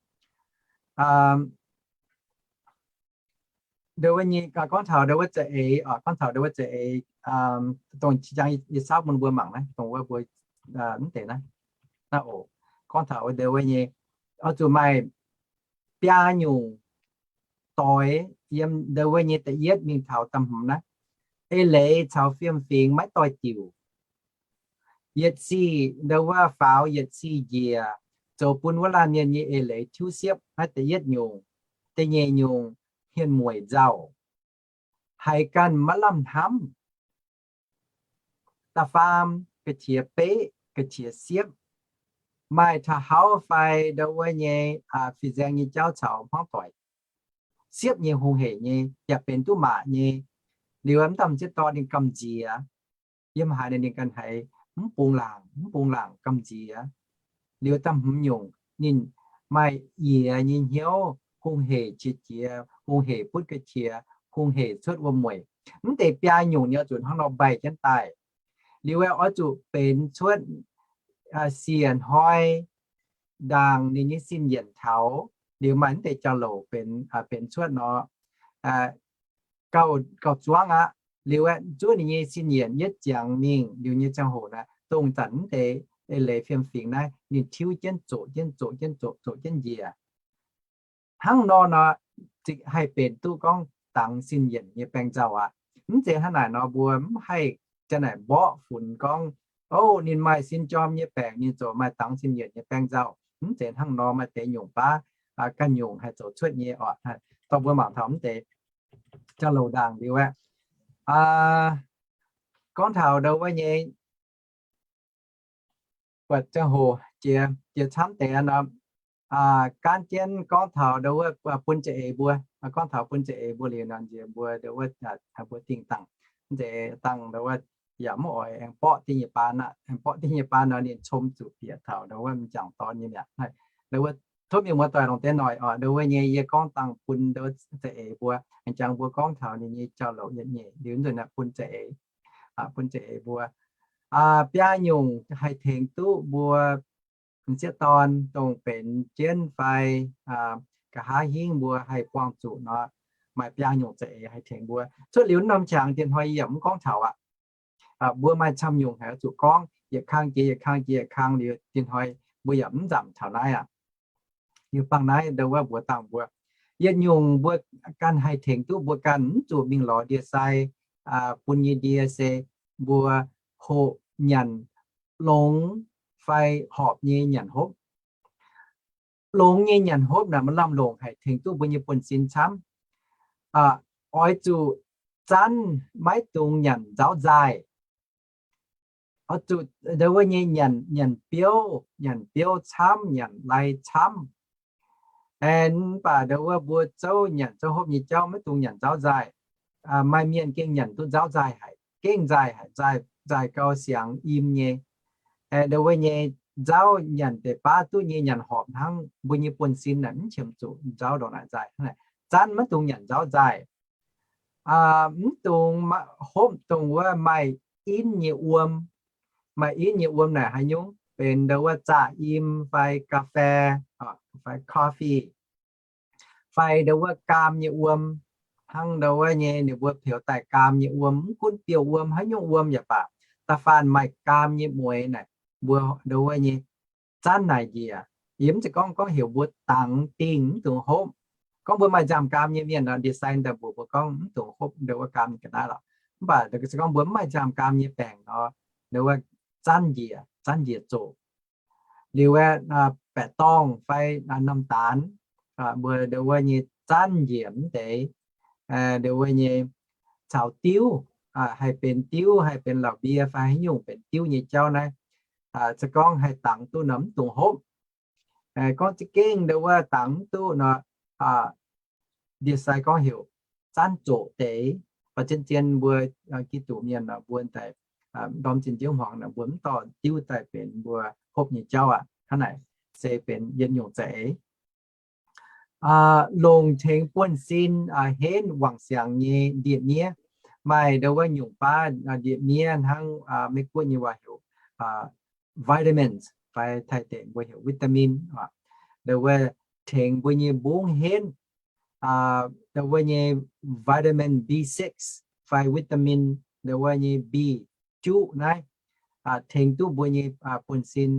ndo wuov nyei, gorngv taux ndo wuov za'eix, gorngv taux ndo wuov za'eix, dongh jangx yie saauv bun mbuo mangc naaiv, dongh wuov mbuo mv deix naaiv, naaiv oc. Gorngv taux ndo wuov nyei, oix zuqc maaih biaa nyungc doix yiem ndo wuov nyei da'yietv mingh taux da'hmz naaiv. Eix leiz caux fiem-fingx maiv doix-diuc. Yietc sic ndo wuov faaux yietc sic njiec, zoux bun wuov laanh mienh nyei eix leiz tiuv siepv. Naaiv da'yietv nyungc. Da'nyeic nyungc, hmien mueic nzauh, haiz ganh maiv lamh hnamv. Da'faam, ga'qiex beqv, ga'qiex siepv, maaih taux hauv fai ndo wuov nyei fih nzaeng nyei jauv caux hmuangv doic, siepv nyei hungh heic nyei, yaac benx duqv maac nyei. Liuz mv daaih m'sieqv dorn ninh gamh nziex, yiem haaix ninh ganh haiz mv bungx laangc, mv bungx laangc gamh nziex. Liuz da'hmz nyungc ninh maaih yiez nyei hnyouv, hungh heic qiex jiez, hungh heic butv ga'qiex, hungh heic cuotv wuom-mueic. Mv deix biaa nyungc ninh oix zuqc hnangv nor mbaih jienv daaih. Liuz aeqv, oix zuqc benx cuotv siec hnoi ndaangc ninh nyei sin yienc taux. Liuz maaih mv deix jauv-louc benx, benx cuotv nor, gauh, gauh zuangv aqv. Liuz aeqv, zuov ninh nyei sin yienc yietv ziangx mingh liuz nyei ziangh hoc naaiv, dongh zanc mv deix eix leiz fiem-fingx naaiv ninh tiuv jienv zoqc jienv zoqc jienv zoqc zoqc jienv njiec. Hnangv nor nor, zinh haih benx duqv gorngv dangx sin yienc nyei baengc nzauh aqv. Mv zeiz hnangv naaic nor mbuo mv haih janx naaic mborqv funx gorngv, o, ninh maaih sin jorm nyei baengc, ninh ziouc maaih dangx sin yienc nyei baengc nzauh. Mv zeiz hnangv nor, maaih deix nyungc baav ganh nyungc haih zoux cuotv nyei oc. Dorh mbuo mangc taux mv deix jauv-louc ndaangc liuz aeqv, gorngv taux ndo wuov nyei buatc ziangh hoc jiex, jiex camv deix nor, Gaanv jienv gorngv taux ndo wuov bun za'eix mbuo, gorngv taux bun za'eix mbuo liuz nor, nziex mbuo ndo wuov, mbuo dingh dangh, mv zeiz dangh ndo wuov, yaac mv oix aengx borqv dingh nyei baan aqv. Aengx borqv dingh nyei baan nor, ninh com zuqc bieqc taux ndo wuov m'jangc dorn nyei mi'aqv. Ndo wuov tov mienh muoz-doic longc deix noic oc. Ndo wuov nyei yie gorngv dangh bun ndo za'eix mbuo, aengx jangx mbuo gorngv taux ninh nyei jauv-louc yietc nyeic liuz nzunc naaiv bun za'eix, bun za'eix mbuo biaa nyungc haih tengx duqv mbuo m'sieqv dorn dongh benx jienv fai nqa'haav hingv mbuo haih buangh zuqc nor, maaih biaa nyungc za'eix haih tengx mbuo. Cuotv liuz norm qangx diex hnoi yie yaac mv gorngv taux aqv. Mbuo maaih camv nyungc haiz oix zuqc gorngv, yietc kang jiex yietc kang jiex yietc kang liuz diex hnoi mbuo yaac mv nzamc taux naaiv aqv. Liuz bangc naaiv ndo wuov mbuox dangh mbuo, yietc nyungc mbuo ganh haih tengx duqv mbuo ganh mv zuqc mingh lorz ndie-sai bun nyei ndie se mbuo hoqc nyanc longx fai horpc nyei nyanc hopv. Longx nyei nyanc hopv naaic maaih lamh longc haih tengx duqv mbuo nyei buonv-sin camv. Oix zuqc zanv maiv dungx nyanc nzauv nzaaih. Oix zuqc ndo wuov nyei nyanc, nyanc biouv, nyanc biouv camv, nyanc lai camv. Aengx mv baac ndo wuov mbuo zouv nyanc zouv hopv nyei jauv maiv dungx nyanc nzauv nzaaih. Maaih mienh gengh nyanc duqv nzauv nzaaih haic, gengh nzaaih haic, nzaaih gau siangx im nyei. Ndo wuov nyei nzauv nyanc deix baav duqv nyei nyanc horpc hnangv mbuo nyei buonv-sin naaic mv qiemx zuqc nzauv ndongc naaic nzaaih. Zanv maiv dungx nyanc nzauv nzaaih. Mv dungx hopv dongh wuov maaih in nyei wuom. Maaih in nyei wuom naaic haaix nyungc? Benx ndo wuov zaqc im fai ga'fei, fai coffee, fai ndo wuov gaam nyei wuom. Hnangv ndo wuov nyei ninh mbuo peux daaih gaam nyei wuom, mv gunv biouv-wuom haaix nyungc wuom yaac baac, da'faanh maaih gaam nyei mueix naaic, mbuo ndo wuov nyei zanv naaic njiec. Yie mv zeiz gorngv, gorngv heuc mbuo dangx dingh mv dungx hopv. Gorngv mbuo maaih nziaamv-gaam nyei mienh nor, ndie-sai daaih mbuox mbuo gorngv mv dungx hopv ndo wuov gaam nyei ga'naaiv lorqc. Mv baac se gorngv mbuo mv maaih nziaamv-gaam nyei baengc nor, ndo wuov zanv njiec, zanv njiec zoqc. Liuz aeqv, baeqc dorngh fai norm daanx, mbuo ndo wuov nyei zanv njiec mv deix, ndo wuov nyei caux diuv, haih benx diuv, haih benx lauh mbie fai haaix nyungc benx diuv nyei jauv naaiv, se gorngv haih dangx duqv nor mv dungx hopv. Gorngv za'gengh ndo wuov dangx mv duqv nor, ndie-sai gorngv heuc zanv zoqc deix. Baac zien-zien mbuo Giduc mienh nor, mbuo daaih ndorm zinh nziouv hmuangx nor, mbuo mv dorh diuv daaih benx mbuo hopv nyei jauv aqv. Hnangv naaic se benx yietc nyungc za'eix. Longc tengx buonv-sin henv wangc siangx nyei ndie-miev. Maaih ndo wuov nyungc baav ndie-miev hnangv Meiv-Guoqv nyei waac heuc vitamins fai Taiv-Deic mbuo heuc vitamin. Ndo wuov tengx mbuo nyei mbungv henv, ndo wuov nyei vitamin B six fai vitamin ndo wuov nyei B juqv naaiv, tengx duqv mbuo nyei buonv-sin,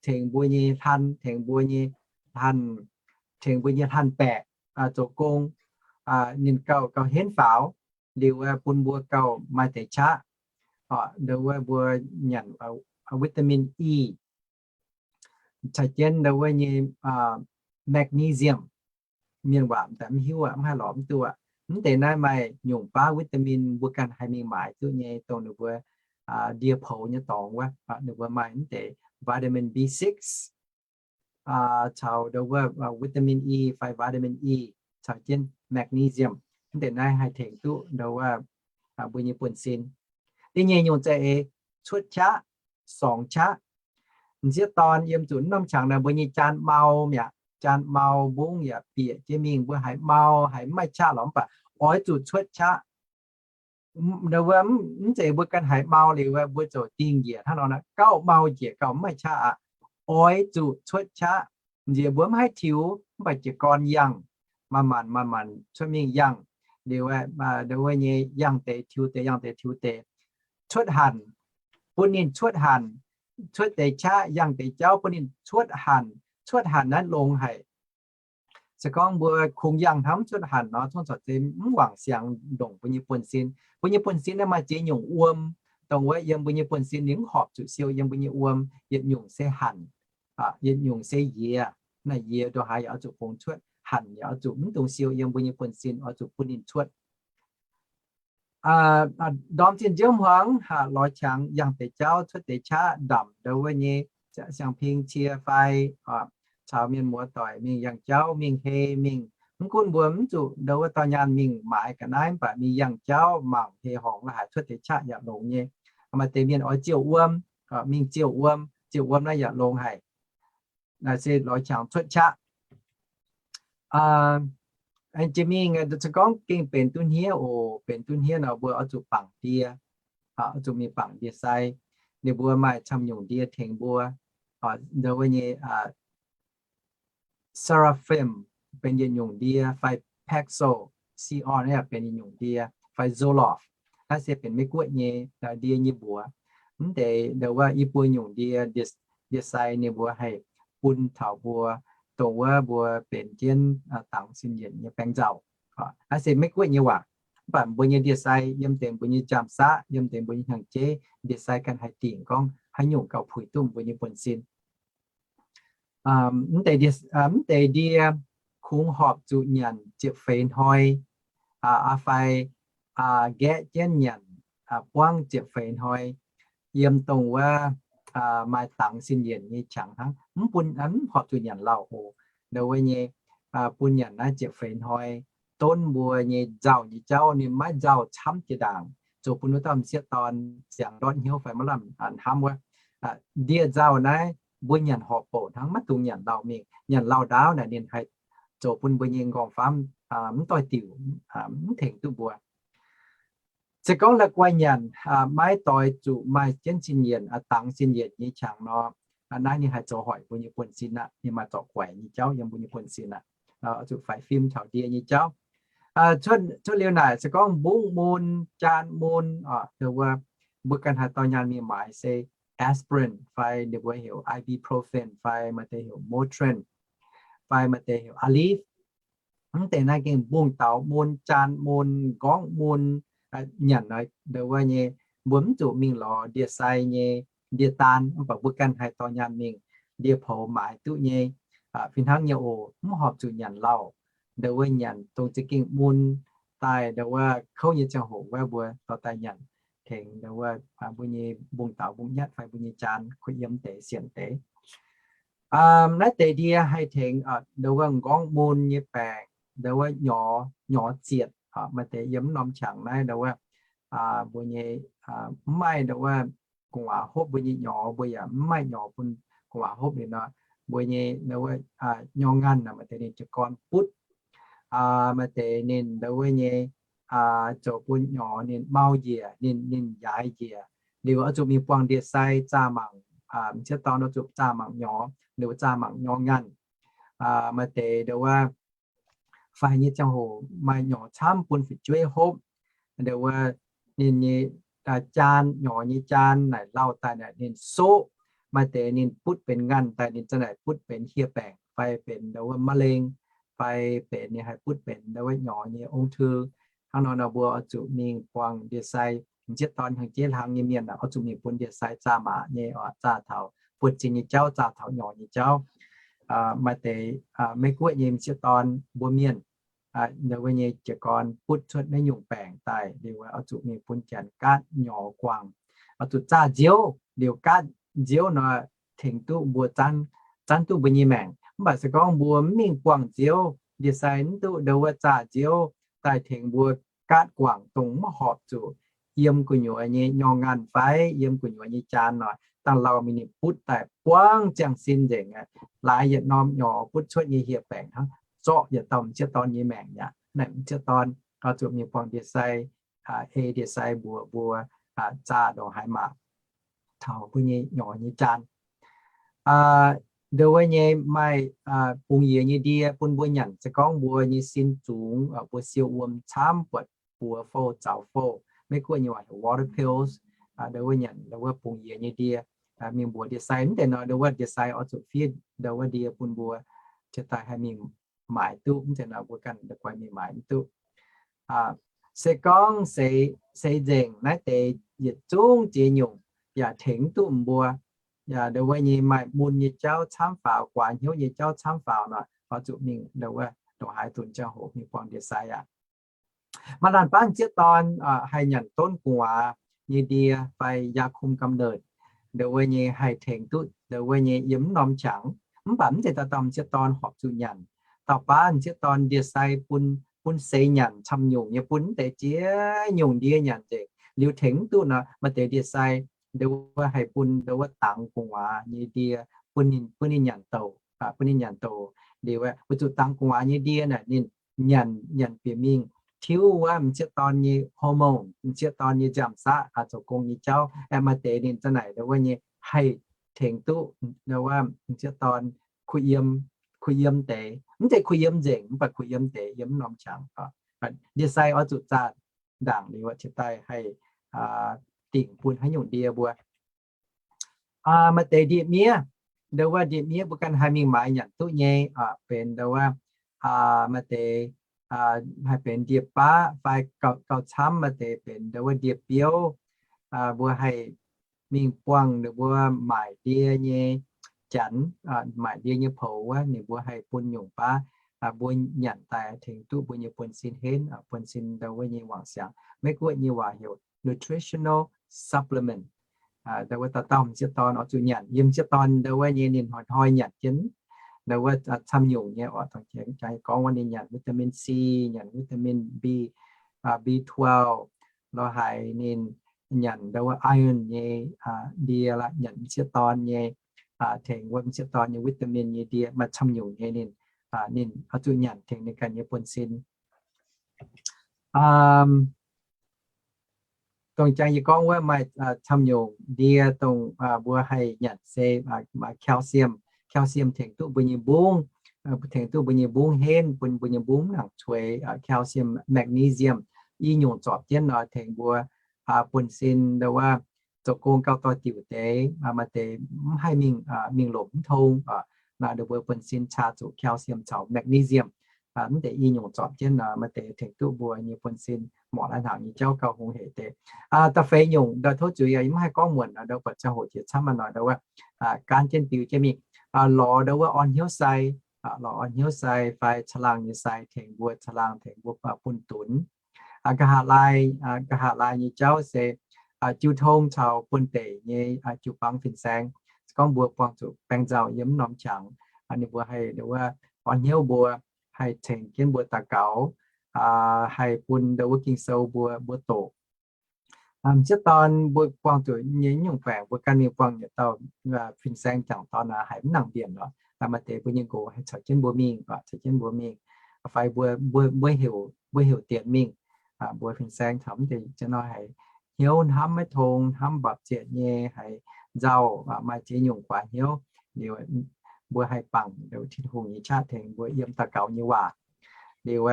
tengx mbuo nyei hlan, tengx mbuo nyei hlan, tengx mbuo nyei hlan-baeqc zoux gong. Ninh gauh, gauh henv faaux, liuz bun mbuo gauh maaih deix qaqv. Ndo wuov mbuo nyanc vitamin E, caux jienv ndo wuov nyei magnesium. Mienh waac m'daaih mv hiuv aqv, mv haih lorz mv duqv aqv. Mv deix naaiv maaih nyungc baav vitamin mbuo ganh haih mingh maaiz duqv nyei, dongh ninh mbuo ndie-poux nyei dorngx wuov, ninh mbuo maaih mv deix vitamin B six, caux ndo wuov vitamin E fai vitamin E, caux jienv magnesium. Mv deix naaiv haih tengx duqv ndo wuov mbuo nyei buonv-sin. Da'nyeic nyungc za'eix cuotv qaqv, sorngx qaqv. M'sieqv dorn yiem zuqc norm qangx naaic mbuo nyei jaan mau mi'aqv. Jaan mau mbungv yaac bieqc jienv mingh, mbuo haiz mau haiz mv maaih qaqv lorqc, mv baac oix zuqc cuotv qaqv. Ndo wuov mv zeiz mbuo ganh haiz mau liuz mbuo ziouc dingh njiec hnangv nor, gauh mau njiec gauh mv maaih qaqv aqv. Oix zuqc cuotv qaqv. Nziex mbuo mv haih tiux, mv baac jiez gorn yangh, manc-manc manc-manc cuotv mingh yangh. Liuz ndo wuov nyei yangh deix tiux deix, yangh deix tiux deix, cuotv hanc, bun ninh cuotv hanc, cuotv deix qaqv, yangh deix jauv bun ninh cuotv hanc. Cuotv hanc naaiv longx haic. Se gorngv mbuo kungx yangh hnamv cuotv hanc nor, zungv corc zeiz mv wangc siangx ndongc mbuo nyei buonv-sin. Mbuo nyei buonv-sin naaiv maaih ziex nyungc wuom, dongh wuov yiem mbuo nyei buonv-sin ninh mv horpc zuqc siou yiem mbuo nyei wuom. Yietc nyungc se hanc, yietc nyungc se yiex. Naaiv yiex ndongc haaix yaac oix zuqc kungx cuotv, hanc yaac oix zuqc mv dungx siou yiem mbuo nyei buonv-sin, oix zuqc bun ninh cuotv. Ndorm zinh nziouv hmuangx lorz qangx yangh deix jauv, cuotv deix qaqv, ndamc ndo wuov nyei siang-ping cie fai caux taux mienh muoz doic mingh yangh jauv, mingh hei, mingh. Mv gunv mbuo mv zuqc ndau wuov dorh nyaanh mingh maaiz ga'naaiv, mv baac mingh yangh jauv mangc hei horngc la'haaix cuotv deix qaqv yaac longx nyei. Maaih deix mienh oix ziouc wuom, mingh ziouc wuom, ziouc wuom naaiv yaac longx haic. Naaiv se lorz qangx cuotv qaqv. Aengx jiex mingh, se gorngv gengh benx duqv hniev oc, benx duqv hniev nor mbuo oix zuqc bangc ndie, oix zuqc mingh bangc ndie-sai. Ninh mbuo maaih camv nyungc ndie tengx mbuo, ndau wuov nyei seraphim benx yietc nyungc ndie, fai Paxos, Zion naaiv benx yietc nyungc ndie, fai Zoloft. Naaiv se benx Meiv-Guoqv nyei ndie nyei mbuox. Mv deix ndau wuov i buo nyungc ndie, ndie-sai ninh mbuo haih bun taux mbuo, dongh wuov mbuo benx jienv dangx sin yienc nyei baengc nzauc. Naaiv se Meiv-Guoqv nyei waac. Mv baac mbuo nyei ndie-sai yiem deix mbuo nyei jaam-saqv, yiem deix mbuo nyei hnyangx-jeiv, ndie-sai ganh haih dingc gorngv haaix nyungc gauh puix duqv mbuo nyei buonv-sin. Mv deix ndie kungx horpc zuqc nyanc ziepc feix hnoi, fai nqaeqv jienv nyanc buangv ziepc feix hnoi, yiem dongh wuov maaih dangx sin yienc nyei qangx hnangv. Mv bun, mv horpc zuqc nyanc lauh oc. Ndau wuov nyei bun nyanc naaiv ziepc feix hnoi, donv mbuo nyei nzauh nyei jauv. Ninh maiv nzauh camv jiex ndaangc, zoux bun wuov dauh m'sieqv dorn ziangx ndortv hnyouv fai maiv lamh hnamv wuov. Ndie-nzauh naaiv mbuo nyanc horpc bouc hnangv, maiv dungx nyanc lauh mingh. Nyanc lauh ndaauv naaic ninh haih zoux bun mbuo nyei nqorngv-famv mv doix-diuc, mv tengx duqv mbuo. Se gorngv la'guaih nyanc maiv doix zuqc maaih jienv sin yienc, dangx sin yienc nyei qangx nor, naaiv ninh haih zoux hoic mbuo nyei buonv-sin aqv. Ninh maaih zorc guaix nyei jauv yiem mbuo nyei buonv-sin aqv. Zuqc faix fim taux ndie nyei jauv. Cuotv liuz naaic se gorngv mbungv mun, jaan mun, ndau wuov mbuo ganh haih dorh nyaanh mingh maaiz se aspirin fai ninh mbuo heuc ibuprofen fai maaih deix heuc Motrin fai maaih deix heuc Aleve. Mv deix naaiv gengh mbungv daux mun, jaan mun, m'nqorngv mun, nyanc ndau wuov nyei. Mbuo mv zuqc mingh lorz ndie-sai nyei ndie-daan, mv baac mbuo ganh haih dorh nyaanh mingh ndie-poux maaiz duqv nyei. Fih hnangv nyei oc, mv horpc zuqc nyanc lauh. Ndau wuov nyanc dongh za'gengh mun daaih, ndau wuov kouv nyei ziangh hoc wuov mbuo dorh daaih nyanc tengx ndau wuov mbuo nyei mbungv daux mbungv nyatv fai mbuo nyei jaan kuh yiem deix sienc deix. Naaiv deix ndie haih tengx ndau wuov m'nqorngv mun nyei baengc, ndau wuov nyorx, nyorx zietc, maaih deix yiem mv norm qangx naaiv ndau wuov mbuo nyei mv maaih ndau wuov gu'nguaaz hopv mbuo nyei nyorx, mbuo yaac mv maaih nyorx bun gu'nguaaz hopv liuz nor, mbuo nyei ndau wuov nyorx nganh maaih deix ninh jiez gorn butv, maaih deix ninh ndau wuov nyei zoux bun nyorx ninh mau njiec, ninh, ninh yaaix njiec. Liuz oix zuqc mingh buangh ndie-sai zaah mangc, m'sieqv dorn oix zuqc zaah mangc nyorx, liuz zaah mangc nyorx nganh. Maaih deix ndau wuov faix nyei ziangh hoc maaih nyorx camv bun fu'jueiv hopv, ndau wuov ninh nyei jaan, nyorx nyei jaan naaic lauh daaih naaic ninh soqv, maaih deix ninh butv benx nganh daaih ninh za'naaic butv benx hieh baengc fai benx ndau wuov มะเร็ง fai benx ninh haih butv benx ndau wuov nyorx nyei องค์ทือ. Hnangv nor nor mbuo oix zuqc mingh buangh ndie-sai. M'sieqv dorn hnyangx-jeiv hlang nyei mienh oix zuqc mingh bun ndie-sai zaah maac nyei, zaah taux buonv-sin nyei jauv, zaah taux nyorx nyei jauv. Maaih deix Meiv-Guoqv nyei m'sieqv dorn mbuo mienh ndau wuov nyei jiez gorn butv cuotv naaiv nyungc baengc daaih liuz oix zuqc mingh bun janx gaatv nyorx guangc. Oix zuqc zaah nziouv, liuz gaatv nziouv nor tengx duqv mbuo zanv, zanv duqv mbuo nyei maengc. Mv baac se gorngv mbuo mv mingh buangh nziouv, ndie-sai mv duqv ndau wuov zaah nziouv daaih tengx mbuo gaatv guangc dongh maiv horpc zuqc yiem gu'nyuoz nyei nyorx nganh fai yiem gu'nyuoz nyei jaan nor, dangh lauh mingh ninh butv daaih buangv ziangh sin nzengc aqv. Laaix yietc norm nyorx butv cuotv nyei hieh baengc hnangv, zorqv yietc dauh m'sieqv dorn nyei maengc aqv. Naaiv m'sieqv dorn oix zuqc mingh buangh ndie-sai, ei ndie-sai mbuox mbuo zaah ndongc haaix maac taux mbuo nyei nyorx nyei jaan. Ndau wuov nyei maaih bungx yie nyei ndie bun mbuo nyanc. Se gorngv mbuo nyei sin zungx, mbuo siou wuom camv, buatc buoz fouh, zaux fouh, Meiv-Guoqv nyei waac heuc water pills. Ndau wuov nyanc ndau wuov bungx yie nyei ndie, mingh mbuox ndie-sai. Mv deix nor ndau wuov ndie-sai oix zuqc fiev ndau wuov ndie bun mbuo ciex daaih haih mingh maaiz duqv. Mv deix nor mbuo ganh la'guaih mingh maaiz mv duqv. Se gorngv seix nzengc naaiv deix yietc zungv ziex nyungc yaac tengx mv duqv mbuo. Yaac ndau wuov nyei maaih mun nyei jauv camv faaux, guaax hnyouv nyei jauv camv faaux nor, oix zuqc mingh ndau wuov ndongc haaix dunx ziangh hoc mingh buangh ndie-sai aqv. Maaih laanh baav m'sieqv dorn haih nyanc donv gu'nguaaz nyei ndie fai ยาคุมกำเนิด, ndau wuov nyei haih tengx duqv ndau wuov nyei yiem mv norm qangx. Mv baac mv zeiz dauh dauh m'sieqv dorn horpc zuqc nyanc. Dauh baav m'sieqv dorn ndie-sai bun, bun seix nyanc camv nyungc nyei, bun mv deix ziex nyungc ndie nyanc nzengc liuz tengx mv duqv nor, maaih deix ndie-sai ndau wuov haih bun ndau wuov dangx gu'nguaaz nyei ndie bun ninh, bun ninh nyanc douc, bun ninh nyanc douc. Liuz weic zuqc dangx gu'nguaaz nyei ndie naaic ninh nyanc, nyanc bieqc mingh tiuv wuov m'sieqv dorn nyei hormone, m'sieqv dorn nyei nziaamv-saqv, zoux gong nyei jauv. Aeqv, maaih deix ninh za'naaic ndau wuov nyei haih tengx duqv ndau wuov m'sieqv dorn kuh yiem, kuh yiem deix. Mv zeiz kuh yiem nzengc, mv baac kuh yiem deix, yiem norm qangx. Ndie-sai oix zuqc zaah ndaangc liuz cingx daaih haih dingc bun haaix nyungc ndie mbuo. Maaih deix ndie-miev, ndau wuov ndie-miev mbuo ganh haih mingh maaiz nyanc duqv nyei, benx ndau wuov maaih deix haih benx ndie-baqv fai gauh camv maaih deix benx ndau wuov ndie-biouv. Mbuo haih mingh buangh ninh mbuo maaic ndie nyei janx, maaic ndie nyei poux wuov, ninh mbuo haih bun nyungc baav mbuo nyanc daaih tengx duqv mbuo nyei buonv-sin henv, buonv-sin ndau wuov nyei wangc siangx. Meiv-Guoqv nyei waac heuc nutritional supplement. Ndau wuov dauh dauh m'sieqv dorn oix zuqc nyanc. Yiem m'sieqv dorn ndau wuov nyei ninh hnoi-hnoi nyanc jienv ndau wuov camv nyungc nyei oc. Dongh jangx gorngv wuov ninh nyanc vitamin C, nyanc vitamin B, B twelve, lorz haic ninh nyanc ndau wuov iron nyei ndie, lorz nyanc m'sieqv dorn nyei, tengx wuov m'sieqv dorn nyei vitamin nyei ndie maaih camv nyungc nyei ninh, ninh oix zuqc nyanc tengx ninh ganh nyei buonv-sin. Dongh jangx yie gorngv wuov maaih camv nyungc ndie dongh mbuo haih nyanc se maaih calcium. Calcium tengx duqv mbuo nyei mbungv, tengx duqv mbuo nyei mbungv henv, bun mbuo nyei mbungv mv nangc cueix. Calcium, magnesium, i nyungc zorpc jienv nor tengx mbuo buonv-sin ndau wuov zoux gong gauh doix-diuc deix, maaih deix mv haih mingh, mingh lomc mv tong, nor ninh mbuo buonv-sin caa zuqc calcium caux magnesium. Mv deix i nyungc zorpc jienv nor maaih deix tengx duqv mbuo nyei buonv-sin morc lai-hnaangx nyei jauv gauh hungh heic deix. Da'feix nyungc ndau tov zuiz yie mv haih gorngv muonc nor, ndau buatc ziangh hoc jiex camv aqv nor, ndau wuov gaanv jienv biux jienv mingh lorz ndau wuov orn hnyouv sai, lorz orn hnyouv sai fai caangh laangh nyei sai tengx mbuo, caangh laangh tengx mbuo bun dunx. Nqa'haav laai, nqa'haav laai nyei jauv se jiu tong caux buonv-deic nyei jiu-baang fin-saeng. Se gorngv mbuo buangh zuqc baeng nzauh yiem mv norm qangx, ninh mbuo haih ndau wuov orn hnyouv mbuo, haih tengx jienv mbuo daux gaux, haih bun ndau wuov Ging-Sou mbuo, mbuo doqc. M'sieqv dorn mbuo buangh zuqc nyei nyungc baengc mbuo ganh mingh buangh yietc dauh fin-saeng jangc dorn aqv, haiz mv nangc mbienc lorqc. Maaih deix mbuo nyei nqox haih caux jienv mbuo mingh, caux jienv mbuo mingh, fai mbuo, mbuo, mbuo heuc, mbuo heuc dienx mingh, mbuo fin-saeng taux mv deix ziouc nor haiz hnyouv hnamv maiv tong, hnamv mbapc zietc nyei, haiz nzauh, maaih ziex nyungc guaax hnyouv. Liuz mbuo haih bangc Tin-Hungh nyei qaqv tengx mbuo yiem daux gaux nyei waac. Liuz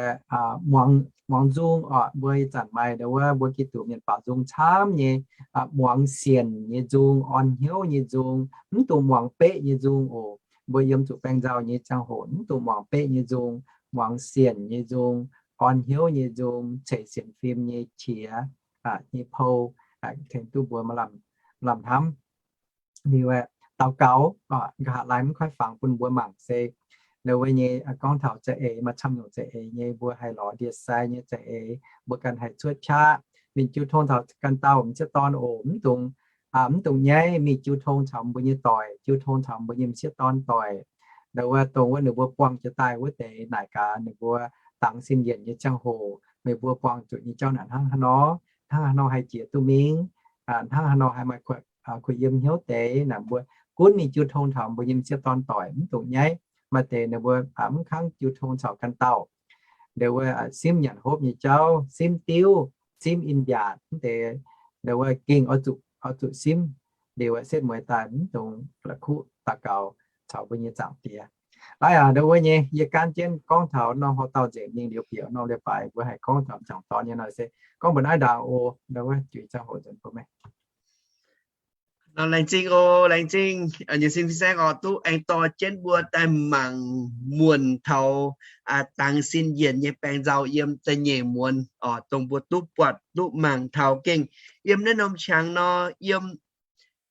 muangx, muangx nzung oc, mbuo ih zanc maaih ndau wuov mbuo Giduc mienh baaux nzung camv nyei, muangx sienc nyei nzung, orn hnyouv nyei nzung, mv dungx muangx beqv nyei nzung oc. Mbuo yiem zuqc baeng nzauh nyei ziangh hoc mv dungx muangx beqv nyei nzung, muangx sienc nyei nzung, orn hnyouv nyei nzung, ceix sienx fim nyei qiex, nyei pou, tengx duqv mbuo maaih lamh hnamv. Liuz daux gaux, nqa'haav laai mv koi fangx bun mbuo mangc se ndau wuov nyei gorngv taux za'eix, maaih camv nyungc za'eix nyei mbuo haih lorz ndie-sai nyei za'eix, mbuo ganh haih cuotv qaqv. Mingh jiu tong taux ganh dauh m'sieqv dorn oc, mv dungx, mv dungx nyaiv mingh jiu tong caux mbuo nyei doic, jiu tong caux mbuo nyei m'sieqv dorn doic. Ndau wuov dongh wuov ninh mbuo buangh jiex daaih wuov deix naaic gaax ninh mbuo dangx sin yienc nyei ziangh hoc meih mbuo buangh zuqc nyei jauv naaic hnangv haaix nor, hnangv haaix nor haih jiex duqv mingh, hnangv haaix nor haih maaih kuh yiem hnyouv deix naaic mbuo gunv mingh jiu tong taux mbuo nyei m'sieqv dorn doic, mv dungx nyaiv. Maaih deix ninh mbuo mv kangv jiu tong caux ganh dauh, ndau wuov simv nyanc hopv nyei jauv, simv diuv, simv in-mbiaatc mv deix, ndau wuov gengh oix zuqc, oix zuqc simv. Liuz setv mueiz daaih mv dungx la'kuqv daux gaux caux mbuo nyei Zaangc Diex. Naaiv aqv, ndau wuov nyei yie gaanv jienv gorngv taux norm horh dauh nzengc mingh, liuz bieqc norm leiz-baaix mbuo haih gorngv taux m'jangc dorn nyei nor se gorngv mbuo naaiv ndaangc oc. Ndau wuov juix ziangh hoc nzengc bun meih. Nor laengz zingh oc, laengz zingh nyei sin fin-saeng oc, duqv aengx dorh jienv mbuo daaih mangc muonc taux dangx sin yienc nyei baengc nzauh yiem da'nyeic muonz oc, dongh mbuo duqv buatc duqv mangc taux gengh yiem naaiv norm qangx nor, yiem,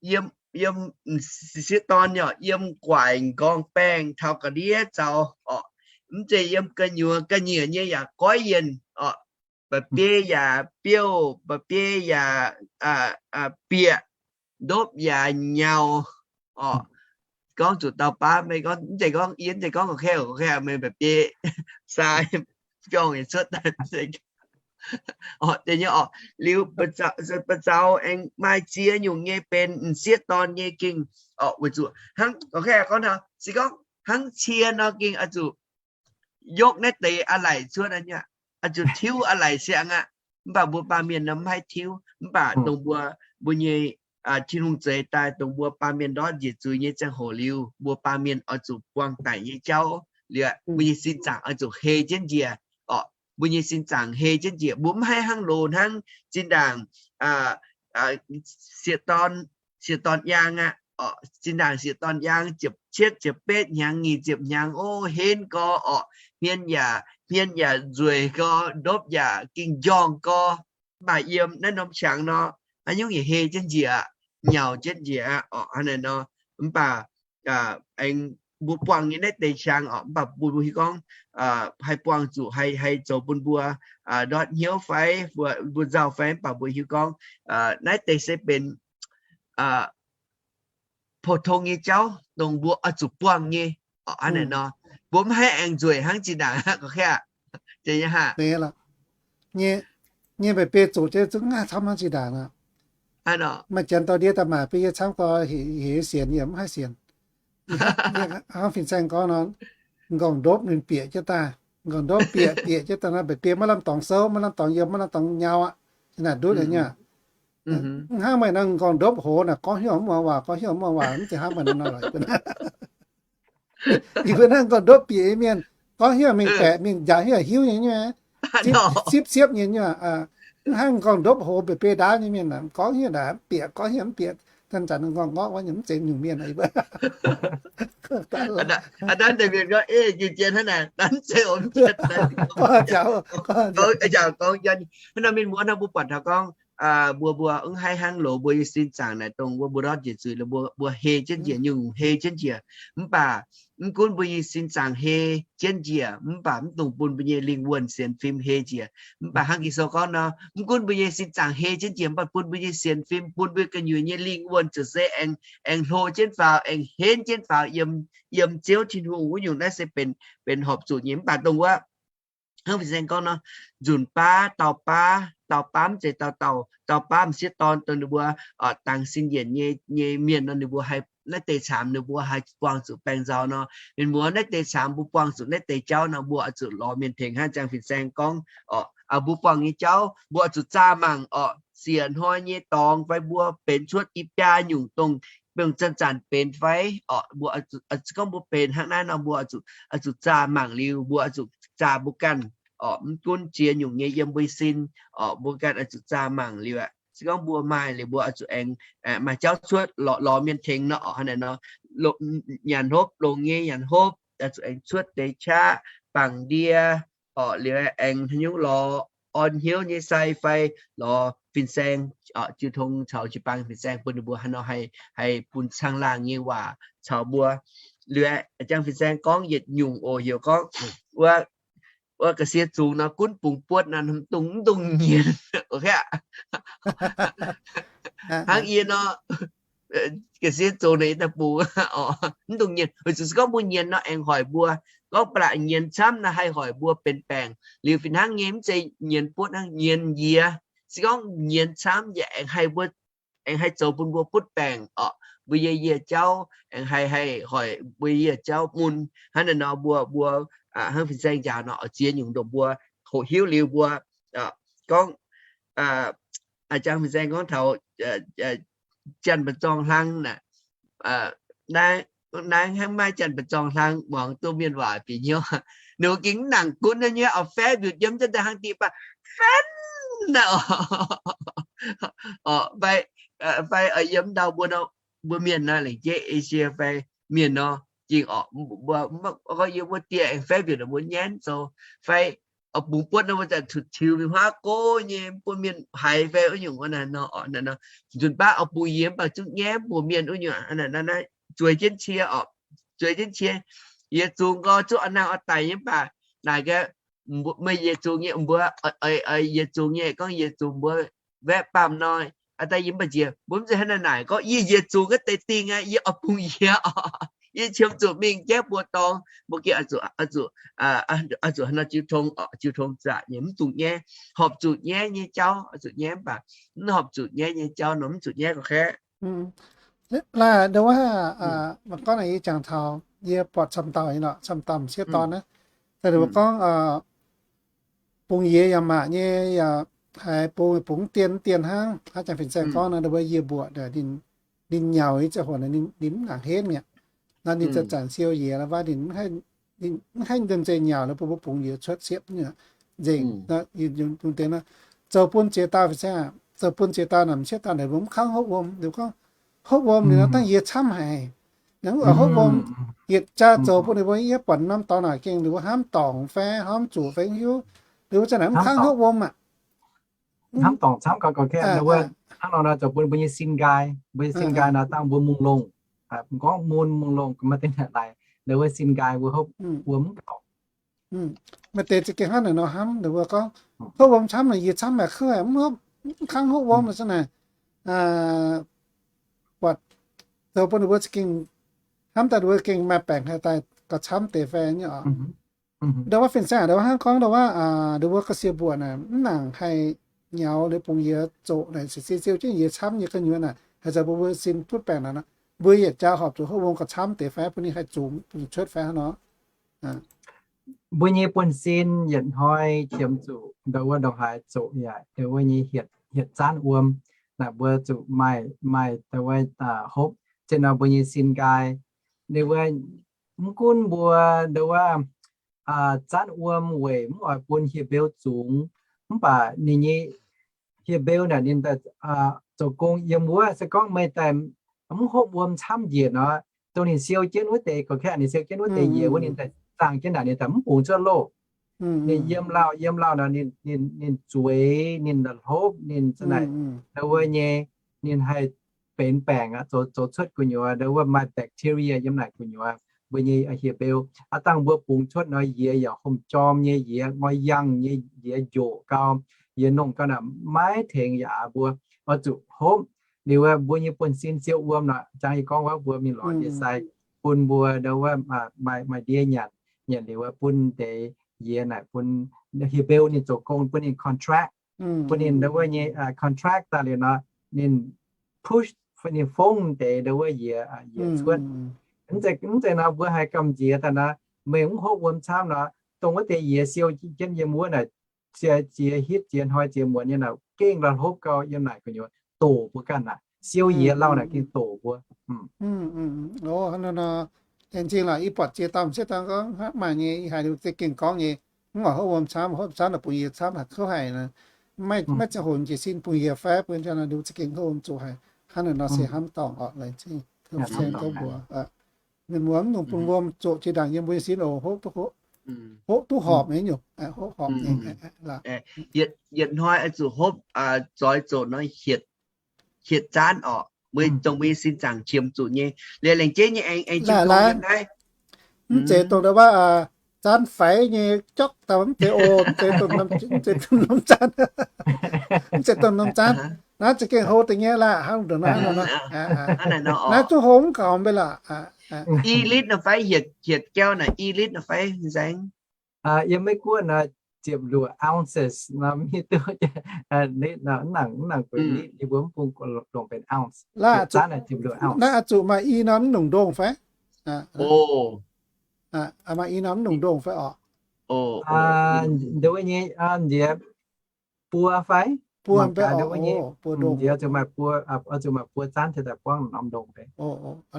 yiem, yiem m'sieqv dorn yaac yiem guaaic m'nqorngv baengh taux ga'ndiev zaux oc. Mv zeiz yiem gu'nyuoz ga'nyiec nyei yaac goiv yienc oc. Ba'biei yaac biouv, ba'biei yaac bieqc, ndopv yaac nyaux oc. gorngv zuqc dau baav, meih gorngv, mv zeiz gorngv, yie mv zeiz gorngv ga'kaiv, ga'kaiv meih mba'biei sai biorngh yietc cuotv daaih. Liuz ba'zaux aengx maaih ziex nyungc nyei benx m'sieqv dorn nyei gengh, orqc, weic zuqc hnangv ga'kaiv gorngv nor, se gorngv hnangv cie nor gengh oix zuqc yopv naaiv deix a'laic cuotv aqv, oix zuqc tiuv a'laic siang aqv. Mv baac mbuo baamh mienh nor mv haih tiuv. Mv baac dongh mbuo, mbuo nyei Tin-Hungh zeix daaih dongh mbuo baamh mienh ndortv njiec zuiz nyei ziangh hoc liuz, mbuo baamh mienh oix zuqc buangh daic nyei jauv liuz, mbuo nyei sin zaangc oix zuqc hei jienv njiec, orqc, mbuo nyei sin zaangc hei jienv njiec. Mbuo mv haih hnangv loz hnangv zinh ndaangc sieqv dorn, sieqv dorn yaang aqv, orqc, zinh ndaangc sieqv dorn yaang ziepc cietv ziepc betv hnyangx, nyic ziepc hnyangx, o, henv gau, orqc, hmien yaac, hmien yaac nzueic gau, ndopv yaac gengh njorngh gau. Mv baac yiem naaiv norm qangx nor, haaix nyungc yaac hei jienv njiec aqv, nyaux jienv njiec aqv, orqc, hnangv naaiv nor. Mv baac aengx mbuo buangh nyei naaiv deix qangx, orqc, mv baac mbuo hiuv gorngv haih buangh zuqc, haih, haih zoux bun mbuo ndortv hnyouv fai mbuo nzauh fai, mv baac mbuo hiuv gorngv naaiv deix se benx pou-tong nyei jauv dongh mbuo oix zuqc buangh nyei, orqc, hnangv naaiv nor. Mbuo mv haih aengx nzueic hnangv zinh ndaangc aqv, ga'kaiv. Nyei mba'biei zoqc jienv zungv ngaih camv hnangv zinh ndaangc aqv. Maaih janx dorh ndie daaih maaic bun yie camv gau, heuc yie sienx yie mv haih sienx. Hnangv fin-saeng gorngv nor, m'nqorngv-ndopv ninh bieqc jienv daaih, m'nqorngv-ndopv bieqc, bieqc jienv daaih nor, mba'biei maiv lamh dorngx souv, maiv lamh dorngx yiem, maiv lamh dorngx nyau aqv. Naaic ndutv nyei. Mv hnangv meih nor, m'nqorngv-ndopv hoz naaic gorngv hnyouv mv muangx waac, gorngv hnyouv mv muangx waac, mv zeiz hnangv meih nor lorqc. Yie mbuo naaiv m'nqorngv-ndopv bieqc nyei mienh, gorngv hnyouv mingh baeqc, mingh njaaux hnyouv hiuv nyei, siepv-siepv nyei. Mv hnangv m'nqorngv-ndopv hoz mba'biei ndaauv nyei mienh, gorngv hnyouv naaic mv bieqc, gorngv hnyouv mv bieqc, zanc-zanc m'nqorngv-ndopv nyei mv zeiz nyungc mienh. Hnangv naaiv mienh gorngv, ei, jiex jiex hnangv naaic, mv zeiz, hnangv nor mienh muoz nor mbuo buatc taux gorngv mbuo, mbuo mv haih hnangv loz mbuo nyei sin zaangc naaic dongh wuov mbuo ndortv njiec zuiz, mbuo hei jienv njiec, nyungc-nyungc hei jienv njiec. Mv baac mv gunv mbuo nyei sin zaangc hei jienv njiec, mv baac mv dungx bun mbuo nyei lingh wuonh sienx fim hei njiec. Mv baac hnangv Ging-Sou gorngv nor, mv gunv mbuo nyei sin zaangc hei jienv njiec, mv baac bun mbuo nyei sienx fim, bun mbuo gu'nyuoz nyei lingh wuonh ziouc se aengx, aengx hlo jienv faaux, aengx henv jienv faaux yiem, yiem Ziouv Tin-Hungh wuov nyungc. Naaiv se benx, benx horpc zuqc nyei. Mv baac dongh wuov hnangv fin-saeng gorngv nor, nzunc baav, dau baav, dau baav mv zeiz dau, dau, dau baav m'sieqv dorn dongh ninh mbuo dangx sin yienc nyei, nyei mienh nor, ninh mbuo haih, naaiv deix caamx ninh mbuo haih buangh zuqc baengh nzauh nor. Mienh muoz, naaiv deix caamx mbuo buangh zuqc naaiv deix jauv nor, mbuo oix zuqc lorz mienh tengx hnangv ziangh fin-saeng gorngv, orqc, mbuo buangh nyei jauv mbuo oix zuqc zaah mangc, orqc, siec hnoi nyei dorngx fai mbuo benx cuotv i biaa nyungc dongh, dongh zanc-zanc benx fai, orqc, mbuo oix zuqc, gorngv mbuo benx hnangv naaiv nor, mbuo oix zuqc zaah mangc liuz, mbuo oix zuqc zaah mbuo ganh, orqc, mv gunv ziex nyungc nyei yiem mbuo sin, orqc, mbuo ganh oix zuqc zaah mangc liuz aqv. Se gorngv mbuo maaih liuz, mbuo oix zuqc aengx maaih jauv cuotv lorz, lorz mienh tengx nor, orqc, hnangv naaic nor, nyanc hopv, longx nyei nyanc hopv, oix zuqc aengx cuotv deix qaqv, bangc ndie, orqc, liuz aengx haaix nyungc lorz orn hnyouv nyei sai fai lorz fin-saeng, jiu tong caux jiu-baang fin-saeng bun ninh mbuo haaix nor haih, haih bun caangh laangh nyei waac caux mbuo. Liuz a'jang fin-saeng gorngv yietc nyungc oc, heuc gorngv wuov, wuov ga'sie zungx nor gunv bungx buotv nor, mv dungx, mv dungx nyienz. Hnangv yie nor, ga'sie zungx naaic yie daaih bungx, mv dungx nyienz. Weic zuqc se gorngv mbuo nyienz nor aengx hoic mbuo. Gorngv ba'laqc nyienz camv nor haih hoic mbuo benx baengc. Liuz fih hnangv nyei mv zeiz nyienz buotv hnangv, nyienz njiec. Se gorngv nyienz camv yaac aengx haih mbuo, aengx haih zoux bun mbuo butv baengc orqc. Mbuo yie, yie jauv aengx haih, haih hoic mbuo yie jauv mun. Hnangv naaiv nor mbuo, mbuo hnangv fin-saeng njaaux nor, ziex nyungc ndomh mbuo hoqc hiuv liuz mbuo gorngv, a'jang fin-saeng gorngv taux janx-mba'zorng hlang naaic, naaiv, naaiv hnangv maiv janx-mba'zorng hlang muangx duqv mienh waac bieqc hnyouv. Ninh mbuo gengh mv nangc gunv nyei, oix faev mbiutc yiem za'daaih hnangv diqc baac fan naaic orqc, fai, fai yiem ndau mbuo, mbuo mienh naaic lengc jeiv Asia fai mienh nor, jingh orqc, mbuo, mbuo, gorngv yiem wuov dieh aengx faev mbiutc mbuo nyaanh zoux, fai oix bungx buotv nor mbuo zanc cuotv tiux mingh huaav go nyei, bun mienh haiz fai wuov nyungc wuov naaic nor, nzunc baav oix bungx yie mv baac zungv nyaiv mbuox mienh wuov nyungc, zueiz jienv cie orqc, zueiz jienv cie. Yietc zungx nqoi zungv oix nangh oix daic nyei mv baac naaic gaax, meih yietc zungx nyei mbuo, yietc zungx nyei gorngv yietc zungx mbuo waeqv baamh nor, aa daaih yie mv baac njiec mbuo mv zeiz hnangv naaic naaic gorngv yie yietc zungx ga'deix dingh aqv, yie oix bungx yie orqc. Yie qiemx zuqc mingh jaiv buoz-dorngx, mbuo gengh oix zuqc, oix zuqc, oix zuqc haaix nor jiu tong, jiu tong zaqc nyei, mv dungx nyaiv. Horpc zuqc nyaiv nyei jauv oix zuqc nyaiv, mv baac mv horpc zuqc nyaiv nyei jauv nor mv zuqc nyaiv ga'kaeqv. Laaix ndau wuov, mangc gorngv naaic yie jangx taux yie buatc camv dauh nyei lorqc, camv dauh m'sieqv dorn naaiv. Daaih ndau wuov gorngv bungx yie yaac maac nyei, yaac haiz bungx, bungx dien dien hnangv. Hnangv jangx fin-saeng gorngv nor, ndau wuov yie mbuoqc ninh nyaux nyei ziangh hoc ninh mv nangc henv mi'aqv. Nor ninh zanc-zanc siou yie la'waaih ninh mv haih nzengc nyaux, bun mbuo bungx yie cuotv siepv nzengc. Zoux bun ziex dauh fin-saeng, zoux bun ziex dauh naaic m'sieqv dauh naaic mbuo mv kangv hopv wuom. Ninh gorngv hopv wuom ninh nor dangh yie camv haic. Ninh mv oix hopv wuom, yietc jaax zoux bun ninh mbuo yie buatc norm dorngx naaic gengh ninh mbuo hnamv dorngc fai hnamv zuqc fai hiuv, ninh mbuo za'naaic mv kangv hopv wuom aqv. Hnamv dorngc camv gau gau kaeqv, hnangv nor zoux bun mbuo nyei sin nqaai, mbuo nyei sin nqaai nor dangh mbuo mungh longh, gorngv mun mungh longh maaih deix naaic laaix, ninh mbuo sin nqaai mbuo hopv wuom mv dorngc. Maaih deix za'gengh hnangv naaic nor hnamv, ninh mbuo gorngv hopv wuom camv naaic yie camv haic, kuv haic, mv hopv, mv kangv hopv wuom za'naaic. Buatc zoux bun ninh mbuo za'gengh hnamv daaih ninh mbuo gengh maaih baengc haih daaih gauh camv deix fai nyei oc. Ndau wuov fin-saeng ndau wuov hnangv gorngv ndau wuov, ndau wuov ga'sie mbuoqc naaic mv nangc haih nyaux liuz bungx yie zoqc naaic, siou jienv yie camv nyei gu'nyuoz naaic, haaix zanc mbuo mbuo sin butv baengc naaic, mbuo yietc jaax horpc zuqc hopv wuom gauh camv deix fai bun ninh haih zungx cuotv fai hnangv nor. Mbuo nyei buonv-sin yietc hnoi qiemx zuqc ndau wuov ndongc haaix zoqc yaac ndau wuov nyei hietc, hietc zaanv wuom. Naaic mbuo zuqc maaih, maaih ndau wuov hopv zinh nor mbuo nyei sin nqaai. Ndau wuov mv gunv mbuo ndau wuov zaanv wuom weic mv oix bun hieh mbeu zungx, mv baac ninh nyei hieh mbeu naaic ninh daaih zoux gong yiem wuov. Se gorngv meih daaih mv hopv wuom camv njiec nor, dongh ninh siou jienv wuov deix, gorqv-kaeqv ninh siou jienv wuov deix yie wuov, ninh daaih zaangh jienv naaic ninh daaih mv bungx cuotv loh. Ninh yiem lauh yiem lauh nor, ninh, ninh zueiz, ninh la'hlopv, ninh za'naaic ndau wuov nyei, ninh haih benx baengc aqv, zoux, zoux cuotv gu'nyuoz ndau wuov maaih bacteria yiem naaic gu'nyuoz mbuo nyei hieh mbeu. Aav dangh mbuo bungx cuotv nor, yie yaac hormh jorm nyei, yie ngoi yangh nyei, yie njoqc gau, yie nongh gau naaic maiv tengx yaac mbuo oix zuqc hopv. Liuz mbuo nyei buonv-sin siou wuom nor, jangx yie gorngv wuov mbuo mingh lorz ndie-sai bun mbuo ndau wuov maaih, maaih ndie nyanc, nyanc liuz bun deix yie naaic bun hieh mbeu ninh zoux gong bun ninh contract, bun ninh ndau wuov nyei contract daaih liuz nor, ninh push, ninh fongv deix ndau wuov yie, yie cuotv. Mv zeiz, mv zeiz nor mbuo haiz gamh nziex daaih nor, meih mv hopv wuom camv nor, dongh wuov deix yie siou jienv yiem wuov naaic, ziex, ziex hitv ziex hnoi ziex muonz nyei naaic gengh la'hlopv gau yiem naaic gu'nyuoz doqc mbuo ganh aqv. Siou yie lauh naaic gengh doqc mbuo. Aengx zingh laaix yie buatc ziex dauh m'sieqv dangh gorngv haaix maaih nyei, yie haiz ninh za'gengh gorngv nyei, mv oix hopv wuom camv, hopv camv naaic bungx yie camv haic, kouv haic nor. Maiv, maiv ziangh hoc njiec sin bungx yie fai bun ninh za'gengh hopv wuom zoqc haic. Hnangv naaic nor se hnamv dorngc orqc, laengz zingh tov mbuo. Mienh muoz mv nungx bun wuom zoqc jiex ndaangc yiem mbuo nyei sin oc. Hopv duqv horpc nyei nyungc, hopv horpc nyei. Yietc hnoi oix zuqc hopv, zoix zoqc nor hietc, hietc zaanv orqc, mbuo dongh mbuo nyei sin zaangc qiemx zuqc nyei. Liuz laengz jeiv nyei aengx, aengx jiu tong yiem naaiv. Mv zeiz dongh ndau wuov zaanv faix nyei jokv daaih, mv zeiz oc, mv zeiz dongh norm zaanv, mv zeiz dongh norm zaanv. Naaiv za'gengh hlo deix nyei laac, hnangv ndongc naaiv, hnangv naaiv nor. Naaiv zungv hlo mv gaux mbe laac. I litv nor fai hietc, hietc jauv naaic i litv nor fai nzaeng? Yiem Meiv Guoqv naaic ziepc luoqc ounces nor, mv hiuv duqv, mv nangc, mv nangc gueix litv, yie mbuo mv bung longc benx ounce. Naaiv oix zuqc maaih i norm mv nongc ndongh fai? Maaih i norm mv nongc ndongh fai orqc? Ndongc wuov nyei, nziex buo fai? Buo mbe orqc, buo ndongh. Nziex oix zuqc maaih buo, oix zuqc maaih buo zaanv cingx daaih buangv norm ndongh fai?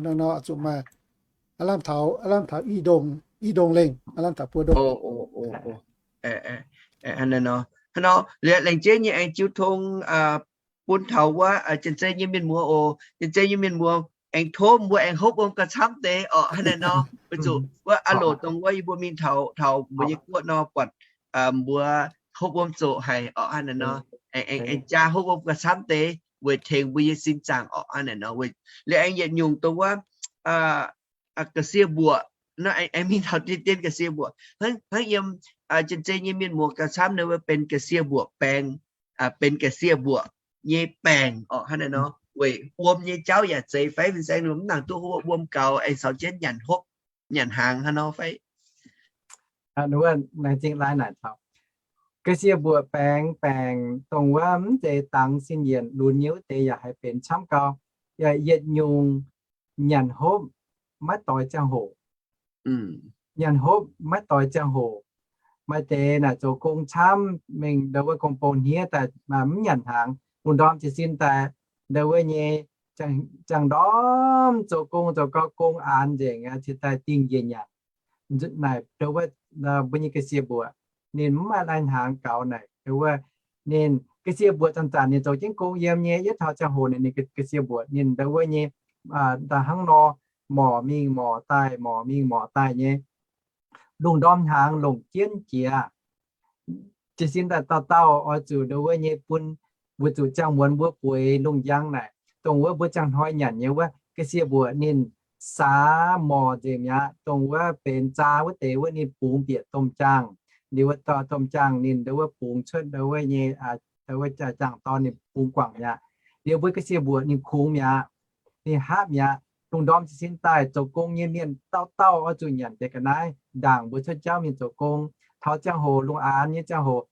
Nor oix zuqc maaih, aav lamh taux, aav lamh taux i ndongh, i ndongh lengh, aav lamh taux buo ndongh. Hnangv nor, laengz jeiv nyei aengx jiu tong bun taux wuov Janx-Zei nyei mienh muoz oc. Janx-Zei nyei mienh muoz, aengx tov mbuo aengx hopv wuom gauh camv deix orqc. Hnangv naaic nor, weic zuqc wuov aav loc dongh wuov yie mbuo mingh taux, taux mbuo nyei guoqv nor, buatc mbuo hopv wuom zoqc haic orqc. Hnangv naaic nor, aengx jaa hopv wuom gauh camv deix weic tengx mbuo nyei sin zaangc orqc. Hnangv naaic nor, liuz aengx yietc nyungc dongh wuov ga'sie mbuoqc nor, aengx mingh taux dien dien ga'sie mbuoqc. Hnangv yiem Janx-Zei nyei mienh muoz gauh camv nor, wuov benx ga'sie mbuoqc baengx, benx ga'sie mbuoqc nyei baengc orqc. Hnangv naaic nor, weic wuom nyei jauv yaac zeiz fai? Fin-saeng, mv nangc duqv wuom gaux aengx caux jienv nyanc hopv nyanc hnaangx hnangv nor fai? Naaiv zingh lai naaic taux ga'sie mbuoqc baengx, baengc dongh wuov mv zeiz dangx sin yienc lunx nyei wuov deix yaac haih benx camv gau. Yietc nyungc nyanc hopv maiv doix ziangh hoc. Nyanc hopv maiv doix ziangh hoc. Maaih deix naaic zoux gong camv mingh ndau wuov gong-bou hniev daaih mv nyanc hnaangx. Lungh ndorm jiez sin daaih ndau wuov nyei ziangh ndorm zoux gong zoux gau, gong aanx nzengc, ciex daaih dingh njiec nyanc. Naaic ndau wuov mbuo nyei ga'sie mbuoqc ninh mv maaih lai-hnaangx gaux naaic ndau wuov. Ninh ga'sie mbuoqc zanc-zanc ninh zoux jienv gong yiem nyei, yietv taux ziangh hoc ninh, ninh ga'sie mbuoqc ninh ndau wuov nyei daaih hnangv nor, morc mingh morc daaih, morc mingh morc daaih nyei. Lungh ndorm hnaangx longc jienv jiex. Jiez sin daaih dauh dauh oix zuqc ndau wuov nyei bun, weic zuqc ziangh muonz mbuo bueix lungh njang naaic, dongh wuov mbuo ziangh hnoi nyanc nyei wuov, ga'sie mbuoqc ninh saax morc nzengc mi'aqv. Dongh wuov benx zaa wuov deix wuov ninh bungx bieqc domh jaangh. Liuz wuov domh jaangh ninh ndau wuov bungx cuotv ndau wuov nyei, ndau wuov jaangh dorn ninh bungx guangc mi'aqv. Liuz mbuo ga'sie mbuoqc ninh kungx mi'aqv, ninh hapv mi'aqv. Lungh ndorm jiez sin daaih zoux gong nyei mienh dauh dauh oix zuqc nyanc deix ga'naaiv ndaangc mbuo cuotv jauv mingh zoux gong. Taux ziangh hoc lungh aanx nyei ziangh hoc,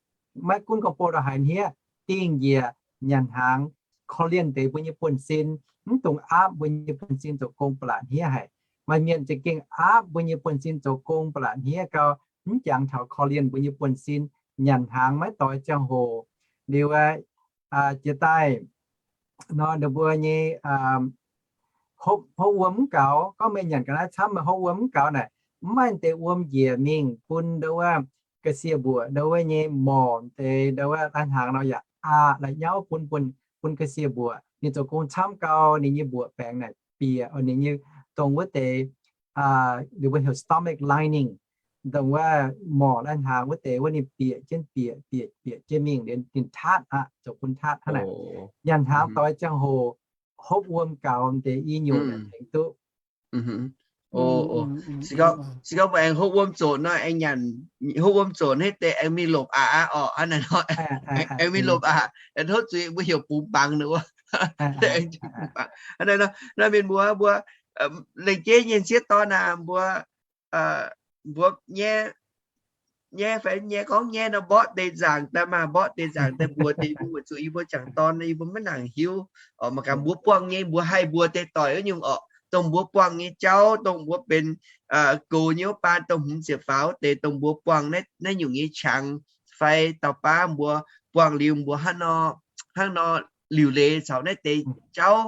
maiv gunv gorngv bou ndongc haaix hniev, dingh njiec nyanc hnaangx, korv-lienh deix mbuo nyei buonv-sin. Mv dungx aapv mbuo nyei buonv-sin zoux gong ba'laqc hniev haic. Maaih mienh za'gengh aapv mbuo nyei buonv-sin zoux gong ba'laqc hniev gau, mv jangx taux korv-lienh mbuo nyei buonv-sin. Nyanc hnaangx maiv doix ziangh hoc. Liuz jiex daaih nor ninh mbuo nyei hopv wuom mv gaux. Gorngv meih nyanc ga'naaiv camv, meih hopv wuom mv gaux naaic, mv maaih deix wuom njiec mingh bun ndau wuov ga'sie mbuoqc ndau wuov nyei morc deix ndau wuov lai-hnaangx nor yaac aqc la'nyauv bun, bun ga'sie mbuoqc. Ninh zoux gong camv gau, ninh nyei mbuoqc baengx naaic bieqc, ninh nyei dongh wuov deix, ninh mbuo heuc stomach lining, dongh wuov morc lai-hnaangx wuov deix wuov ninh bieqc jienv bieqc bieqc bieqc jienv mingh liuz ninh tatv aqv, zoux bun tatv hnangv naaic. Nyanc hnaangx doix ziangh hoc hopv wuom gaux deix i nyungc tengx duqv. Se gorngv mbuo aengx hopv wuom zoqc nor, aengx nyanc hopv wuom zoqc naaiv deix aengx mingh lopc aqc aqv orqc. Hnangv naaic nor, aengx mingh lopc aqc, tov zuiz mbuo heuc bungx bangx nor wuov. Hnangv naaic nor, nor mienh mbuo, mbuo lengc jeiv nyei sieqv dorn aac, mbuo, mbuo nyaiv, nyaiv fai nyaiv gorngv nyaiv nor mborqv deix nzaangc daaih maah, mborqv deix nzaangc daaih mbuox deix mbuo, weic zuqc yie mbuo jangc dorn yie mbuo maiv nangc hiuv. Mangc gaax mbuo buangh nyei, mbuo haih mbuox deix doic wuov nyungc orqc, dongh mbuo buangh nyei jauv, dongh mbuo benx gox nyei wuov baan, dongh hmz ziepc faaux wuov deix, dongh mbuo buangh naaiv nyungc nyei qangx fai dauh baav mbuo buangh liuz mbuo hnangv nor, hnangv nor liuc leiz caux naaiv deix jauv,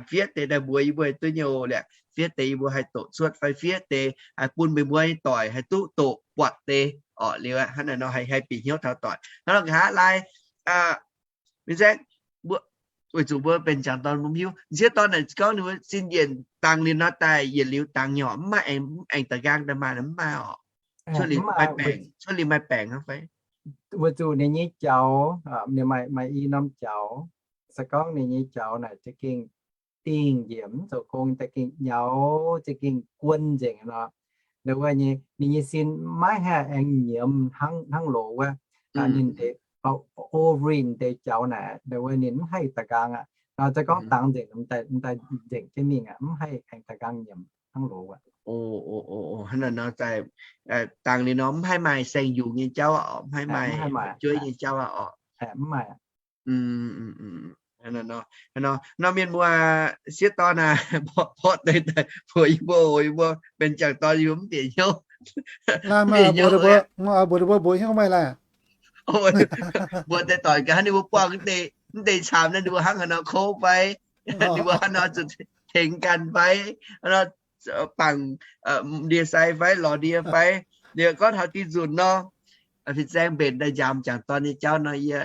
fiev deix daaih mbuox yie mbuo duqv nyei oc. Liuz fiev deix yie mbuo haih doqc cuotv fai fiev deix haih bun meih mbuo nyei doic haih duqv doqc buatc deix orqc. Liuz hnangv naaic nor haih, haih bieqc hnyouv taux doic hnangv nor nqa'haav lai. Mienh saengv, mbuo, weic zuqc mbuo benx jangc dorn mbuo mv hiuv. M'sieqv dorn naaic gorngv ninh mbuo sin yienc dangx liuz nor daaih yietc liuz dangx nyei orqc, mv maaih aengx, aengx da'nqaang daaih maaih, mv maaih orqc. Cuotv liuz maaih baengc, cuotv liuz maaih baengc hnangv fai? Weic zuqc ninh nyei jaux, ninh maaih, maaih i norm jaux. Se gorngv ninh nyei jaux naaic za'gengh dingh njiec mv zoux gong, za'gengh nyaux, za'gengh guon nzengc nor, ninh wuov nyei, ninh nyei sin maiv haih aengx nyiemz hnangv, hnangv loz wuov. Ninh deix, ovary deix jaux naaic, ninh wuov ninh mv haih da'nqaang aqv. Nor se gorngv dangx nzengc, daaih nzengc jienv mingh aqv, mv haih aengx da'nqaang nyiemz hnangv loz aqv. Hnangv naaic nor, dangx liuz nor mv haih maaih saeng-yungz nyei jauv aqv orqc, mv haih maaih fu'jueiv nyei jauv aqv orqc. Mv maaih. Nor mienh muoz, sieqv dorn aac, mborqv deix daaih mbuox yie mbuo, yie mbuo benx jangc dorn yie mbuo mv bieqc hnyouv. Mbuox mbuo mbuox hnyouv maaih laih. Mbuox deix doic gaax ninh mbuo buangh mv deix camx naaiv ninh mbuo hnangv haaix nor kouv fai, ninh mbuo hnangv nor zuqc tengx ganh fai, bangc ndie-sai fai lorz ndie fai. Liuz gorngv taux dinh nzunc nor, fin-saeng mbenc daaih njaaux jangc dorn nyei jauv nor, yie,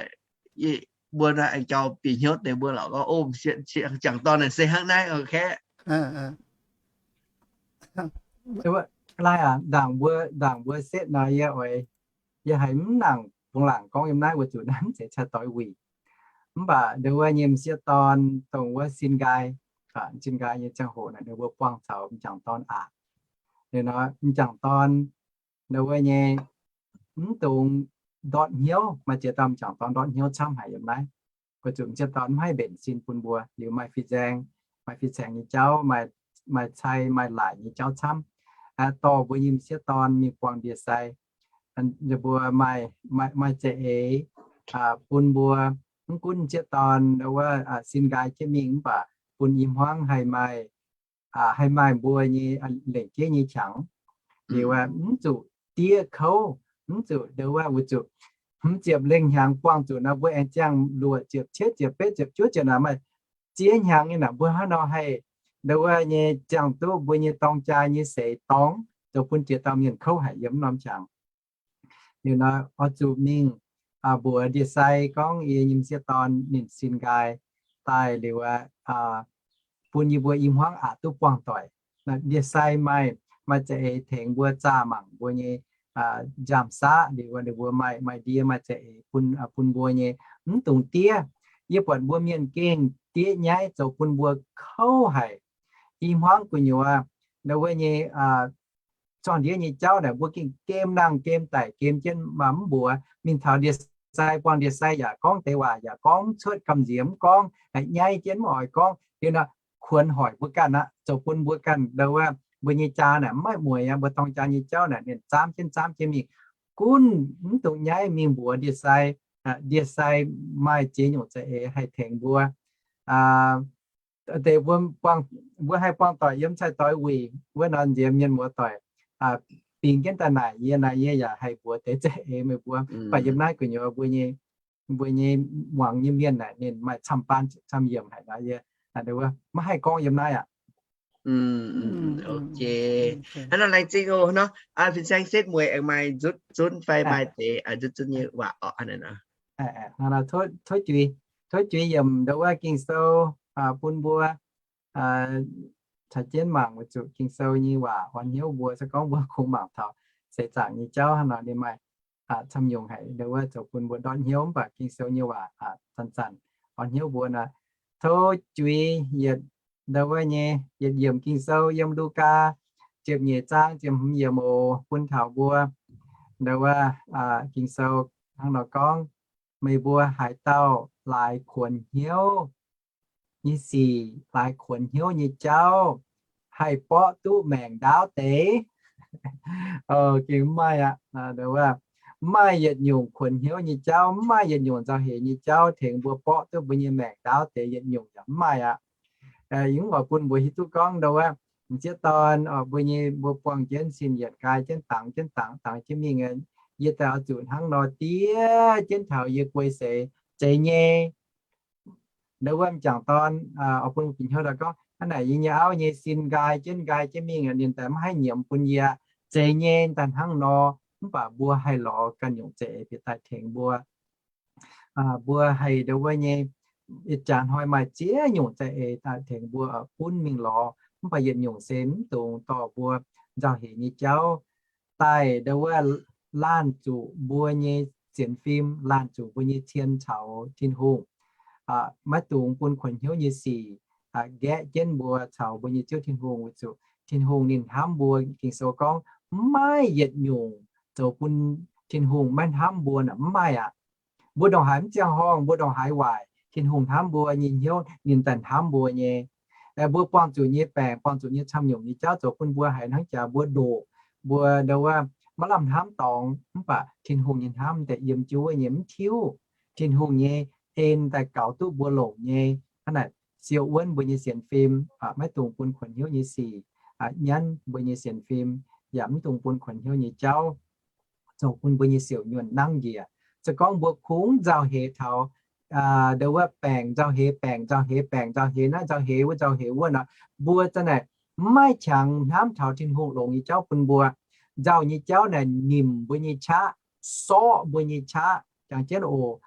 yie, mbuo nor aengx gauh bieqc hnyouv deix mbuo lorqc, gorngv, o, jangc dorn naaic se hnangv naaiv, o, kaeqv. Laih aac, ndaangc mbuo, ndaangc mbuo setv nor, yie oix, yie haiz mv nangc bungx laangc gorngv yiem naaiv weic zuqc naaiv mv zeiz cai doix wuic. Mv baac ndau wuov nyei m'sieqv dorn dongh wuov sin nqaai, sin nqaai nyei ziangh hoc naaic, ninh mbuo buangh caux m'jangc dorn aqc. Ninh nor m'jangc dorn ndau wuov nyei mv dungx ndortv hnyouv, maaih ziex dauh m'jangc dorn ndortv hnyouv camv haic yiem naaiv. weic zuqc m'sieqv dorn mv haih mbenc sin bun mbuo. Liuz maaih fin-saeng, maaih fin-saeng nyei jauv, maaih, maaih cai maaih laaic nyei jauv camv, dorh mbuo nyei m'sieqv dorn mingh buangh ndie-sai. Ninh mbuo maaih, maaih, maaih za'eix bun mbuo, mv gunv m'sieqv dorn wuov sin nqaai jienv mingh mv baac bun i hmuangv haih maaih, haih maaih mbuo nyei lengc jeiv nyei qangx. Liuz mv zuqc diev kouv, mv zuqc ndo wuov, weic zuqc hmz ziepc lengh hnyangx buangh zuqc nor, mbuo aengx ziangh luoqc ziepc cietv ziepc betv ziepc juov ziepc naaic, maaih ziex hnyangx nyei naaic, mbuo hnangv nor haih ndo wuov nyei ziangh duqv mbuo nyei dorng jaa nyei seix dorngx zoux bun jiex dauh mienh kouv haic yiem mv norm qangx. Liuz nor oix zuqc mingh mbuox ndie-sai gorngv yie nyei m'sieqv dorn ninh sin nqaai daaih liuz, bun yie mbuo i hmuangv aqc duqv buangh doic. Ndie-sai maaih, maaih za'eix tengx mbuo zaah mangc mbuo nyei nziaamv-saqv. Liuz ninh mbuo maaih, maaih ndie maaih za'eix bun, bun mbuo nyei, mv dungx diev. Yie buatc mbuo mienh gengh diev nyaiv zoux bun mbuo kouv haic. I hmuangv gu'nyuoz ndo wuov nyei zorng-ndiev nyei jauv naaic, mbuo gengh gem nangh gem daic gem jienv, mv mbuox. Mingh taux ndie-sai, buangh ndie-sai yaac gorngv deix waac yaac gorngv mv cuotv, gamh nziex mv gorngv, nyaiv jienv mv oix gorngv. Liuz nor kuonx hoic mbuo ganh aqv, zoux bun mbuo ganh ndo wuov mbuo nyei jaa naaic mv maaih mueiz aqv. Mbuo dorng jaa nyei jauv naaic ninh zaamv jienv zaamv jienv mingh, gunv mv dungx nyaiv mingh mbuox ndie-sai. Ndie-sai maaih ziex nyungc za'eix haih tengx mbuo. Deix mbuo, mbuo haih buangh doic yiem cai-doix wuic wuov nor, nziex mienh muoz-doic bingx jienv daaih naaic yie naaic, yie yaac haih mbuox deix za'eix meih mbuo. Mv baac yiem naaiv gu'nyuoz mbuo nyei, mbuo nyei muangx nyei mienh naaic ninh maaih camv-baan camv-yiemc haic nor, yie maiv haih gorngv yiem naaiv aqv. Hnangv nor laengz zingh oc. Nor fin-saeng setv mueiz aengx maaih nzutv zunv fai maaih deix nzutv zunv nyei waac orqc. Tov juix, tov juix yiemc ndo wuov Ging-Sou bun mbuo caux jienv mangc, weic zuqc Ging-Sou nyei waac orn hnyouv mbuo. Se gorngv mbuo kungx mangc taux seix zaangc nyei jauv hnangv nor, ninh maaih camv-nyungc haic ndo wuov zoux bun mbuo ndortv hnyouv. Mv baac Ging-Sou nyei waac zanc-zanc orn hnyouv mbuo nor. Tov juix yietc ndo wuov nyei, yietc yiemc Ging-Sou yiem Lugaa ziepc nyeic zaang ziepc hmz yiemc oc, bun taux mbuo ndo wuov Ging-Sou hnangv nor gorngv, meih mbuo haaix dauh laaix kuonx hnyouv nyei sic, laaix kuonx hnyouv nyei jauv, haih borqv duqv maengc ndaauv deix? Gengh mv maaih aqv. Mv maaih yietc nyungc kuonx hnyouv nyei jauv, mv maaih yietc nyungc nzauh heix nyei jauv tengx mbuo borqv duqv mbuo nyei maengc ndaauv deix yietc nyungc yaac mv maaih aqv. Yie mv oix bun mbuo hiuv duqv gorngv ndo wuov m'sieqv dorn, mbuo nyei, mbuo buangh jienv sin yietc nqaai jienv dangx jienv dangx dangx jienv mingh, yie daaih oix zuqc hnangv nor diev jienv taux yie guei seix zeiz nyei. Ndo wuov m'jangc dorn oix bun mbuo bieqc hnyouv daaih gorngv, hnangv naaic yie nyei auv nyei sin nqaai jienv nqaai jienv mingh, ninh daaih mv haih nyiemz bun yie, zeiz nyei daaih hnangv nor. Mv baac mbuo haih lorz ganh nyungc za'eix bieqc daaih tengx mbuo. Mbuo haih ndo wuov nyei, ih jaax hnoi maaih ziex nyungc za'eix daaih tengx mbuo gunv mingh lorz, mv baac yietc nyungc se mv dungx dorh mbuo nzauh heix nyei jauv daaih ndo wuov laanh zuqc mbuo nyei sienx fim, laanh zuqc mbuo nyei cien caux Tin-Hungh. Maiv dungx bun kuonx hnyouv nyei sic nqaeqv jienv mbuo caux mbuo nyei Ziouv Tin-Hungh, weic zuqc Tin-Hungh ninh hnamv mbuo. Ging-Sou gorngv, mv maaih yietc nyungc zoux bun Tin-Hungh maiv hnamv mbuo naaic, mv maaih aqv. Mbuo ndongc haaix mv ziangh horngh, mbuo ndongc haaix waaic, Tin-Hungh hnamv mbuo nyei hnyouv ninh daaih hnamv mbuo nyei. Mbuo buangh zuqc nyei baengc, buangh zuqc nyei camv-nyungc nyei jauv zoux bun mbuo haiz hnangv jaax mbuo ndoqc, mbuo ndo wuov maiv lamh hnamv dorngx, mv baac Tin-Hungh nyei hnamv daaih yiem jienv wuov nyei mv tiuv. Tin-Hungh nyei en daaih gaux duqv mbuo longc nyei. Hnangv naaic siou wuonv mbuo nyei sienx fim, maiv dungx bun kuonx hnyouv nyei sic nyanv mbuo nyei sienx fim, yaac mv dungx bun kuonx hnyouv nyei jauv zoux bun mbuo nyei siouc nyuonh nangv njiec. Se gorngv mbuo kungx nzauh heix taux ndo wuov baengc nzauh heix, baengc nzauh heix, baengc nzauh heix naaiv, nzauh heix wuov, nzauh heix wuov nor, mbuo za'naaic mv maaih qangx hnamv taux Tin-Hungh longx nyei jauv bun mbuo. Nzauh nyei jauv naaic nimc mbuo nyei qaqv, sorqv mbuo nyei qaqv. Jangx jienv oc,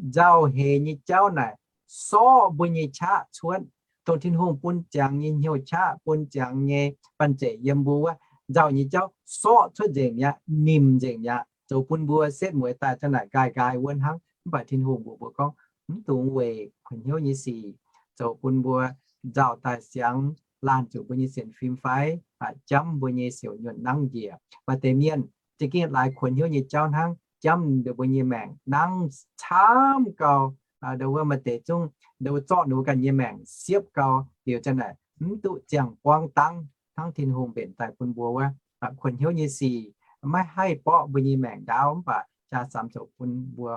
nzauh heix nyei jauv naaic sorqv mbuo nyei qaqv cuotv. Dongh Tin-Hungh bun ziangx nyei hnyouv qaqv, bun ziangx nyei banh zeic yiem mbuo wuov, nzauh nyei jauv sorqv cuotv nzengc mi'aqv, nimc nzengc mi'aqv, zoux bun mbuo setv mueiz daaih za'naaic nqaai nqaai wuov hnangv. Mv baac Tin-Hungh mbuox mbuo gorngv, mv dungx weic kuonx hnyouv nyei sic zoux bun mbuo nzauh daaih siangx laanh zuqc mbuo nyei sienx fim fai jamv mbuo nyei siouc nyuonh nangv njiec. Maaih deix mienh za'gengh laaix kuonx hnyouv nyei jauv hnangv, jamv mbuo nyei maengc nangv camv gau. Ndo wuov maaih deix zungv ndo wuov zorqv ninh mbuo ganh nyei maengc siepv gau liuz, ziang naaic mv duqv ziangh buangv dangv hnangv Tin-Hungh mbenc daaih bun mbuo wuov. Kuonx hnyouv nyei sic maiv haih borqv mbuo nyei maengc ndaauv, mv baac jaa-saamx ziouc bun mbuo,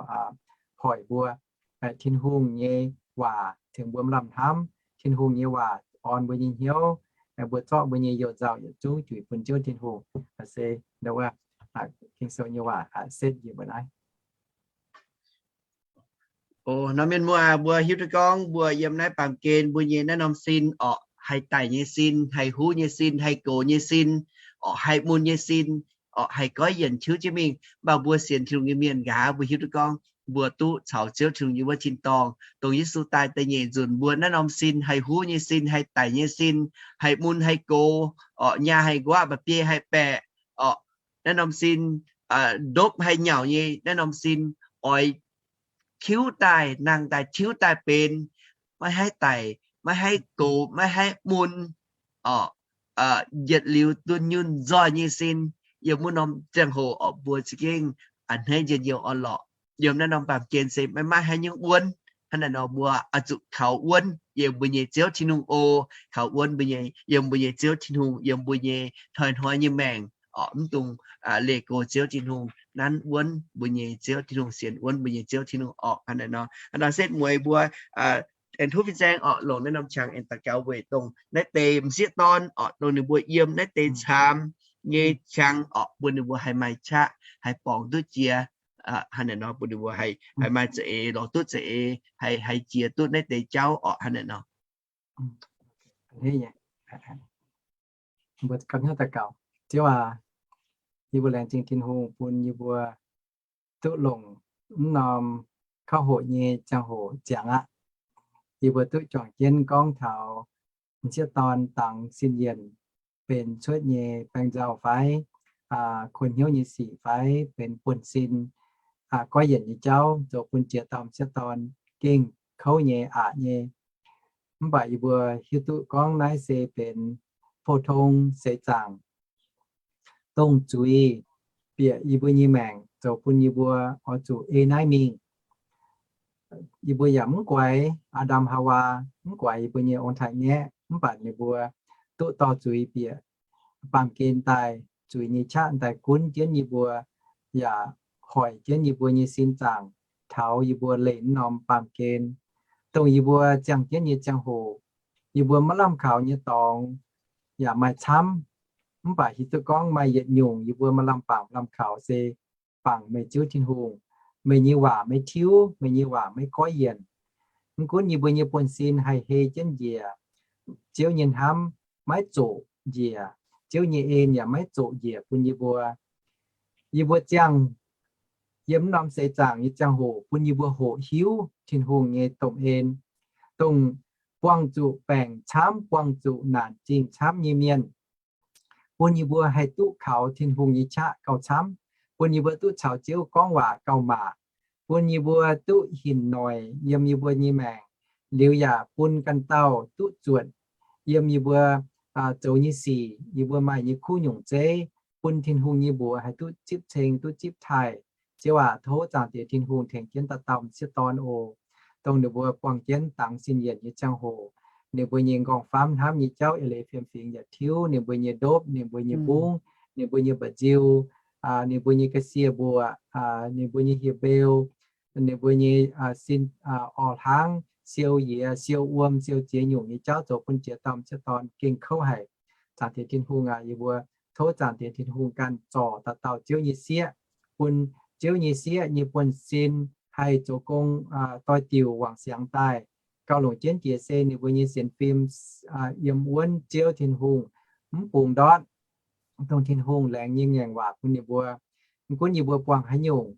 hoic mbuo. Tin-Hungh nyei waac tengx mbuo maaih lamh hnamv. Tin-Hungh nyei waac orn mbuo nyei hnyouv, mbuo zorqv mbuo nyei youh nzauh yietc zungv juix bun Ziouv Tin-Hungh. Se ndo wuov Ging-Sou nyei waac setv njiec mbuo naaiv. O, nor mienh muoz, mbuo hiuv duqv gorngv mbuo yiem naaiv baamh gen mbuo nyei naaiv norm sin orqc, haih daic nyei sin, haih huv nyei sin, haih gox nyei sin, orqc, haih mun nyei sin, orqc, haih goiv yienc tiuv jienv mingh. Mv baac mbuo sienx Tin-Hungh nyei mienh nqa'haav mbuo hiuv duqv gorngv mbuo duqv caux Ziouv Tin-Hungh yiem wuov tin-dorngh, dongh Yesu daaih da'nyeic nzunc mbuo naaiv norm sin, haih huv nyei sin, haih daic nyei sin, haih mun haih gox, orqc, nyaah haih nquaqv, mba'biei haih baeqc, orqc, naaiv norm sin, ndopv haih nyauc nyei naaiv norm sin, oix tiuv daaih, nangh daaih tiuv daaih benx maiv haih daic, maiv haih gox, maiv haih mun, orqc, yietc liuz dunh yunh nzoih nyei sin. Yiem wuov norm ziangh hoc orqc, mbuo za'gengh a'hneiv njien-youh orn-lorqc. Yiem naaiv norm baamh gen se maiv maaih haaix nyungc wuonv. Hnangv naaic nor mbuo oix zuqc kaux wuonv yiem mbuo nyei Ziouv Tin-Hungh oc. Kaux wuonv mbuo nyei, yiem mbuo nyei Ziouv Tin-Hungh, yiem mbuo nyei hnoi-hnoi nyei maengc orqc, mv dungx leih go Ziouv Tin-Hungh, nanv wuonv mbuo nyei Ziouv Tin-Hungh, sienx wuonv mbuo nyei Ziouv Tin-Hungh orqc. Hnangv naaic nor, hnangv nor setv mueiz mbuo aengx tov fin-saeng orqc, longc naaiv norm qangx aengx daux gaux weic dongh naaiv deix m'sieqv dorn orqc, dongh ninh mbuo yiem naaiv deix caamx nyei qangx orqc, bun ninh mbuo haih maaih qaqv, haih borngz duqv jiex. Hnangv naaic nor bun ninh mbuo haih, haih maaih za'eix, lorz duqv za'eix, haih, haih jiex duqv naaiv deix jauv orqc. Hnangv naaic nor. Mbuo gapv hnyouv daux gaux. Ziouv aac, yie mbuo laengz zingh Tin-Hungh bun yie mbuo duqv longc mv norm kauv hoqc nyei ziangh hoc ziangx aqv. Yie mbuo duqv juangc jienv gorngv taux m'sieqv dorn dangx sin yienc benx cuotv nyei baeng nzauh fai kuonx hnyouv nyei sic fai benx buonv-sin goiv yienc nyei jauv, zoux bun jiex dauh m'sieqv dorn gengh kouv nyei, aqc nyei. Mv baac yie mbuo hiuv duqv gorngv naaiv se benx pou-tong seix zaangc, dongh zuiz bieqc yie mbuo nyei maengc zoux bun yie mbuo oix zuqc ei naaiv mingh. Yie mbuo yaac mv guaix Aa^ndam Haawaa, mv guaix yie mbuo nyei ong-taaix-ngaeqv, mv baac ninh mbuo duqv dorh zuiz bieqc baamh gen daaih, zuiz nyei qaqv daaih gunv jienv yie mbuo, yaac hoic jienv yie mbuo nyei sin zaangc taux yie mbuo leih mv norm baamh gen. Dongh yie mbuo ziangh jienv nyei ziangh hoc, yie mbuo maiv lamh kaux nyei dorngx yaac maaih camv. Mv baac hiuv duqv gorngv maaih yietc nyungc yie mbuo maaih lamh bangc lamh kaux se bangc meih Ziouv Tin-Hungh. Meih nyei waac maiv tiuv, meih nyei waac maiv goiv yienc. Mv gunv yie mbuo nyei buonv-sin haih hei jienv njiec, Ziouv nyei hnamv maiv zoqc njiec, Ziouv nyei en yaac maiv zoqc njiec bun yie mbuo. Yie mbuo ziangh yiem mv norm seix zaangc nyei ziangh hoc bun yie mbuo hoqc hiuv Tin-Hungh nyei domh en, dongh buangh zuqc baengc camv, buangh zuqc naanc zingh camv nyei mienh, bun yie mbuo haih duqv kaux Tin-Hungh nyei qaqv gauh camv, bun yie mbuo duqv caux Ziouv gorngv waac gauh maac, bun yie mbuo duqv hinc noic yiem yie mbuo nyei maengc, liuz yaac bun ganh dauh duqv zuotc yiem yie mbuo zoux nyei sic, yie mbuo maaih nyei kuv nyungc zeiv, bun Tin-Hungh nyei mbuox haih duqv zipv ceng, duqv zipv taaih. Ziouv aac, tov Zaangc Diex Tin-Hungh tengx jienv dauh dauh m'sieqv dorn oc. Dongh ninh mbuo buangh jienv dangx sin yienc nyei ziangh hoc, ninh mbuo nyei nqorngv-famv hnamv nyei jauv eix leiz fiem-fingx yaac tiuv, ninh mbuo nyei ndopv, ninh mbuo nyei mbungv, ninh mbuo nyei mba'nziu, ninh mbuo nyei ga'sie mbuoqc, ninh mbuo nyei hieh mbeu, ninh mbuo nyei sin orh hlangv, siou yiex, siou wuom, siou ziex nyungc nyei jauv zoux bun jiex dauh m'sieqv dorn gengh kouv haic. Zaangc Diex Tin-Hungh aac, yie mbuo tov Zaangc Diex Tin-Hungh ganh zorc dauh dauh Ziouv nyei sieqv, bun Ziouv nyei sieqv nyei buonv-sin haih zoux gong doix-diuc wangc siangx daaih. Gauh longc jienv jiex se ninh mbuo nyei sienx fim yiem wuonv Ziouv Tin-Hungh mv bungx ndortv, dongh Tin-Hungh laengz nyei ngaengc waac bun ninh mbuo. Mv gunv yie mbuo buangh haaix nyungc,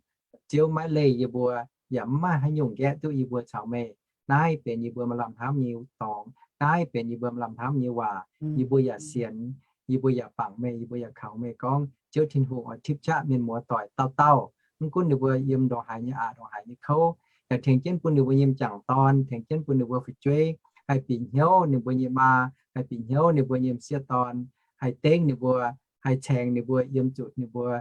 Ziouv maiv leih yie mbuo, yaac mv maaih haaix nyungc nqaeqv duqv yie mbuo caux meih. Naaiv benx yie mbuo maaih lamh hnamv nyei dorngx. Naaiv benx yie mbuo maaih lamh hnamv nyei waac. Yie mbuo yaac sienx, yie mbuo yaac bangc meih, yie mbuo yaac kaux meih gorngv Ziouv Tin-Hungh oix tipv qaqv mienh muoz doic dauh dauh, mv gunv ninh mbuo yiem ndongc haaix nyei aqc, ndongc haaix nyei kouv, yaac tengx jienv bun ninh mbuo nyei m'jangc dorn, tengx jienv bun ninh mbuo fu'jueiv haih bieqc hnyouv ninh mbuo nyei maa, haih bieqc hnyouv ninh mbuo nyei m'sieqv dorn, haih dengv ninh mbuo, haih caengx ninh mbuo yiem zuqc ninh mbuo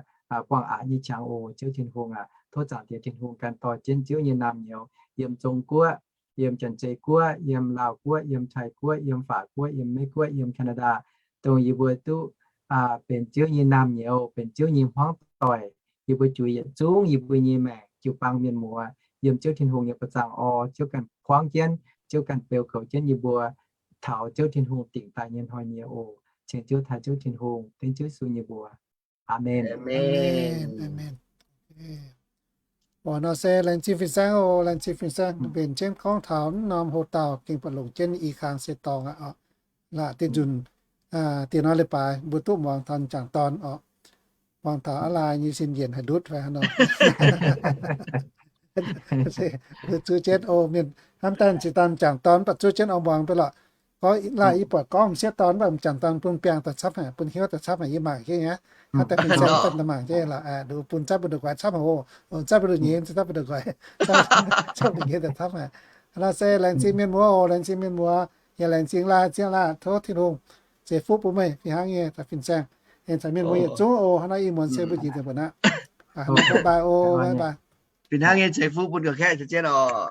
buangh aqc nyei qangx oc. Ziouv Tin-Hungh aac, tov Zaangc Diex Tin-Hungh ganh dorh jienv Ziouv nyei naamh nyouz yiem Zong-Guoqv, yiem Janx-Zei Guoqv, yiem Laauh Guoqv, yiem Taiv Guoqv, yiem Faac Guoqv, yiem Meiv Guoqv, yiem Canada, dongh yie mbuo duqv benx Ziouv nyei naamh nyouz, benx Ziouv nyei hmuangv doic. Yie mbuo juix yietc zungv yie mbuo nyei maengc jiu-baang mienh muoz yiem Ziouv Tin-Hungh nyei ba'zangh orv, Ziouv ganh kuangv jienv, Ziouv ganh beu goux jienv yie mbuo taux Ziouv Tin-Hungh dingc daaih nyei hnoi-nyieqc oc. Ceng Ziouv taaih Ziouv Tin-Hungh, dengv Ziouv Yesu nyei mbuox. Aamen. Oc, nor se laengz zingh fin-saeng oc, laengz zingh fin-saeng mbenc jienv gorngv taux mv norm hoc-dauh gengh buatc longc jienv i kang se dorngx aqv oc. Laah deix nzunc, diex norm leiz-baaix mbuo duqv muangx taux m'jangc dorn oc. Muangx taux aav laai nyei sin yienc haaix ndutv fai haaix nor. Zuov jienv oc, mienh hnamv daaih zinh daaih m'jangc dorn mv baac zuov jienv oix muangx mv bei lorqc. Gorngv laah yie buatc gorngv m'sieqv dorn mv baac m'jangc dorn bun biangh daaih camv haic, bun hnyouv daaih camv haic, yie mangc jienv nyei. Hnangv daaih fin-saeng daaih mangc jienv lorqc, duqv bun zanc mbu'ndongx guaix camv haic oc, zanc mbu'ndongx nyei, zanc mbu'ndongx guaix, camv nyei daaih camv haic. Nor se laengz zingh mienh muoz oc, laengz zingh mienh muoz, yaac laengz zingh laah, zingh laah, tov Tin-Hungh ceix fuqv bun meih fih hnangv nyei daaih fin-saeng. Aengx caux mienh muoz yietc zungv oc, hnangv naaiv ih muonz se mbuo njiec nzengc mbuo aqv. Bye bye oc, bye bye. Fih hnangv nyei ceix fuqv bun ga'kengv ziex jienv oc.